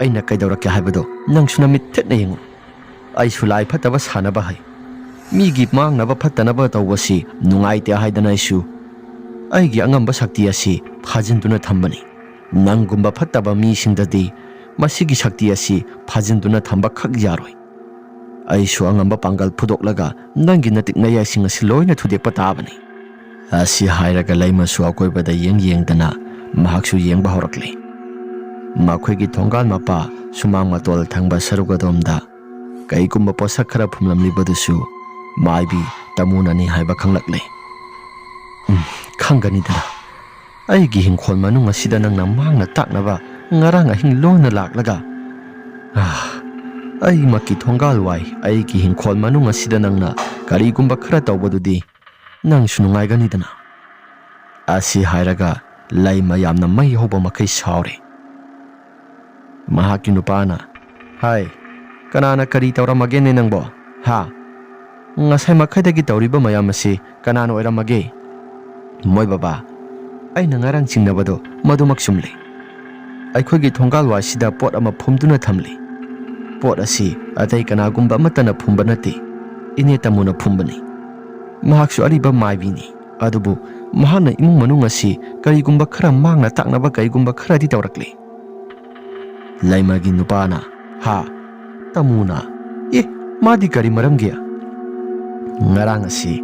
ꯑꯩꯅ ꯀꯩꯗꯧꯔꯛꯀꯦ ꯍꯥꯏꯕꯗꯣ ꯅꯪꯁꯨ ꯅꯃꯤꯠ ꯊꯦꯠꯅ ꯌꯦꯡꯉꯨ꯫ ꯑꯩꯁꯨ ꯂꯥꯏ ꯐꯠꯇꯕ ꯁꯥꯟꯅꯕ ꯍꯩ꯫ ꯃꯤꯒꯤ ꯃꯥꯡꯅꯕ ꯐꯠꯇꯅꯕ ꯇꯧꯕꯁꯤ ꯅꯨꯡꯉꯥꯏꯇꯦ ꯍꯥꯏꯗꯅ ꯑꯩꯁꯨ ꯑꯩꯒꯤ ꯑꯉꯝꯕ ꯁꯛꯇꯤ ꯑꯁꯤ ꯐꯥꯖꯤꯟꯗꯨꯅ ꯊꯝꯕꯅꯤ꯫ ꯅꯪꯒꯨꯝꯕ ꯐꯠꯇꯕ ꯃꯤꯁꯤꯡꯗꯗꯤ ꯃꯁꯤꯒꯤ ꯁꯛꯇꯤ ꯑꯁꯤ ꯐꯥꯖꯤꯟꯗꯨꯅ ꯊꯝꯕ ꯈꯛ ꯌꯥꯔꯣꯏ꯫ ꯑꯩꯁꯨ ꯑꯉꯝꯕ ꯄꯥꯡꯒꯜ ꯐꯨꯗꯣꯛꯂꯒ ꯅꯪꯒꯤ ꯅꯇꯤꯛ ꯅꯌꯥꯏꯁꯤꯡ ꯑꯁꯤ ꯂꯣꯏꯅ ꯊꯨꯗꯦꯛꯄ ꯇꯥꯕꯅꯤ꯫" ꯑꯁꯤ ꯍꯥꯏꯔꯒ ꯂꯩꯃꯁꯨ ꯑꯀꯣꯏꯕꯗ ꯌꯦꯡ ꯌꯦꯡꯗꯅ ꯃꯍꯥꯛꯁꯨ ꯌꯦꯡꯕ ꯍꯧꯔꯛꯂꯦ꯫ ꯃꯈꯣꯏꯒꯤ ꯊꯣꯡꯒꯥꯜ ꯃꯄꯥ ꯁꯨꯃꯥꯡ ꯃꯇꯣꯜ ꯊꯪꯕ ꯁꯔꯨꯛ ꯑꯗꯣꯝꯗ ꯀꯩꯒꯨꯝꯕ ꯄꯣꯠꯁꯛ ꯈꯔ ꯐꯨꯝꯂꯝꯂꯤꯕꯗꯨꯁꯨ ꯃꯥꯏꯕꯤ ꯇꯥꯃꯨꯅꯅꯤ ꯍꯥꯏꯕ ꯈꯪꯂꯛꯂꯦ꯫ "ꯎꯝ, ꯈꯪꯒꯅꯤꯗꯅ, ꯑꯩꯒꯤ ꯍꯤꯡꯈꯣꯜ ꯃꯅꯨꯡ ꯑꯁꯤꯗ ꯅꯪꯅ ꯃꯥꯡꯅ ꯇꯥꯛꯅꯕ ꯉꯔꯥꯡ ꯑꯍꯤꯡ ꯂꯣꯟꯅ ꯂꯥꯛꯂꯒ, ꯑꯥ, "ꯑꯩꯃꯛꯀꯤ ꯊꯣꯡꯒꯥꯜ ꯋꯥꯏ, ꯑꯩꯒꯤ ꯍꯤꯡꯈꯣꯜ ꯃꯅꯨꯡ ꯑꯁꯤꯗ ꯅꯪꯅ ꯀꯔꯤꯒꯨꯝꯕ ꯈꯔ ꯇꯧꯕꯗꯨꯗꯤ ꯅꯪꯁꯨ ꯅꯨꯡꯉꯥꯏꯒꯅꯤꯗꯅ?" ꯑꯁꯤ ꯍꯥꯏꯔꯒ ꯂꯩꯃ ꯌꯥꯝꯅ ꯃꯩ ꯍꯧꯕ ꯃꯈꯩ ꯁꯥꯎꯔꯦ꯫ ꯃꯍꯥꯛꯀꯤ ꯅꯨꯄꯥꯅ, "ꯍꯥꯏ, ꯀꯅꯥꯅ ꯀꯔꯤ ꯇꯧꯔꯝꯃꯒꯦꯅꯦ ꯅꯪꯕꯣ? ꯍꯥ? ꯉꯁꯥꯏ ꯃꯈꯩꯗꯒꯤ ꯇꯧꯔꯤꯕ ꯃꯌꯥꯝ ꯑꯁꯤ ꯀꯅꯥꯅ ꯑꯣꯏꯔꯝꯃꯒꯦ?" "ꯃꯣꯏ ꯕꯕꯥ, ꯑꯩꯅ ꯉꯔꯥꯡ ꯆꯤꯡꯅꯕꯗꯣ ꯃꯗꯨꯃꯛ ꯆꯨꯝꯂꯦ꯫ ꯑꯩꯈꯣꯏꯒꯤ ꯊꯣꯡꯒꯥꯜ ꯋꯥꯏꯁꯤꯗ ꯄꯣꯠ ꯑꯃ ꯐꯨꯝꯗꯨꯅ ꯊꯝꯂꯤ꯫ ꯄꯣꯠ ꯑꯁꯤ ꯑꯇꯩ ꯀꯅꯥꯒꯨꯝꯕ ꯑꯃꯠꯇꯅ ꯐꯨꯝꯕ ꯅꯠꯇꯦ, ꯏꯅꯦ ꯇꯥꯃꯨꯅ ꯐꯨꯝꯕꯅꯤ꯫ ꯃꯍꯥꯛꯁꯨ ꯑꯔꯤꯕ ꯃꯥꯏꯕꯤꯅꯤ, ꯑꯗꯨꯕꯨ ꯃꯍꯥꯛꯅ ꯏꯃꯨꯡ ꯃꯅꯨꯡ ꯑꯁꯤ ꯀꯔꯤꯒꯨꯝꯕ ꯈꯔ ꯃꯥꯡꯅ ꯇꯥꯛꯅꯕ ꯀꯔꯤꯒꯨꯝꯕ ꯈꯔꯗꯤ ꯇꯧꯔꯛꯂꯤ꯫" ꯂꯩꯃꯒꯤ ꯅꯨꯄꯥꯅ, "ꯍꯥ? ꯇꯥꯃꯨꯅ? ꯑꯦ, ꯃꯥꯗꯤ ꯀꯔꯤ ꯃꯔꯝꯒꯤ?" "ꯉꯔꯥꯡ ꯑꯁꯤ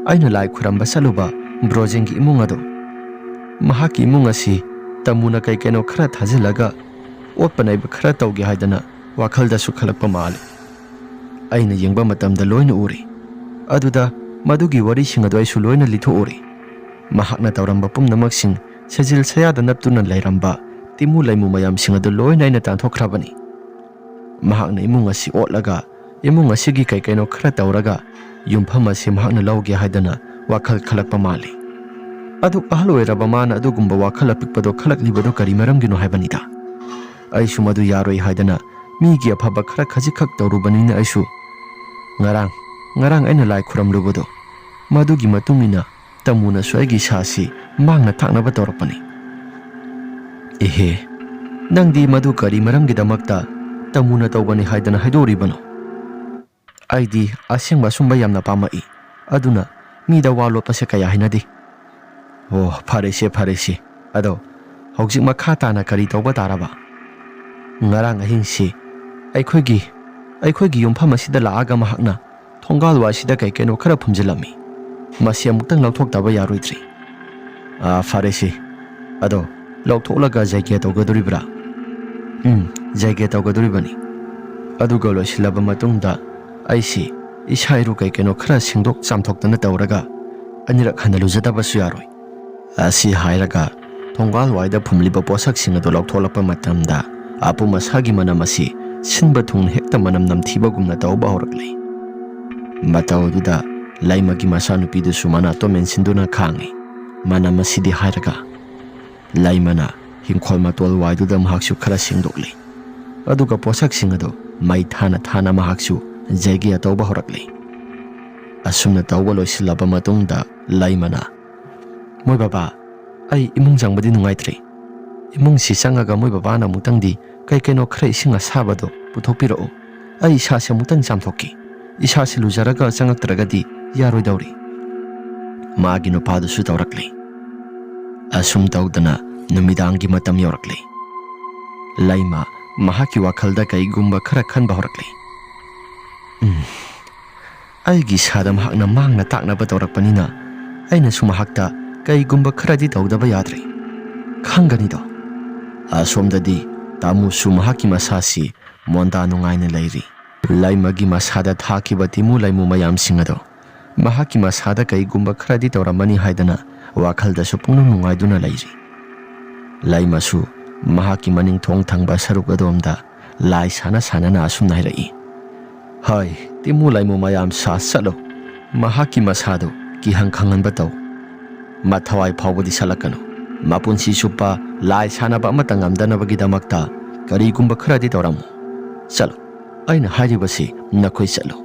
ꯑꯩꯅ ꯂꯥꯏ ꯈꯨꯔꯝꯕ ꯆꯠꯂꯨꯕ ꯕ꯭ꯔꯣꯖꯦꯟꯒꯤ ꯏꯃꯨꯡ ꯑꯗꯨ, ꯃꯍꯥꯛꯀꯤ ꯏꯃꯨꯡ ꯑꯁꯤ ꯇꯥꯃꯨꯅ ꯀꯩ ꯀꯩꯅꯣ ꯈꯔ ꯊꯥꯖꯤꯜꯂꯒ ꯑꯣꯠꯄ ꯅꯩꯕ ꯈꯔ ꯇꯧꯒꯦ ꯍꯥꯏꯗꯅ ꯋꯥꯈꯜꯗꯁꯨ ꯈꯜꯂꯛꯄ ꯃꯥꯜꯂꯤ꯫ ꯑꯩꯅ ꯌꯦꯡꯕ ꯃꯇꯝꯗ ꯂꯣꯏꯅ ꯎꯔꯤ꯫ ꯑꯗꯨꯗ ꯃꯗꯨꯒꯤ ꯋꯥꯔꯤꯁꯤꯡ ꯑꯗꯨ ꯑꯩꯁꯨ ꯂꯣꯏꯅ ꯂꯤꯊꯣꯛꯎꯔꯤ꯫ ꯃꯍꯥꯛꯅ ꯇꯧꯔꯝꯕ ꯄꯨꯝꯅꯃꯛꯁꯤꯡ ꯁꯦꯖꯤꯜ ꯁꯌꯥꯗ ꯅꯞꯇꯨꯅ ꯂꯩꯔꯝꯕ ꯇꯤꯃꯨ ꯂꯩꯃꯨ ꯃꯌꯥꯝꯁꯤꯡ ꯑꯗꯨ ꯂꯣꯏꯅ ꯑꯩꯅ ꯇꯥꯟꯊꯣꯛꯈ꯭ꯔꯕꯅꯤ꯫ ꯃꯍꯥꯛꯅ ꯏꯃꯨꯡ ꯑꯁꯤ ꯑꯣꯠꯂꯒ, ꯏꯃꯨꯡ ꯑꯁꯤꯒꯤ ꯀꯩ ꯀꯩꯅꯣ ꯈꯔ ꯇꯧꯔꯒ, ꯌꯨꯝꯐꯝ ꯑꯁꯤ ꯃꯍꯥꯛꯅ ꯂꯧꯒꯦ ꯍꯥꯏꯗꯅ ꯋꯥꯈꯜ ꯈꯜꯂꯛꯄ ꯃꯥꯜꯂꯤ꯫ ꯑꯗꯨ ꯑꯍꯜ ꯑꯣꯏꯔꯕ ꯃꯥꯅ ꯑꯗꯨꯒꯨꯝꯕ ꯋꯥꯈꯜ ꯑꯄꯤꯛꯄꯗꯣ ꯈꯜꯂꯛꯂꯤꯕꯗꯣ ꯀꯔꯤ ꯃꯔꯝꯒꯤꯅꯣ ꯍꯥꯏꯕꯅꯤꯗ꯫ ꯑꯩꯁꯨ ꯃꯗꯨ ꯌꯥꯔꯣꯏ ꯍꯥꯏꯗꯅ ꯃꯤꯒꯤ ꯑꯐꯕ ꯈꯔ ꯈꯖꯤꯛꯈꯛ ꯇꯧꯔꯨꯕꯅꯤꯅ ꯑꯩꯁꯨ꯫ ꯉꯔꯥꯡ, ꯉꯔꯥꯡ ꯑꯩꯅ ꯂꯥꯏ ꯈꯨꯔꯝꯂꯨꯕꯗꯣ, ꯃꯗꯨꯒꯤ ꯃꯇꯨꯡ ꯏꯟꯅ ꯇꯥꯃꯨꯅꯁꯨ ꯑꯩꯒꯤ ꯏꯁꯥꯁꯤ ꯃꯥꯡꯅ ꯊꯥꯛꯅꯕ ꯇꯧꯔꯛꯄꯅꯤ꯫ ꯏꯍꯦ, ꯅꯪꯗꯤ ꯃꯗꯨ ꯀꯔꯤ ꯃꯔꯝꯒꯤꯗꯃꯛꯇ ꯇꯥꯃꯨꯅ ꯇꯧꯕꯅꯤ ꯍꯥꯏꯗꯅ ꯍꯥꯏꯗꯣꯛꯎꯔꯤꯕꯅꯣ? ꯑꯩꯗꯤ ꯑꯁꯦꯡꯕ ꯑꯆꯨꯝꯕ ꯌꯥꯝꯅ ꯄꯥꯝꯃꯛꯏ, ꯑꯗꯨꯅ ꯃꯤꯗ ꯋꯥ ꯂꯣꯠꯄꯁꯦ ꯀꯌꯥ ꯍꯩꯅꯗꯦ꯫ ꯑꯣ, ꯐꯔꯦꯁꯦ, ꯐꯔꯦꯁꯦ꯫ ꯑꯗꯣ ꯍꯧꯖꯤꯛ ꯃꯈꯥ ꯇꯥꯅ ꯀꯔꯤ ꯇꯧꯕ ꯇꯥꯔꯕ? ꯉꯔꯥꯡ ꯑꯍꯤꯡꯁꯤ ꯑꯩꯈꯣꯏꯒꯤ, ꯑꯩꯈꯣꯏꯒꯤ ꯌꯨꯝꯐꯝ ꯑꯁꯤꯗ ꯂꯥꯛꯑꯒ ꯃꯍꯥꯛꯅ ꯊꯣꯡꯒꯥꯜ ꯋꯥꯏꯁꯤꯗ ꯀꯩ ꯀꯩꯅꯣ ꯈꯔ ꯐꯨꯝꯖꯤꯜꯂꯝꯃꯤ꯫ ꯃꯁꯤ ꯑꯃꯨꯛꯇꯪ ꯂꯧꯊꯣꯛꯇꯕ ꯌꯥꯔꯣꯏꯗ꯭ꯔꯤ꯫ ꯑꯥ, ꯐꯔꯦꯁꯦ꯫ ꯑꯗꯣ ꯂꯧꯊꯣꯛꯂꯒ ꯖꯩꯒ꯭ꯌ ꯇꯧꯒꯗꯣꯔꯤꯕ꯭ꯔꯥ? ꯎꯝ, ꯖꯩꯒ꯭ꯌ ꯇꯧꯒꯗꯣꯔꯤꯕꯅꯤ꯫ ꯑꯗꯨꯒ ꯂꯣꯏꯁꯤꯜꯂꯕ ꯃꯇꯨꯡꯗ ꯑꯩꯁꯤ ꯏꯁꯥ ꯏꯔꯨ ꯀꯩ ꯀꯩꯅꯣ ꯈꯔ ꯁꯦꯡꯗꯣꯛ ꯆꯥꯝꯊꯣꯛꯇꯅ ꯇꯧꯔꯒ ꯑꯅꯤꯔꯛ ꯍꯟꯅ ꯂꯨꯖꯗꯕꯁꯨ ꯌꯥꯔꯣꯏ꯫ ꯑꯁꯤ ꯍꯥꯏꯔꯒ ꯊꯣꯡꯒꯥꯜ ꯋꯥꯏꯗ ꯐꯨꯝꯂꯤꯕ ꯄꯣꯠꯁꯛꯁꯤꯡ ꯑꯗꯨ ꯂꯧꯊꯣꯛꯂꯛꯄ ꯃꯇꯝꯗ ꯑꯄꯨꯝ ꯑꯁꯥꯒꯤ ꯃꯅꯝ ꯑꯁꯤ ꯁꯤꯟꯕ ꯊꯨꯡꯅ ꯍꯦꯛꯇ ꯃꯅꯝ ꯅꯝꯊꯤꯕꯒꯨꯝꯅ ꯇꯧꯕ ꯍꯧꯔꯛꯂꯤ꯫ ꯃꯇꯧ ꯑꯗꯨꯗ ꯂꯩꯃꯒꯤ ꯃꯆꯥꯅꯨꯄꯤꯗꯨꯁꯨ ꯃꯅꯥꯇꯣꯟ ꯃꯦꯟꯁꯤꯟꯗꯨꯅ ꯈꯥꯡꯉꯤ꯫ ꯃꯅꯝ ꯑꯁꯤꯗꯤ ꯍꯥꯏꯔꯒ ꯂꯩꯃꯅ ꯍꯤꯡꯈꯣꯜ ꯃꯇꯣꯜ ꯋꯥꯏꯗꯨꯗ ꯃꯍꯥꯛꯁꯨ ꯈꯔ ꯁꯦꯡꯗꯣꯛꯂꯤ꯫ ꯑꯗꯨꯒ ꯄꯣꯠꯁꯛꯁꯤꯡ ꯑꯗꯨ ꯃꯩ ꯊꯥꯅ ꯊꯥꯅ ꯃꯍꯥꯛꯁꯨ ꯖꯩꯒꯤꯌꯥ ꯇꯧꯕ ꯍꯧꯔꯛꯂꯤ꯫ ꯑꯁꯨꯝꯅ ꯇꯧꯕ ꯂꯣꯏꯁꯤꯜꯂꯕ ꯃꯇꯨꯡꯗ ꯂꯩꯃꯅ, "ꯃꯣꯏ ꯕꯕꯥ, ꯑꯩ ꯏꯃꯨꯡ ꯆꯪꯕꯗꯤ ꯅꯨꯡꯉꯥꯏꯇ꯭ꯔꯤ꯫ ꯏꯃꯨꯡꯁꯤ ꯆꯪꯉꯒ ꯃꯣꯏ ꯕꯕꯥꯅ ꯑꯃꯨꯛꯇꯪꯗꯤ ꯀꯩ ꯀꯩꯅꯣ ꯈꯔ ꯏꯁꯤꯡ ꯑꯁꯥꯕꯗꯣ ꯄꯨꯊꯣꯛꯄꯤꯔꯛꯎ꯫ ꯑꯩ ꯏꯁꯥꯁꯦ ꯑꯃꯨꯛꯇꯪ ꯆꯥꯝꯊꯣꯛꯀꯦ꯫ ꯏꯁꯥꯁꯦ ꯂꯨꯖꯔꯒ ꯆꯪꯉꯛꯇ꯭ꯔꯒꯗꯤ ꯌꯥꯔꯣꯏꯗꯧꯔꯤ꯫" ꯃꯥꯒꯤ ꯅꯨꯄꯥꯗꯨꯁꯨ ꯇꯧꯔꯛꯂꯤ꯫ ꯑꯁꯨꯝ ꯇꯧꯗꯅ ꯅꯨꯃꯤꯗꯥꯡꯒꯤ ꯃꯇꯝ ꯌꯧꯔꯛꯂꯤ꯫ ꯂꯩꯃ ꯃꯍꯥꯛꯀꯤ ꯋꯥꯈꯜꯗ ꯀꯩꯒꯨꯝꯕ ꯈꯔ ꯈꯟꯕ ꯍꯧꯔꯛꯂꯤ꯫ "ꯎꯝ, ꯑꯩꯒꯤ ꯏꯁꯥꯗ ꯃꯍꯥꯛꯅ ꯃꯥꯡꯅ ꯇꯥꯛꯅꯕ ꯇꯧꯔꯛꯄꯅꯤꯅ ꯑꯩꯅꯁꯨ ꯃꯍꯥꯛꯇ ꯀꯩꯒꯨꯝꯕ ꯈꯔꯗꯤ ꯇꯧꯗꯕ ꯌꯥꯗ꯭ꯔꯦ꯫ ꯈꯪꯒꯅꯤꯗꯣ꯫" ꯑꯁꯣꯝꯗꯗꯤ ꯇꯥꯃꯨꯁꯨ ꯃꯍꯥꯛꯀꯤ ꯃꯁꯥꯁꯤ ꯃꯣꯟꯗꯥ ꯅꯨꯡꯉꯥꯏꯅ ꯂꯩꯔꯤ꯫ ꯂꯩꯃꯒꯤ ꯃꯁꯥꯗ ꯊꯥꯈꯤꯕ ꯇꯤꯃꯨ ꯂꯩꯃꯨ ꯃꯌꯥꯝꯁꯤꯡ ꯑꯗꯣ ꯃꯍꯥꯛꯀꯤ ꯃꯁꯥꯗ ꯀꯩꯒꯨꯝꯕ ꯈꯔꯗꯤ ꯇꯧꯔꯝꯃꯅꯤ ꯍꯥꯏꯗꯅ ꯋꯥꯈꯜꯗꯁꯨ ꯄꯨꯛꯅꯤꯡ ꯅꯨꯡꯉꯥꯏꯗꯨꯅ ꯂꯩꯔꯤ꯫ ꯂꯩꯃꯁꯨ ꯃꯍꯥꯛꯀꯤ ꯃꯅꯤꯡ ꯊꯣꯡ ꯊꯪꯕ ꯁꯔꯨꯛ ꯑꯗꯣꯝꯗ ꯂꯥꯏ ꯁꯥꯟꯅ ꯁꯥꯟꯅꯅ ꯑꯁꯨꯝꯅ ꯍꯥꯏꯔꯛꯏ, "ꯍꯣꯏ, ꯇꯤꯃꯨ ꯂꯩꯃꯨ ꯃꯌꯥꯝ ꯁꯥ ꯆꯠꯂꯨ꯫ ꯃꯍꯥꯛꯀꯤ ꯃꯁꯥꯗꯨ ꯀꯤꯍꯪ ꯈꯪꯍꯟꯕ ꯇꯧ꯫ ꯃꯊꯋꯥꯏ ꯐꯥꯎꯕꯗꯤ ꯁꯠꯂꯛꯀꯅꯨ꯫ ꯃꯄꯨꯟꯁꯤ ꯆꯨꯞꯄ ꯂꯥꯏ ꯁꯥꯟꯅꯕ ꯑꯃꯠꯇ ꯉꯝꯗꯅꯕꯒꯤꯗꯃꯛꯇ ꯀꯔꯤꯒꯨꯝꯕ ꯈꯔꯗꯤ ꯇꯧꯔꯝꯃꯨ꯫ ꯆꯠꯂꯨ, ꯑꯩꯅ ꯍꯥꯏꯔꯤꯕꯁꯤ ꯅꯈꯣꯏ ꯆꯠꯂꯨ꯫"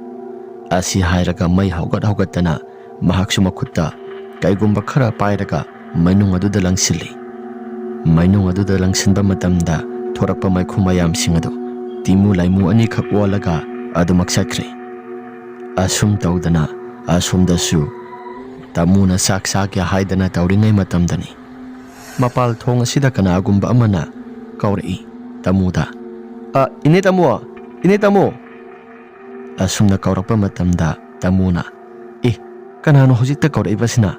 ꯑꯁꯤ ꯍꯥꯏꯔꯒ ꯃꯩ ꯍꯧꯒꯠ ꯍꯧꯒꯠꯇꯅ ꯃꯍꯥꯛꯁꯨ ꯃꯈꯨꯠꯇ ꯀꯩꯒꯨꯝꯕ ꯈꯔ ꯄꯥꯏꯔꯒ ꯃꯩꯅꯨꯡ ꯑꯗꯨꯗ ꯂꯪꯁꯤꯜꯂꯤ꯫ ꯃꯩꯅꯨꯡ ꯑꯗꯨꯗ ꯂꯪꯁꯤꯟꯕ ꯃꯇꯝꯗ ꯊꯣꯔꯛꯄ ꯃꯩꯈꯨ ꯃꯌꯥꯝꯁꯤꯡ ꯑꯗꯨ ꯇꯤꯃꯨ ꯂꯩꯃꯨ ꯑꯅꯤꯈꯛ ꯑꯣꯜꯂꯒ ꯑꯗꯨꯃꯛ ꯆꯠꯈ꯭ꯔꯦ꯫ ꯑꯁꯨꯝ ꯇꯧꯗꯅ ꯑꯁꯣꯝꯗꯁꯨ ꯇꯥꯃꯨꯅ ꯆꯥꯛ ꯆꯥꯒꯦ ꯍꯥꯏꯗꯅ ꯇꯧꯔꯤꯉꯩ ꯃꯇꯝꯗꯅꯤ ꯃꯄꯥꯜ ꯊꯣꯡ ꯑꯁꯤꯗ ꯀꯅꯥꯒꯨꯝꯕ ꯑꯃꯅ ꯀꯧꯔꯛꯏ ꯇꯥꯃꯨꯗ꯫ "ꯑ, ꯏꯅꯦ ꯇꯥꯃꯨ! ꯏꯅꯦ ꯇꯥꯃꯨ!" ꯑꯁꯨꯝꯅ ꯀꯧꯔꯛꯄ ꯃꯇꯝꯗ ꯇꯥꯃꯨꯅ, "ꯑꯦ, ꯀꯅꯥꯅꯣ ꯍꯧꯖꯤꯛꯇ ꯀꯧꯔꯛꯏꯕꯁꯤꯅ?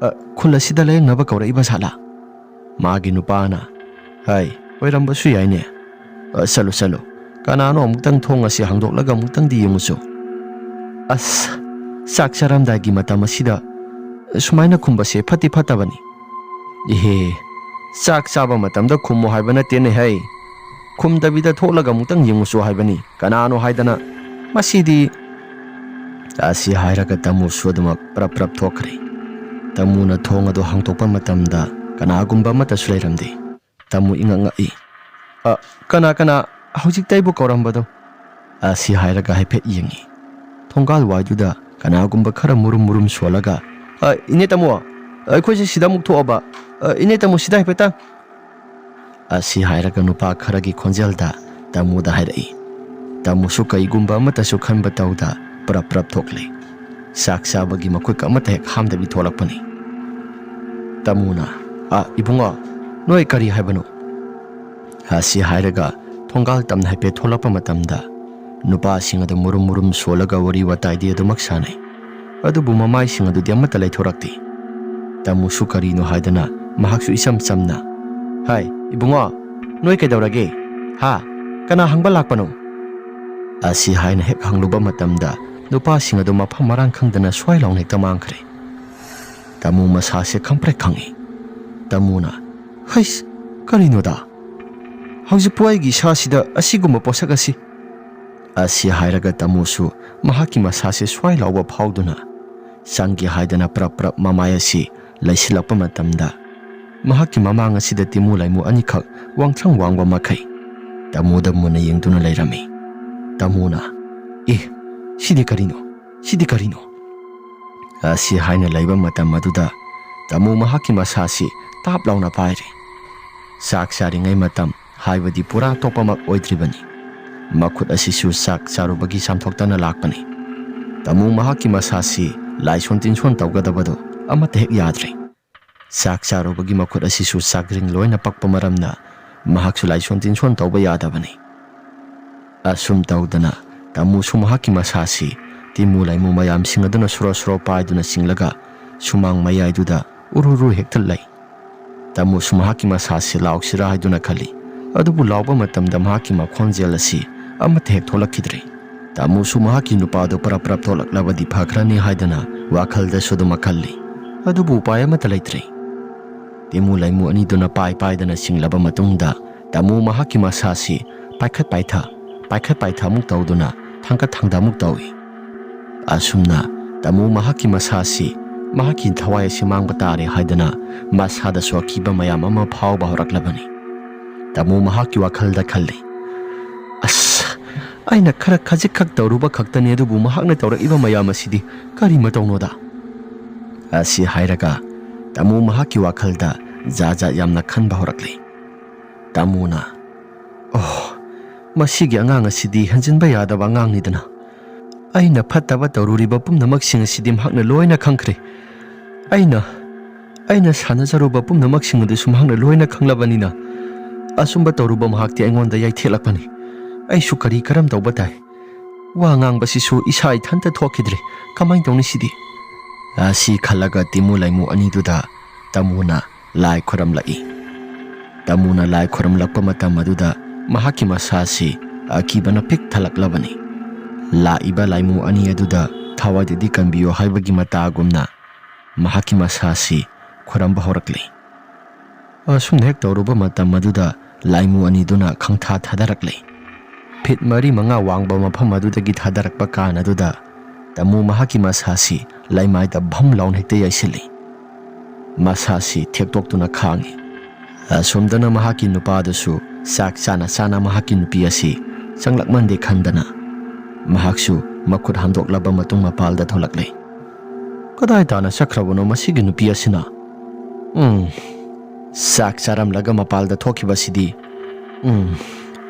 ꯑ, ꯈꯨꯜ ꯑꯁꯤꯗ ꯂꯥꯌꯦꯡꯅꯕ ꯀꯧꯔꯛꯏꯕ ꯁꯥꯠꯂꯥ?" ꯃꯥꯒꯤ ꯅꯨꯄꯥꯅ, "ꯍꯥꯏ, ꯑꯣꯏꯔꯝꯕꯁꯨ ꯌꯥꯏꯅꯦ꯫ ꯑ, ꯆꯠꯂꯨ, ꯆꯠꯂꯨ꯫ ꯀꯅꯥꯅꯣ ꯑꯃꯨꯛꯇꯪ ꯊꯣꯡ ꯑꯁꯤ ꯍꯥꯡꯗꯣꯛꯂꯒ ꯑꯃꯨꯛꯇꯪꯗꯤ ꯌꯦꯡꯉꯨꯆꯣ꯫ ꯑꯁ, ꯆꯥꯛ ꯆꯥꯔꯝꯗꯥꯏꯒꯤ ꯃꯇꯝ ꯑꯁꯤꯗ ꯁꯨꯃꯥꯏꯅ ꯈꯨꯝꯕꯁꯦ ꯐꯠꯇꯤ ꯐꯠꯇꯕꯅꯤ꯫ ꯏꯍꯦ, ꯆꯥꯛ ꯆꯥꯕ ꯃꯇꯝꯗ ꯈꯨꯝꯃꯨ ꯍꯥꯏꯕ ꯅꯠꯇꯦꯅꯦ ꯍꯩ꯫ ꯈꯨꯝꯗꯕꯤꯗ ꯊꯣꯛꯂꯒ ꯑꯃꯨꯛꯇꯪ ꯌꯦꯡꯉꯨꯁꯨ ꯍꯥꯏꯕꯅꯤ, ꯀꯅꯥꯅꯣ ꯍꯥꯏꯗꯅ꯫ ꯃꯁꯤꯗꯤ꯫ ꯑꯁꯤ ꯍꯥꯏꯔꯒ ꯇꯥꯃꯣꯁꯨ ꯑꯗꯨꯃꯛ ꯄ꯭ꯔꯞ ꯄ꯭ꯔꯞ ꯊꯣꯛꯈ꯭ꯔꯦ꯫ ꯇꯥꯃꯣꯅ ꯊꯣꯡ ꯑꯗꯨ ꯍꯥꯡꯗꯣꯛꯄ ꯃꯇꯝꯗ ꯀꯅꯥꯒꯨꯝꯕ ꯑꯃꯠꯇꯁꯨ ꯂꯩꯔꯝꯗꯦ꯫ ꯇꯥꯃꯣ ꯏꯉꯛ ꯉꯛꯏ꯫ "ꯑ, ꯀꯅꯥ, ꯀꯅꯥ ꯍꯧꯖꯤꯛꯇ ꯑꯩꯕꯨ ꯀꯧꯔꯝꯕꯗꯣ?" ꯑꯁꯤ ꯍꯥꯏꯔꯒ ꯍꯥꯏꯐꯦꯠ ꯌꯦꯡꯉꯤ꯫ ꯊꯣꯡꯒꯥꯜ ꯋꯥꯏꯗꯨꯗ ꯀꯅꯥꯒꯨꯝꯕ ꯈꯔ ꯃꯨꯔꯨꯝ ꯃꯨꯔꯨꯝ ꯁꯣꯜꯂꯒ, "ꯑ, ꯏꯅꯦ ꯇꯥꯃꯣ, ꯑꯩꯈꯣꯏꯁꯦ ꯁꯤꯗ ꯑꯃꯨꯛ ꯊꯣꯛꯑꯕ꯫ ꯑ, ꯏꯅꯦ ꯇꯥꯃꯣ, ꯁꯤꯗ ꯍꯥꯏꯐꯦꯠꯇꯪ꯫" ꯑꯁꯤ ꯍꯥꯏꯔꯒ ꯅꯨꯄꯥ ꯈꯔꯒꯤ ꯈꯣꯟꯖꯦꯜꯗ ꯇꯥꯃꯣꯗ ꯍꯥꯏꯔꯛꯏ꯫ ꯇꯥꯃꯣꯁꯨ ꯀꯩꯒꯨꯝꯕ ꯑꯃꯠꯇꯁꯨ ꯈꯟꯕ ꯇꯧꯗ ꯄ꯭ꯔꯞ ꯄ꯭ꯔꯞ ꯊꯣꯛꯂꯦ꯫ ꯆꯥꯛ ꯆꯥꯕꯒꯤ ꯃꯈꯨꯠꯀ ꯑꯃꯠꯇ ꯍꯦꯛ ꯍꯥꯝꯗꯕꯤ ꯊꯣꯛꯂꯛꯄꯅꯤ꯫ ꯇꯥꯃꯣꯅ, "ꯑ, ꯏꯕꯨꯡꯉꯣ, ꯅꯣꯏ ꯀꯔꯤ ꯍꯥꯏꯕꯅꯣ?" ꯑꯁꯤ ꯍꯥꯏꯔꯒ ꯊꯣꯡꯒꯥꯜ ꯇꯝꯅ ꯍꯥꯏꯐꯦꯠ ꯊꯣꯛꯂꯛꯄ ꯃꯇꯝꯗ ꯅꯨꯄꯥꯁꯤꯡ ꯑꯗꯨ ꯃꯨꯔꯨꯝ ꯃꯨꯔꯨꯝ ꯁꯣꯜꯂꯒ ꯋꯥꯔꯤ ꯋꯥꯇꯥꯏꯗꯤ ꯑꯗꯨꯃꯛ ꯁꯥꯟꯅꯩ꯫ ꯑꯗꯨꯕꯨ ꯃꯃꯥꯏꯁꯤꯡ ꯑꯗꯨꯗꯤ ꯑꯃꯠꯇ ꯂꯩꯊꯣꯔꯛꯇꯦ꯫ ꯇꯥꯃꯣꯁꯨ ꯀꯔꯤꯅꯣ ꯍꯥꯏꯗꯅ ꯃꯍꯥꯛꯁꯨ ꯏꯆꯝ ꯆꯝꯅ, "ꯍꯥꯏ, ꯏꯕꯨꯡꯉꯣ, ꯅꯣꯏ ꯀꯩꯗꯧꯔꯒꯦ? ꯍꯥ? ꯀꯅꯥ ꯍꯪꯕ ꯂꯥꯛꯄꯅꯣ?" ꯑꯁꯤ ꯍꯥꯏꯅ ꯍꯦꯛ ꯍꯪꯂꯨꯕ ꯃꯇꯝꯗ ꯅꯨꯄꯥꯁꯤꯡ ꯑꯗꯨ ꯃꯐꯝ ꯃꯔꯥꯡ ꯈꯪꯗꯅ ꯁ꯭ꯋꯥꯏ ꯂꯥꯎꯅ ꯍꯦꯛꯇ ꯃꯥꯡꯈ꯭ꯔꯦ꯫ ꯇꯥꯃꯣ ꯃꯁꯥꯁꯦ ꯈꯪꯄ꯭ꯔꯦꯛ ꯈꯪꯉꯤ꯫ ꯇꯥꯃꯣꯅ, "ꯍꯩꯁ, ꯀꯔꯤꯅꯣꯗ? ꯍꯧꯖꯤꯛꯄꯨ ꯑꯩꯒꯤ ꯏꯁꯥꯁꯤꯗ ꯑꯁꯤꯒꯨꯝꯕ ꯄꯣꯠꯁꯛ ꯑꯁꯤ?" ꯑꯁꯤ ꯍꯥꯏꯔꯒ ꯇꯥꯃꯣꯁꯨ ꯃꯍꯥꯛꯀꯤ ꯃꯁꯥꯁꯦ ꯁ꯭ꯋꯥꯏ ꯂꯥꯎꯕ ꯐꯥꯎꯗꯨꯅ ꯆꯪꯒꯦ ꯍꯥꯏꯗꯅ ꯄ꯭ꯔꯞ ꯄ꯭ꯔꯞ ꯃꯃꯥꯏ ꯑꯁꯤ ꯂꯩꯁꯤꯜꯂꯛꯄ ꯃꯇꯝꯗ ꯃꯍꯥꯛꯀꯤ ꯃꯃꯥꯡ ꯑꯁꯤꯗ ꯇꯤꯃꯨ ꯂꯥꯏꯃꯨ ꯑꯅꯤꯈꯛ ꯋꯥꯡꯊ꯭ꯔꯪ ꯋꯥꯡꯕ ꯃꯈꯩ ꯇꯥꯃꯣꯗ ꯃꯨꯟꯅ ꯌꯦꯡꯗꯨꯅ ꯂꯩꯔꯝꯃꯤ꯫ ꯇꯥꯃꯣꯅ, "ꯑꯦ, ꯁꯤꯗꯤ ꯀꯔꯤꯅꯣ? ꯁꯤꯗꯤ ꯀꯔꯤꯅꯣ?" ꯑꯁꯤ ꯍꯥꯏꯅ ꯂꯩꯕ ꯃꯇꯝ ꯑꯗꯨꯗ ꯇꯥꯃꯣ ꯃꯍꯥꯛꯀꯤ ꯃꯁꯥꯁꯤ ꯇꯥꯞ ꯂꯥꯎꯅ ꯄꯥꯏꯔꯦ꯫ ꯆꯥꯛ ꯆꯥꯔꯤꯉꯩ ꯃꯇꯝ ꯍꯥꯏꯕꯗꯤ ꯄꯨꯔꯥ ꯇꯣꯞꯄꯃꯛ ꯑꯣꯏꯗ꯭ꯔꯤꯕꯅꯤ꯫ ꯃꯈꯨꯠ ꯑꯁꯤꯁꯨ ꯆꯥꯛ ꯆꯥꯔꯨꯕꯒꯤ ꯆꯥꯝꯊꯣꯛꯇꯅ ꯂꯥꯛꯄꯅꯤ꯫ ꯇꯥꯃꯣ ꯃꯍꯥꯛꯀꯤ ꯃꯁꯥꯁꯤ ꯂꯥꯏꯁꯣꯟ ꯇꯤꯟꯁꯣꯟ ꯇꯧꯒꯗꯕꯗꯨ ꯑꯃꯠꯇ ꯍꯦꯛ ꯌꯥꯗ꯭ꯔꯦ꯫ ꯆꯥꯛ ꯆꯥꯔꯨꯕꯒꯤ ꯃꯈꯨꯠ ꯑꯁꯤꯁꯨ ꯆꯥꯛꯔꯤꯡ ꯂꯣꯏꯅ ꯄꯛꯄ ꯃꯔꯝꯅ ꯃꯍꯥꯛꯁꯨ ꯂꯥꯏꯁꯣꯟ ꯇꯤꯟꯁꯣꯟ ꯇꯧꯕ ꯌꯥꯗꯕꯅꯤ꯫ ꯑꯁꯨꯝ ꯇꯧꯗꯅ ꯇꯥꯃꯣꯁꯨ ꯃꯍꯥꯛꯀꯤ ꯃꯁꯥꯁꯤ ꯇꯤꯃꯨ ꯂꯥꯏꯃꯨ ꯃꯌꯥꯝꯁꯤꯡ ꯑꯗꯨꯅ ꯁꯣꯔꯣ ꯁꯣꯔꯣ ꯄꯥꯏꯗꯨꯅ ꯆꯤꯡꯂꯒ ꯁꯨꯃꯥꯡ ꯃꯌꯥꯏꯗꯨꯗ ꯎꯔꯨ ꯔꯨ ꯍꯦꯛꯇ ꯂꯩ꯫ ꯇꯥꯃꯣꯁꯨ ꯃꯍꯥꯛꯀꯤ ꯃꯁꯥꯁꯤ ꯂꯥꯎꯁꯤꯔꯥ ꯍꯥꯏꯗꯨꯅ ꯈꯜꯂꯤ, ꯑꯗꯨꯕꯨ ꯂꯥꯎꯕ ꯃꯇꯝꯗ ꯃꯍꯥꯛꯀꯤ ꯃꯈꯣꯟꯖꯦꯜ ꯑꯁꯤ ꯑꯃꯠꯇ ꯍꯦꯛ ꯊꯣꯛꯂꯛꯈꯤꯗ꯭ꯔꯦ꯫ ꯇꯥꯃꯣꯁꯨ ꯃꯍꯥꯛꯀꯤ ꯅꯨꯄꯥꯗꯨ ꯄꯔꯞ ꯄꯔꯞ ꯊꯣꯛꯂꯛꯂꯕꯗꯤ ꯐꯈ꯭ꯔꯅꯤ ꯍꯥꯏꯗꯅ ꯋꯥꯈꯜꯗꯁꯨ ꯑꯗꯨꯃꯛ ꯈꯜꯂꯤ, ꯑꯗꯨꯕꯨ ꯎꯄꯥꯏ ꯑꯃꯠꯇ ꯂꯩꯇ꯭ꯔꯦ꯫ ꯇꯤꯃꯨ ꯂꯩꯃꯨ ꯑꯅꯤꯗꯨꯅ ꯄꯥꯏ ꯄꯥꯏꯗꯅ ꯆꯤꯡꯂꯕ ꯃꯇꯨꯡꯗ ꯇꯥꯃꯨ ꯃꯍꯥꯛꯀꯤ ꯃꯁꯥꯁꯤ ꯄꯥꯏꯈꯠ ꯄꯥꯏꯊ, ꯄꯥꯏꯈꯠ ꯄꯥꯏꯊ ꯑꯃꯨꯛ ꯇꯧꯗꯨꯅ ꯊꯥꯡꯒꯠ ꯊꯥꯡꯗ ꯑꯃꯨꯛ ꯇꯧꯏ꯫ ꯑꯁꯨꯝꯅ ꯇꯥꯃꯨ ꯃꯍꯥꯛꯀꯤ ꯃꯁꯥꯁꯤ, ꯃꯍꯥꯛꯀꯤ ꯊꯋꯥꯏ ꯑꯁꯤ ꯃꯥꯡꯕ ꯇꯥꯔꯦ ꯍꯥꯏꯗꯅ ꯃꯁꯥꯗꯁꯨ ꯑꯀꯤꯕ ꯃꯌꯥꯝ ꯑꯃ ꯐꯥꯎꯕ ꯍꯧꯔꯛꯂꯕꯅꯤ꯫ ꯇꯥꯃꯨ ꯃꯍꯥꯛꯀꯤ ꯋꯥꯈꯜꯗ ꯈꯜꯂꯤ, "ꯑꯁ, ꯑꯩꯅ ꯈꯔ ꯈꯖꯤꯛꯈꯛ ꯇꯧꯔꯨꯕ ꯈꯛꯇꯅꯤ, ꯑꯗꯨꯕꯨ ꯃꯍꯥꯛꯅ ꯇꯧꯔꯛꯏꯕ ꯃꯌꯥꯝ ꯑꯁꯤꯗꯤ ꯀꯔꯤ ꯃꯇꯧꯅꯣꯗ?" ꯑꯁꯤ ꯍꯥꯏꯔꯒ ꯇꯥꯃꯨ ꯃꯍꯥꯛꯀꯤ ꯋꯥꯈꯜꯗ ꯖꯥꯠ ꯖꯥꯠ ꯌꯥꯝꯅ ꯈꯟꯕ ꯍꯧꯔꯛꯂꯤ꯫ ꯇꯥꯃꯨꯅ, "ꯑꯣ, ꯃꯁꯤꯒꯤ ꯑꯉꯥꯡ ꯑꯁꯤꯗꯤ ꯍꯟꯖꯤꯟꯕ ꯌꯥꯗꯕ ꯑꯉꯥꯡꯅꯤꯗꯅ꯫ ꯑꯩꯅ ꯐꯠꯇꯕ ꯇꯧꯔꯨꯔꯤꯕ ꯄꯨꯝꯅꯃꯛꯁꯤꯡ ꯑꯁꯤꯗꯤ ꯃꯍꯥꯛꯅ ꯂꯣꯏꯅ ꯈꯪꯈ꯭ꯔꯦ꯫ ꯑꯩꯅ, ꯑꯩꯅ ꯁꯥꯟꯅꯖꯔꯨꯕ ꯄꯨꯝꯅꯃꯛꯁꯤꯡ ꯑꯗꯨꯁꯨ ꯃꯍꯥꯛꯅ ꯂꯣꯏꯅ ꯈꯪꯂꯕꯅꯤꯅ, ꯑꯆꯨꯝꯕ ꯇꯧꯔꯨꯕ ꯃꯍꯥꯛꯇꯤ ꯑꯩꯉꯣꯟꯗ ꯌꯩꯊꯦꯛꯂꯛꯄꯅꯤ꯫ ꯑꯩꯁꯨ ꯀꯔꯤ ꯀꯔꯝ ꯇꯧꯕ ꯇꯥꯏ? ꯋꯥ ꯉꯥꯡꯕꯁꯤꯁꯨ ꯏꯁꯥ ꯏꯊꯟꯇ ꯊꯣꯛꯈꯤꯗ꯭ꯔꯦ꯫ ꯀꯃꯥꯏꯅ ꯇꯧꯅꯤ ꯁꯤꯗꯤ?" ꯑꯁꯤ ꯈꯜꯂꯒ ꯇꯤꯃꯨ ꯂꯩꯃꯨ ꯑꯅꯤꯗꯨꯗ ꯇꯥꯃꯨꯅ ꯂꯥꯏ ꯈꯨꯔꯝꯂꯛꯏ꯫ ꯇꯥꯃꯨꯅ ꯂꯥꯏ ꯈꯨꯔꯨꯝꯂꯛꯄ ꯃꯇꯝ ꯑꯗꯨꯗ ꯃꯍꯥꯛꯀꯤ ꯃꯁꯥꯁꯤ ꯑꯀꯤꯕꯅ ꯄꯤꯛ ꯊꯜꯂꯛꯂꯕꯅꯤ꯫ ꯂꯥꯛꯏꯕ ꯂꯥꯏꯃꯨ ꯑꯅꯤ ꯑꯗꯨꯗ ꯊꯋꯥꯏꯗꯗꯤ ꯀꯟꯕꯤꯌꯨ ꯍꯥꯏꯕꯒꯤ ꯃꯇꯥꯒꯨꯝꯅ ꯃꯍꯥꯛꯀꯤ ꯃꯁꯥꯁꯤ ꯈꯨꯔꯝꯕ ꯍꯧꯔꯛꯂꯤ꯫ ꯑꯁꯨꯝꯅ ꯍꯦꯛ ꯇꯧꯔꯨꯕ ꯃꯇꯝ ꯑꯗꯨꯗ ꯂꯥꯏꯃꯨ ꯑꯅꯤꯗꯨꯅ ꯈꯪꯊꯥ ꯊꯥꯗꯔꯛꯂꯤ꯫ ꯐꯤꯠ ꯃꯔꯤ ꯃꯉꯥ ꯋꯥꯡꯕ ꯃꯐꯝ ꯑꯗꯨꯗꯒꯤ ꯊꯥꯗꯔꯛꯄ ꯀꯥꯟ ꯑꯗꯨꯗ ꯇꯥꯃꯨ ꯃꯍꯥꯛꯀꯤ ꯃꯁꯥꯁꯤ ꯂꯩꯃꯥꯏꯗ ꯚꯝ ꯂꯥꯎꯅ ꯍꯦꯛꯇ ꯌꯩꯁꯤꯜꯂꯤ꯫ ꯃꯁꯥꯁꯤ ꯊꯦꯛꯇꯣꯛꯇꯨꯅ ꯈꯥꯡꯉꯤ꯫ ꯑꯁꯣꯝꯗꯅ ꯃꯍꯥꯛꯀꯤ ꯅꯨꯄꯥꯗꯨꯁꯨ ꯆꯥꯛ ꯆꯥꯅ ꯆꯥꯅ ꯃꯍꯥꯛꯀꯤ ꯅꯨꯄꯤ ꯑꯁꯤ ꯆꯪꯂꯛꯃꯟꯗꯦ ꯈꯟꯗꯅ ꯃꯍꯥꯛꯁꯨ ꯃꯈꯨꯠ ꯍꯥꯝꯗꯣꯛꯂꯕ ꯃꯇꯨꯡ ꯃꯄꯥꯜꯗ ꯊꯣꯛꯂꯛꯂꯦ꯫ "ꯀꯗꯥꯏ ꯇꯥꯅ ꯆꯠꯈ꯭ꯔꯕꯅꯣ ꯃꯁꯤꯒꯤ ꯅꯨꯄꯤ ꯑꯁꯤꯅ? ꯎꯝ, ꯆꯥꯛ ꯆꯥꯔꯝꯂꯒ ꯃꯄꯥꯜꯗ ꯊꯣꯛꯈꯤꯕꯁꯤꯗꯤ꯫ ꯎꯝ,"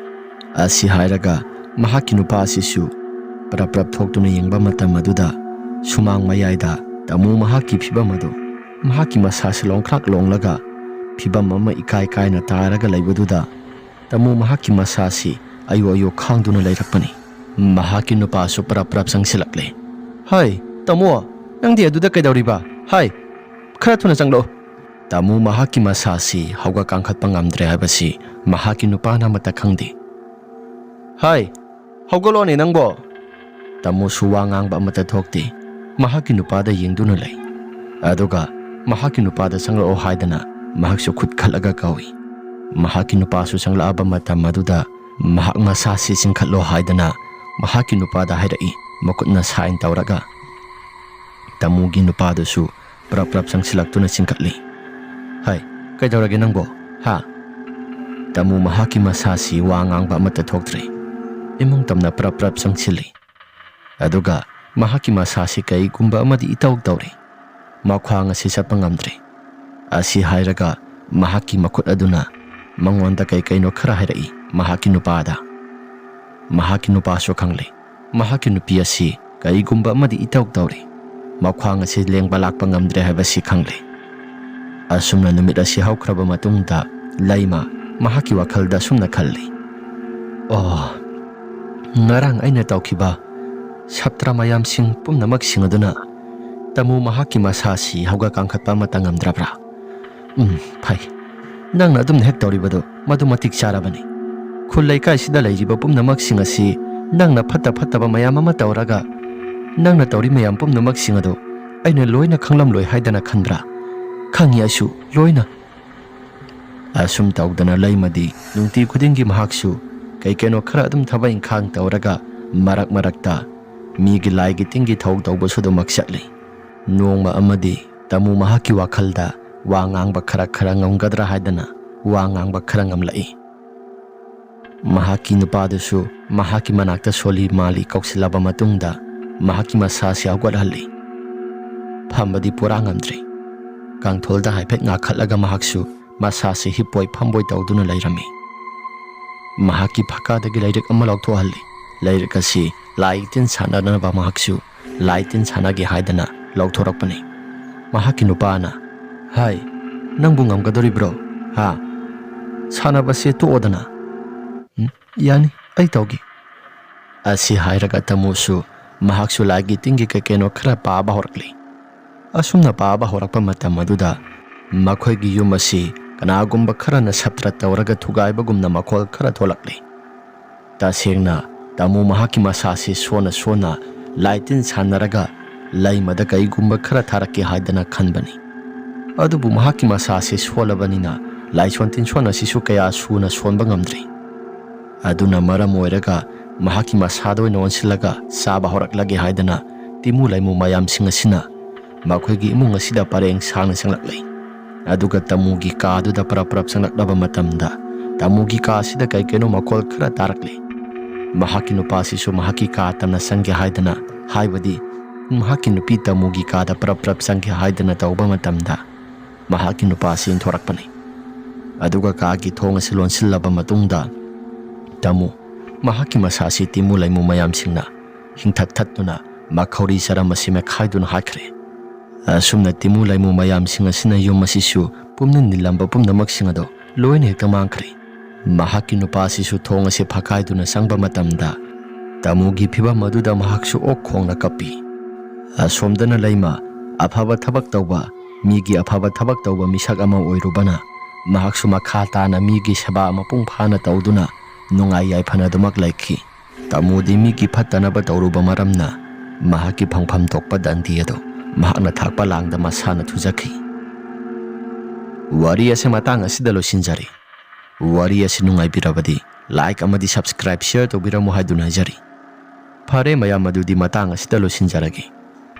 ꯑꯁꯤ ꯍꯥꯏꯔꯒ ꯃꯍꯥꯛꯀꯤ ꯅꯨꯄꯥ ꯑꯁꯤꯁꯨ ꯄ꯭ꯔꯞ ꯄ꯭ꯔꯞ ꯊꯣꯛꯇꯨꯅ ꯌꯦꯡꯕ ꯃꯇꯝ ꯑꯗꯨꯗ ꯁꯨꯃꯥꯡ ꯃꯌꯥꯏꯗ ꯇꯥꯃꯨ ꯃꯍꯥꯛꯀꯤ ꯐꯤꯕꯝ ꯑꯗꯨ, ꯃꯍꯥꯛꯀꯤ ꯃꯁꯥꯁꯤ ꯂꯣꯡꯈ꯭ꯔꯥꯛ ꯂꯣꯡꯂꯒ ꯐꯤꯕꯝ ꯑꯃ ꯏꯀꯥꯏ ꯀꯥꯏꯅ ꯇꯥꯔꯒ ꯂꯩꯕꯗꯨꯗ ꯇꯥꯃꯨ ꯃꯍꯥꯛꯀꯤ ꯃꯁꯥꯁꯤ ꯑꯌꯣ ꯑꯌꯣ ꯈꯥꯡꯗꯨꯅ ꯂꯩꯔꯛꯄꯅꯤ꯫ ꯃꯍꯥꯛꯀꯤ ꯅꯨꯄꯥꯁꯨ ꯄ꯭ꯔꯞ ꯄ꯭ꯔꯞ ꯆꯪꯁꯤꯜꯂꯛꯂꯦ꯫ "ꯍꯥꯏ, ꯇꯥꯃꯣ, ꯅꯪꯗꯤ ꯑꯗꯨꯗ ꯀꯩꯗꯧꯔꯤꯕ? ꯍꯥꯏ, ꯈꯔ ꯊꯨꯅ ꯆꯪꯂꯛꯑꯣ!" ꯇꯥꯃꯨ ꯃꯍꯥꯛꯀꯤ ꯃꯁꯥꯁꯤ ꯍꯧꯒꯠ ꯀꯥꯡꯈꯠꯄ ꯉꯝꯗ꯭ꯔꯦ ꯍꯥꯏꯕꯁꯤ ꯃꯍꯥꯛꯀꯤ ꯅꯨꯄꯥꯅ ꯑꯃꯠꯇ ꯈꯪꯗꯦ꯫ "ꯍꯥꯏ, ꯍꯧꯒꯠꯂꯣꯅꯦ ꯅꯪꯕꯣ!" ꯇꯥꯃꯣꯁꯨ ꯋꯥ ꯉꯥꯡꯕ ꯑꯃꯠꯇ ꯊꯣꯛꯇꯦ꯫ ꯃꯍꯥꯛꯀꯤ ꯅꯨꯄꯥꯗ ꯌꯦꯡꯗꯨꯅ ꯂꯩ꯫ ꯑꯗꯨꯒ ꯃꯍꯥꯛꯀꯤ ꯅꯨꯄꯥꯗ ꯆꯪꯂꯛꯑꯣ ꯍꯥꯏꯗꯅ ꯃꯍꯥꯛꯁꯨ ꯈꯨꯠ ꯈꯠꯂꯒ ꯀꯧꯏ꯫ ꯃꯍꯥꯛꯀꯤ ꯅꯨꯄꯥꯁꯨ ꯆꯪꯂꯛꯂꯕ ꯃꯇꯝ ꯑꯗꯨꯗ ꯃꯍꯥꯛ ꯃꯁꯥꯁꯤ ꯆꯤꯡꯈꯠꯂꯣ ꯍꯥꯏꯗꯅ ꯃꯍꯥꯛꯀꯤ ꯅꯨꯄꯥꯗ ꯍꯥꯏꯔꯛꯏ, ꯃꯈꯨꯠꯅ sign ꯇꯧꯔꯒ꯫ ꯇꯥꯃꯨꯒꯤ ꯅꯨꯄꯥꯗꯨꯁꯨ ꯄ꯭ꯔꯞ ꯄ꯭ꯔꯞ ꯆꯪꯁꯤꯜꯂꯛꯇꯨꯅ ꯆꯤꯡꯈꯠꯂꯤ꯫ "ꯍꯥꯏ, ꯀꯩꯗꯧꯔꯒꯦ ꯅꯪꯕꯣ? ꯍꯥ?" ꯇꯥꯃꯨ ꯃꯍꯥꯛꯀꯤ ꯃꯁꯥꯁꯤ ꯋꯥ ꯉꯥꯡꯕ ꯑꯃꯠꯇ ꯊꯣꯛꯇ꯭ꯔꯦ꯫ ꯏꯃꯨꯡ ꯇꯝꯅ ꯄ꯭ꯔꯞ ꯄ꯭ꯔꯞ ꯆꯪꯁꯤꯜꯂꯤ꯫ ꯑꯗꯨꯒ ꯃꯍꯥꯛꯀꯤ ꯃꯁꯥꯁꯤ ꯀꯩꯒꯨꯝꯕ ꯑꯃꯗꯤ ꯏꯇꯧ ꯇꯧꯔꯤ꯫ ꯃꯈ꯭ꯋꯥꯡ ꯑꯁꯤ ꯆꯠꯄ ꯉꯝꯗ꯭ꯔꯦ꯫ ꯑꯁꯤ ꯍꯥꯏꯔꯒ ꯃꯍꯥꯛꯀꯤ ꯃꯈꯨꯠ ꯑꯗꯨꯅ ꯃꯉꯣꯟꯗ ꯀꯩ ꯀꯩꯅꯣ ꯈꯔ ꯍꯥꯏꯔꯛꯏ ꯃꯍꯥꯛꯀꯤ ꯅꯨꯄꯥꯗ꯫ ꯃꯍꯥꯛꯀꯤ ꯅꯨꯄꯥꯁꯨ ꯈꯪꯂꯦ꯫ ꯃꯍꯥꯛꯀꯤ ꯅꯨꯄꯤ ꯑꯁꯤ ꯀꯔꯤꯒꯨꯝꯕ ꯑꯃꯗꯤ ꯏꯇꯧ ꯇꯧꯔꯤ꯫ ꯃꯈ꯭ꯋꯥꯡ ꯑꯁꯤ ꯂꯦꯡꯕ ꯂꯥꯛꯄ ꯉꯝꯗ꯭ꯔꯦ ꯍꯥꯏꯕꯁꯤ ꯈꯪꯂꯦ꯫ ꯑꯁꯨꯝꯅ ꯅꯨꯃꯤꯠ ꯑꯁꯤ ꯍꯧꯈ꯭ꯔꯕ ꯃꯇꯨꯡꯗ ꯂꯩꯃ ꯃꯍꯥꯛꯀꯤ ꯋꯥꯈꯜꯗ ꯑꯁꯨꯝꯅ ꯈꯜꯂꯤ, "ꯑꯣ, ꯉꯔꯥꯡ ꯑꯩꯅ ꯇꯧꯈꯤꯕ ꯁꯥꯇ꯭ꯔ ꯃꯌꯥꯝꯁꯤꯡ ꯄꯨꯝꯅꯃꯛꯁꯤꯡ ꯑꯗꯨꯅ ꯇꯥꯃꯨ ꯃꯍꯥꯛꯀꯤ ꯃꯁꯥꯁꯤ ꯍꯧꯒꯠ ꯀꯥꯡꯈꯠꯄ ꯑꯃꯠꯇ ꯉꯝꯗ꯭ꯔꯕ꯭ꯔꯥ? ꯎꯝ, ꯐꯩ꯫ ꯅꯪꯅ ꯑꯗꯨꯝꯅ ꯍꯦꯛ ꯇꯧꯔꯤꯕꯗꯨ ꯃꯗꯨ ꯃꯇꯤꯛ ꯆꯥꯔꯕꯅꯤ꯫ ꯈꯨꯜ ꯂꯩꯀꯥꯏꯁꯤꯗ ꯂꯩꯔꯤꯕ ꯄꯨꯝꯅꯃꯛꯁꯤꯡ ꯑꯁꯤ ꯅꯪꯅ ꯐꯠꯇ ꯐꯠꯇꯕ ꯃꯌꯥꯝ ꯑꯃ ꯇꯧꯔꯒ ꯅꯪꯅ ꯇꯧꯔꯤ ꯃꯌꯥꯝ ꯄꯨꯝꯅꯃꯛꯁꯤꯡ ꯑꯗꯨ ꯑꯩꯅ ꯂꯣꯏꯅ ꯈꯪꯂꯝꯂꯣꯏ ꯍꯥꯏꯗꯅ ꯈꯟꯕ꯭ꯔꯥ? ꯈꯪꯏ ꯑꯩꯁꯨ ꯂꯣꯏꯅ꯫" ꯑꯁꯨꯝ ꯇꯧꯗꯅ ꯂꯩꯃꯗꯤ ꯅꯨꯡꯇꯤ ꯈꯨꯗꯤꯡꯒꯤ ꯃꯍꯥꯛꯁꯨ ꯀꯩ ꯀꯩꯅꯣ ꯈꯔ ꯑꯗꯨꯝ ꯊꯕꯛ ꯏꯪꯈꯥꯡ ꯇꯧꯔꯒ ꯃꯔꯛ ꯃꯔꯛꯇ ꯃꯤꯒꯤ ꯂꯥꯏꯒꯤ ꯇꯤꯟꯒꯤ ꯊꯧ ꯇꯧꯕꯁꯨ ꯑꯗꯨꯃꯛ ꯆꯠꯂꯤ꯫ ꯅꯣꯡꯃ ꯑꯃꯗꯤ ꯇꯥꯃꯨ ꯃꯍꯥꯛꯀꯤ ꯋꯥꯈꯜꯗ ꯋꯥ ꯉꯥꯡꯕ ꯈꯔ ꯈꯔ ꯉꯝꯒꯗ꯭ꯔꯥ ꯍꯥꯏꯗꯅ ꯋꯥ ꯉꯥꯡꯕ ꯈꯔ ꯉꯝꯂꯛꯏ꯫ ꯃꯍꯥꯛꯀꯤ ꯅꯨꯄꯥꯗꯨꯁꯨ ꯃꯍꯥꯛꯀꯤ ꯃꯅꯥꯛꯇ ꯁꯣꯜꯂꯤ ꯃꯥꯜꯂꯤ ꯀꯧꯁꯤꯜꯂꯕ ꯃꯇꯨꯡꯗ ꯃꯍꯥꯛꯀꯤ ꯃꯁꯥꯁꯤ ꯍꯧꯒꯠꯍꯜꯂꯤ꯫ ꯐꯝꯕꯗꯤ ꯄꯨꯔꯥ ꯉꯝꯗ꯭ꯔꯤ꯫ ꯀꯥꯡꯊꯣꯜꯗ ꯍꯥꯏꯐꯦꯠ ꯉꯥꯈꯠꯂꯒ ꯃꯍꯥꯛꯁꯨ ꯃꯁꯥꯁꯤ ꯍꯤꯞꯄꯣꯏ ꯐꯝꯕꯣꯏ ꯇꯧꯗꯨꯅ ꯂꯩꯔꯝꯃꯤ꯫ ꯃꯍꯥꯛꯀꯤ ꯐꯀꯥꯗꯒꯤ ꯂꯥꯏꯔꯤꯛ ꯑꯃ ꯂꯧꯊꯣꯛꯍꯜꯂꯤ꯫ ꯂꯥꯏꯔꯤꯛ ꯑꯁꯤ ꯂꯥꯏ ꯇꯤꯟ ꯁꯥꯟꯅꯅꯕ ꯃꯍꯥꯛꯁꯨ ꯂꯥꯏ ꯇꯤꯟ ꯁꯥꯟꯅꯒꯦ ꯍꯥꯏꯗꯅ ꯂꯧꯊꯣꯔꯛꯄꯅꯤ꯫ ꯃꯍꯥꯛꯀꯤ ꯅꯨꯄꯥꯅ, "ꯍꯥꯏ, ꯅꯪꯕꯨ ꯉꯝꯒꯗꯧꯔꯤꯕ꯭ꯔꯣ? ꯍꯥ? ꯁꯥꯟꯅꯕꯁꯦ ꯇꯣꯛꯑꯣꯗꯅ꯫" "ꯎꯝ, ꯌꯥꯅꯤ, ꯑꯩ ꯇꯧꯒꯦ꯫" ꯑꯁꯤ ꯍꯥꯏꯔꯒ ꯇꯥꯃꯨꯁꯨ ꯃꯍꯥꯛꯁꯨ ꯂꯥꯏꯒꯤ ꯇꯤꯟꯒꯤ ꯀꯩ ꯀꯩꯅꯣ ꯈꯔ ꯄꯥꯕ ꯍꯧꯔꯛꯂꯤ꯫ ꯑꯁꯨꯝꯅ ꯄꯥꯕ ꯍꯧꯔꯛꯄ ꯃꯇꯝ ꯑꯗꯨꯗ ꯃꯈꯣꯏꯒꯤ ꯌꯨꯝ ꯑꯁꯤ ꯀꯅꯥꯒꯨꯝꯕ ꯈꯔꯅ ꯁꯞꯇ꯭ꯔ ꯇꯧꯔꯒ ꯊꯨꯒꯥꯏꯕꯒꯨꯝꯅ ꯃꯈꯣꯜ ꯈꯔ ꯊꯣꯛꯂꯛꯂꯤ꯫ ꯇꯁꯦꯡꯅ ꯇꯥꯃꯨ ꯃꯍꯥꯛꯀꯤ ꯃꯁꯥꯁꯤ ꯁꯣꯟꯅ ꯁꯣꯟꯅ ꯂꯥꯏ ꯇꯤꯟ ꯁꯥꯟꯅꯔꯒ ꯂꯩꯃꯗ ꯀꯩꯒꯨꯝꯕ ꯈꯔ ꯊꯥꯔꯛꯀꯦ ꯍꯥꯏꯗꯅ ꯈꯟꯕꯅꯤ꯫ ꯑꯗꯨꯕꯨ ꯃꯍꯥꯛꯀꯤ ꯃꯁꯥꯁꯤ ꯁꯣꯜꯂꯕꯅꯤꯅ ꯂꯥꯏꯁꯣꯟ ꯇꯤꯟꯁꯣꯟ ꯑꯁꯤꯁꯨ ꯀꯌꯥ ꯁꯨꯅ ꯁꯣꯟꯕ ꯉꯝꯗ꯭ꯔꯤ꯫ ꯑꯗꯨꯅ ꯃꯔꯝ ꯑꯣꯏꯔꯒ ꯃꯍꯥꯛꯀꯤ ꯃꯁꯥꯗ ꯑꯣꯏꯅ ꯑꯣꯟꯁꯤꯜꯂꯒ ꯆꯥꯕ ꯍꯧꯔꯛꯂꯒꯦ ꯍꯥꯏꯗꯅ ꯇꯤꯃꯨ ꯂꯩꯃꯨ ꯃꯌꯥꯝꯁꯤꯡ ꯑꯁꯤꯅ ꯃꯈꯣꯏꯒꯤ ꯏꯃꯨꯡ ꯑꯁꯤꯗ ꯄꯔꯦꯡ ꯁꯥꯡꯅ ꯆꯪꯂꯛꯂꯤ꯫ ꯑꯗꯨꯒ ꯇꯥꯃꯨꯒꯤ ꯀꯥꯗꯨꯗ ꯄꯔꯞ ꯄꯔꯞ ꯆꯪꯂꯛꯂꯕ ꯃꯇꯝꯗ ꯇꯥꯃꯨꯒꯤ ꯀꯥ ꯑꯁꯤꯗ ꯀꯩ ꯀꯩꯅꯣ ꯃꯈꯣꯜ ꯈꯔ ꯇꯥꯔꯛꯂꯤ꯫ ꯃꯍꯥꯛꯀꯤ ꯅꯨꯄꯥꯁꯤꯁꯨ ꯃꯍꯥꯛꯀꯤ ꯀꯥ ꯇꯝꯅ ꯆꯪꯒꯦ ꯍꯥꯏꯗꯅ, ꯍꯥꯏꯕꯗꯤ ꯃꯍꯥꯛꯀꯤ ꯅꯨꯄꯤ ꯇꯥꯃꯨꯒꯤ ꯀꯥꯗ ꯄꯔꯞ ꯄꯔꯞ ꯆꯪꯒꯦ ꯍꯥꯏꯗꯅ ꯇꯧꯕ ꯃꯇꯝꯗ ꯃꯍꯥꯛꯀꯤ ꯅꯨꯄꯥꯁꯤ ꯏꯟꯊꯣꯔꯛꯄꯅꯤ꯫ ꯑꯗꯨꯒ ꯀꯥꯒꯤ ꯊꯣꯡ ꯑꯁꯤ ꯂꯣꯟꯁꯤꯜꯂꯕ ꯃꯇꯨꯡꯗ ꯇꯥꯃꯨ ꯃꯍꯥꯛꯀꯤ ꯃꯁꯥꯁꯤ ꯇꯤꯃꯨ ꯂꯩꯃꯨ ꯃꯌꯥꯝꯁꯤꯡꯅ ꯍꯤꯡꯊꯠ ꯊꯠꯇꯨꯅ ꯃꯈꯧꯔꯤ ꯆꯔꯝ ꯑꯁꯤ ꯃꯦꯠꯈꯥꯏꯗꯨꯅ ꯍꯥꯠꯈ꯭ꯔꯦ꯫ ꯑꯁꯨꯝꯅ ꯇꯤꯃꯨ ꯂꯩꯃꯨ ꯃꯌꯥꯝꯁꯤꯡ ꯑꯁꯤꯅ ꯌꯨꯝ ꯑꯁꯤꯁꯨ ꯄꯨꯝꯅꯤꯟ ꯅꯤꯜꯂꯝꯕ ꯄꯨꯝꯅꯃꯛꯁꯤꯡ ꯑꯗꯨ ꯂꯣꯏꯅ ꯍꯦꯛꯇ ꯃꯥꯡꯈ꯭ꯔꯦ꯫ ꯃꯍꯥꯛꯀꯤ ꯅꯨꯄꯥꯁꯤꯁꯨ ꯊꯣꯡ ꯑꯁꯤ ꯐꯥꯀꯥꯏꯗꯨꯅ ꯆꯪꯕ ꯃꯇꯝꯗ ꯇꯥꯃꯨꯒꯤ ꯐꯤꯚꯝ ꯑꯗꯨꯗ ꯃꯍꯥꯛꯁꯨ ꯑꯣꯛ ꯈꯣꯡꯅ ꯀꯞꯄꯤ꯫ ꯑꯁꯣꯝꯗꯅ ꯂꯩꯃ ꯑꯐꯕ ꯊꯕꯛ ꯇꯧꯕ, ꯃꯤꯒꯤ ꯑꯐꯕ ꯊꯕꯛ ꯇꯧꯕ ꯃꯤꯁꯛ ꯑꯃ ꯑꯣꯏꯔꯨꯕꯅ ꯃꯍꯥꯛꯁꯨ ꯃꯈꯥ ꯇꯥꯅ ꯃꯤꯒꯤ ꯁꯦꯕꯥ ꯃꯄꯨꯡ ꯐꯥꯅ ꯇꯧꯗꯨꯅ ꯅꯨꯡꯉꯥꯏ ꯌꯥꯏꯐꯅ ꯑꯗꯨꯃꯛ ꯂꯩꯈꯤ꯫ ꯇꯥꯃꯨꯗꯤ ꯃꯤꯒꯤ ꯐꯠꯇꯅꯕ ꯇꯧꯔꯨꯕ ꯃꯔꯝꯅ ꯃꯍꯥꯛꯀꯤ ꯐꯪꯐꯝ ꯊꯣꯛꯄ ꯗꯟꯗꯤ ꯑꯗꯨ ꯃꯍꯥꯛꯅ ꯊꯥꯛꯄ ꯂꯥꯡꯗ ꯃꯁꯥꯅ ꯊꯨꯖꯈꯤ꯫ ꯋꯥꯔꯤ ꯑꯁꯤ ꯃꯇꯥꯡ ꯑꯁꯤꯗ ꯂꯣꯏꯁꯤꯟꯖꯔꯦ꯫ ꯋꯥꯔꯤ ꯑꯁꯤ ꯅꯨꯡꯉꯥꯏꯕꯤꯔꯕꯗꯤ like ꯑꯃꯗꯤ subscribe, share ꯇꯧꯕꯤꯔꯝꯃꯨ ꯍꯥꯏꯗꯨꯅ ꯍꯥꯏꯖꯔꯤ꯫ ꯐꯔꯦ ꯃꯌꯥꯝ, ꯑꯗꯨꯗꯤ ꯃꯇꯥꯡ ꯑꯁꯤꯗ ꯂꯣꯏꯁꯤꯟꯖꯔꯒꯦ꯫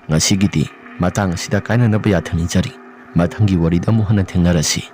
ꯉꯁꯤꯒꯤꯗꯤ ꯃꯇꯥꯡ ꯑꯁꯤꯗ ꯀꯥꯏꯅꯅꯕ ꯌꯥꯊꯪ ꯅꯤꯖꯔꯤ꯫ ꯃꯊꯪꯒꯤ ꯋꯥꯔꯤꯗ ꯑꯃꯨꯛ ꯍꯟꯅ ꯊꯦꯡꯅꯔꯁꯤ꯫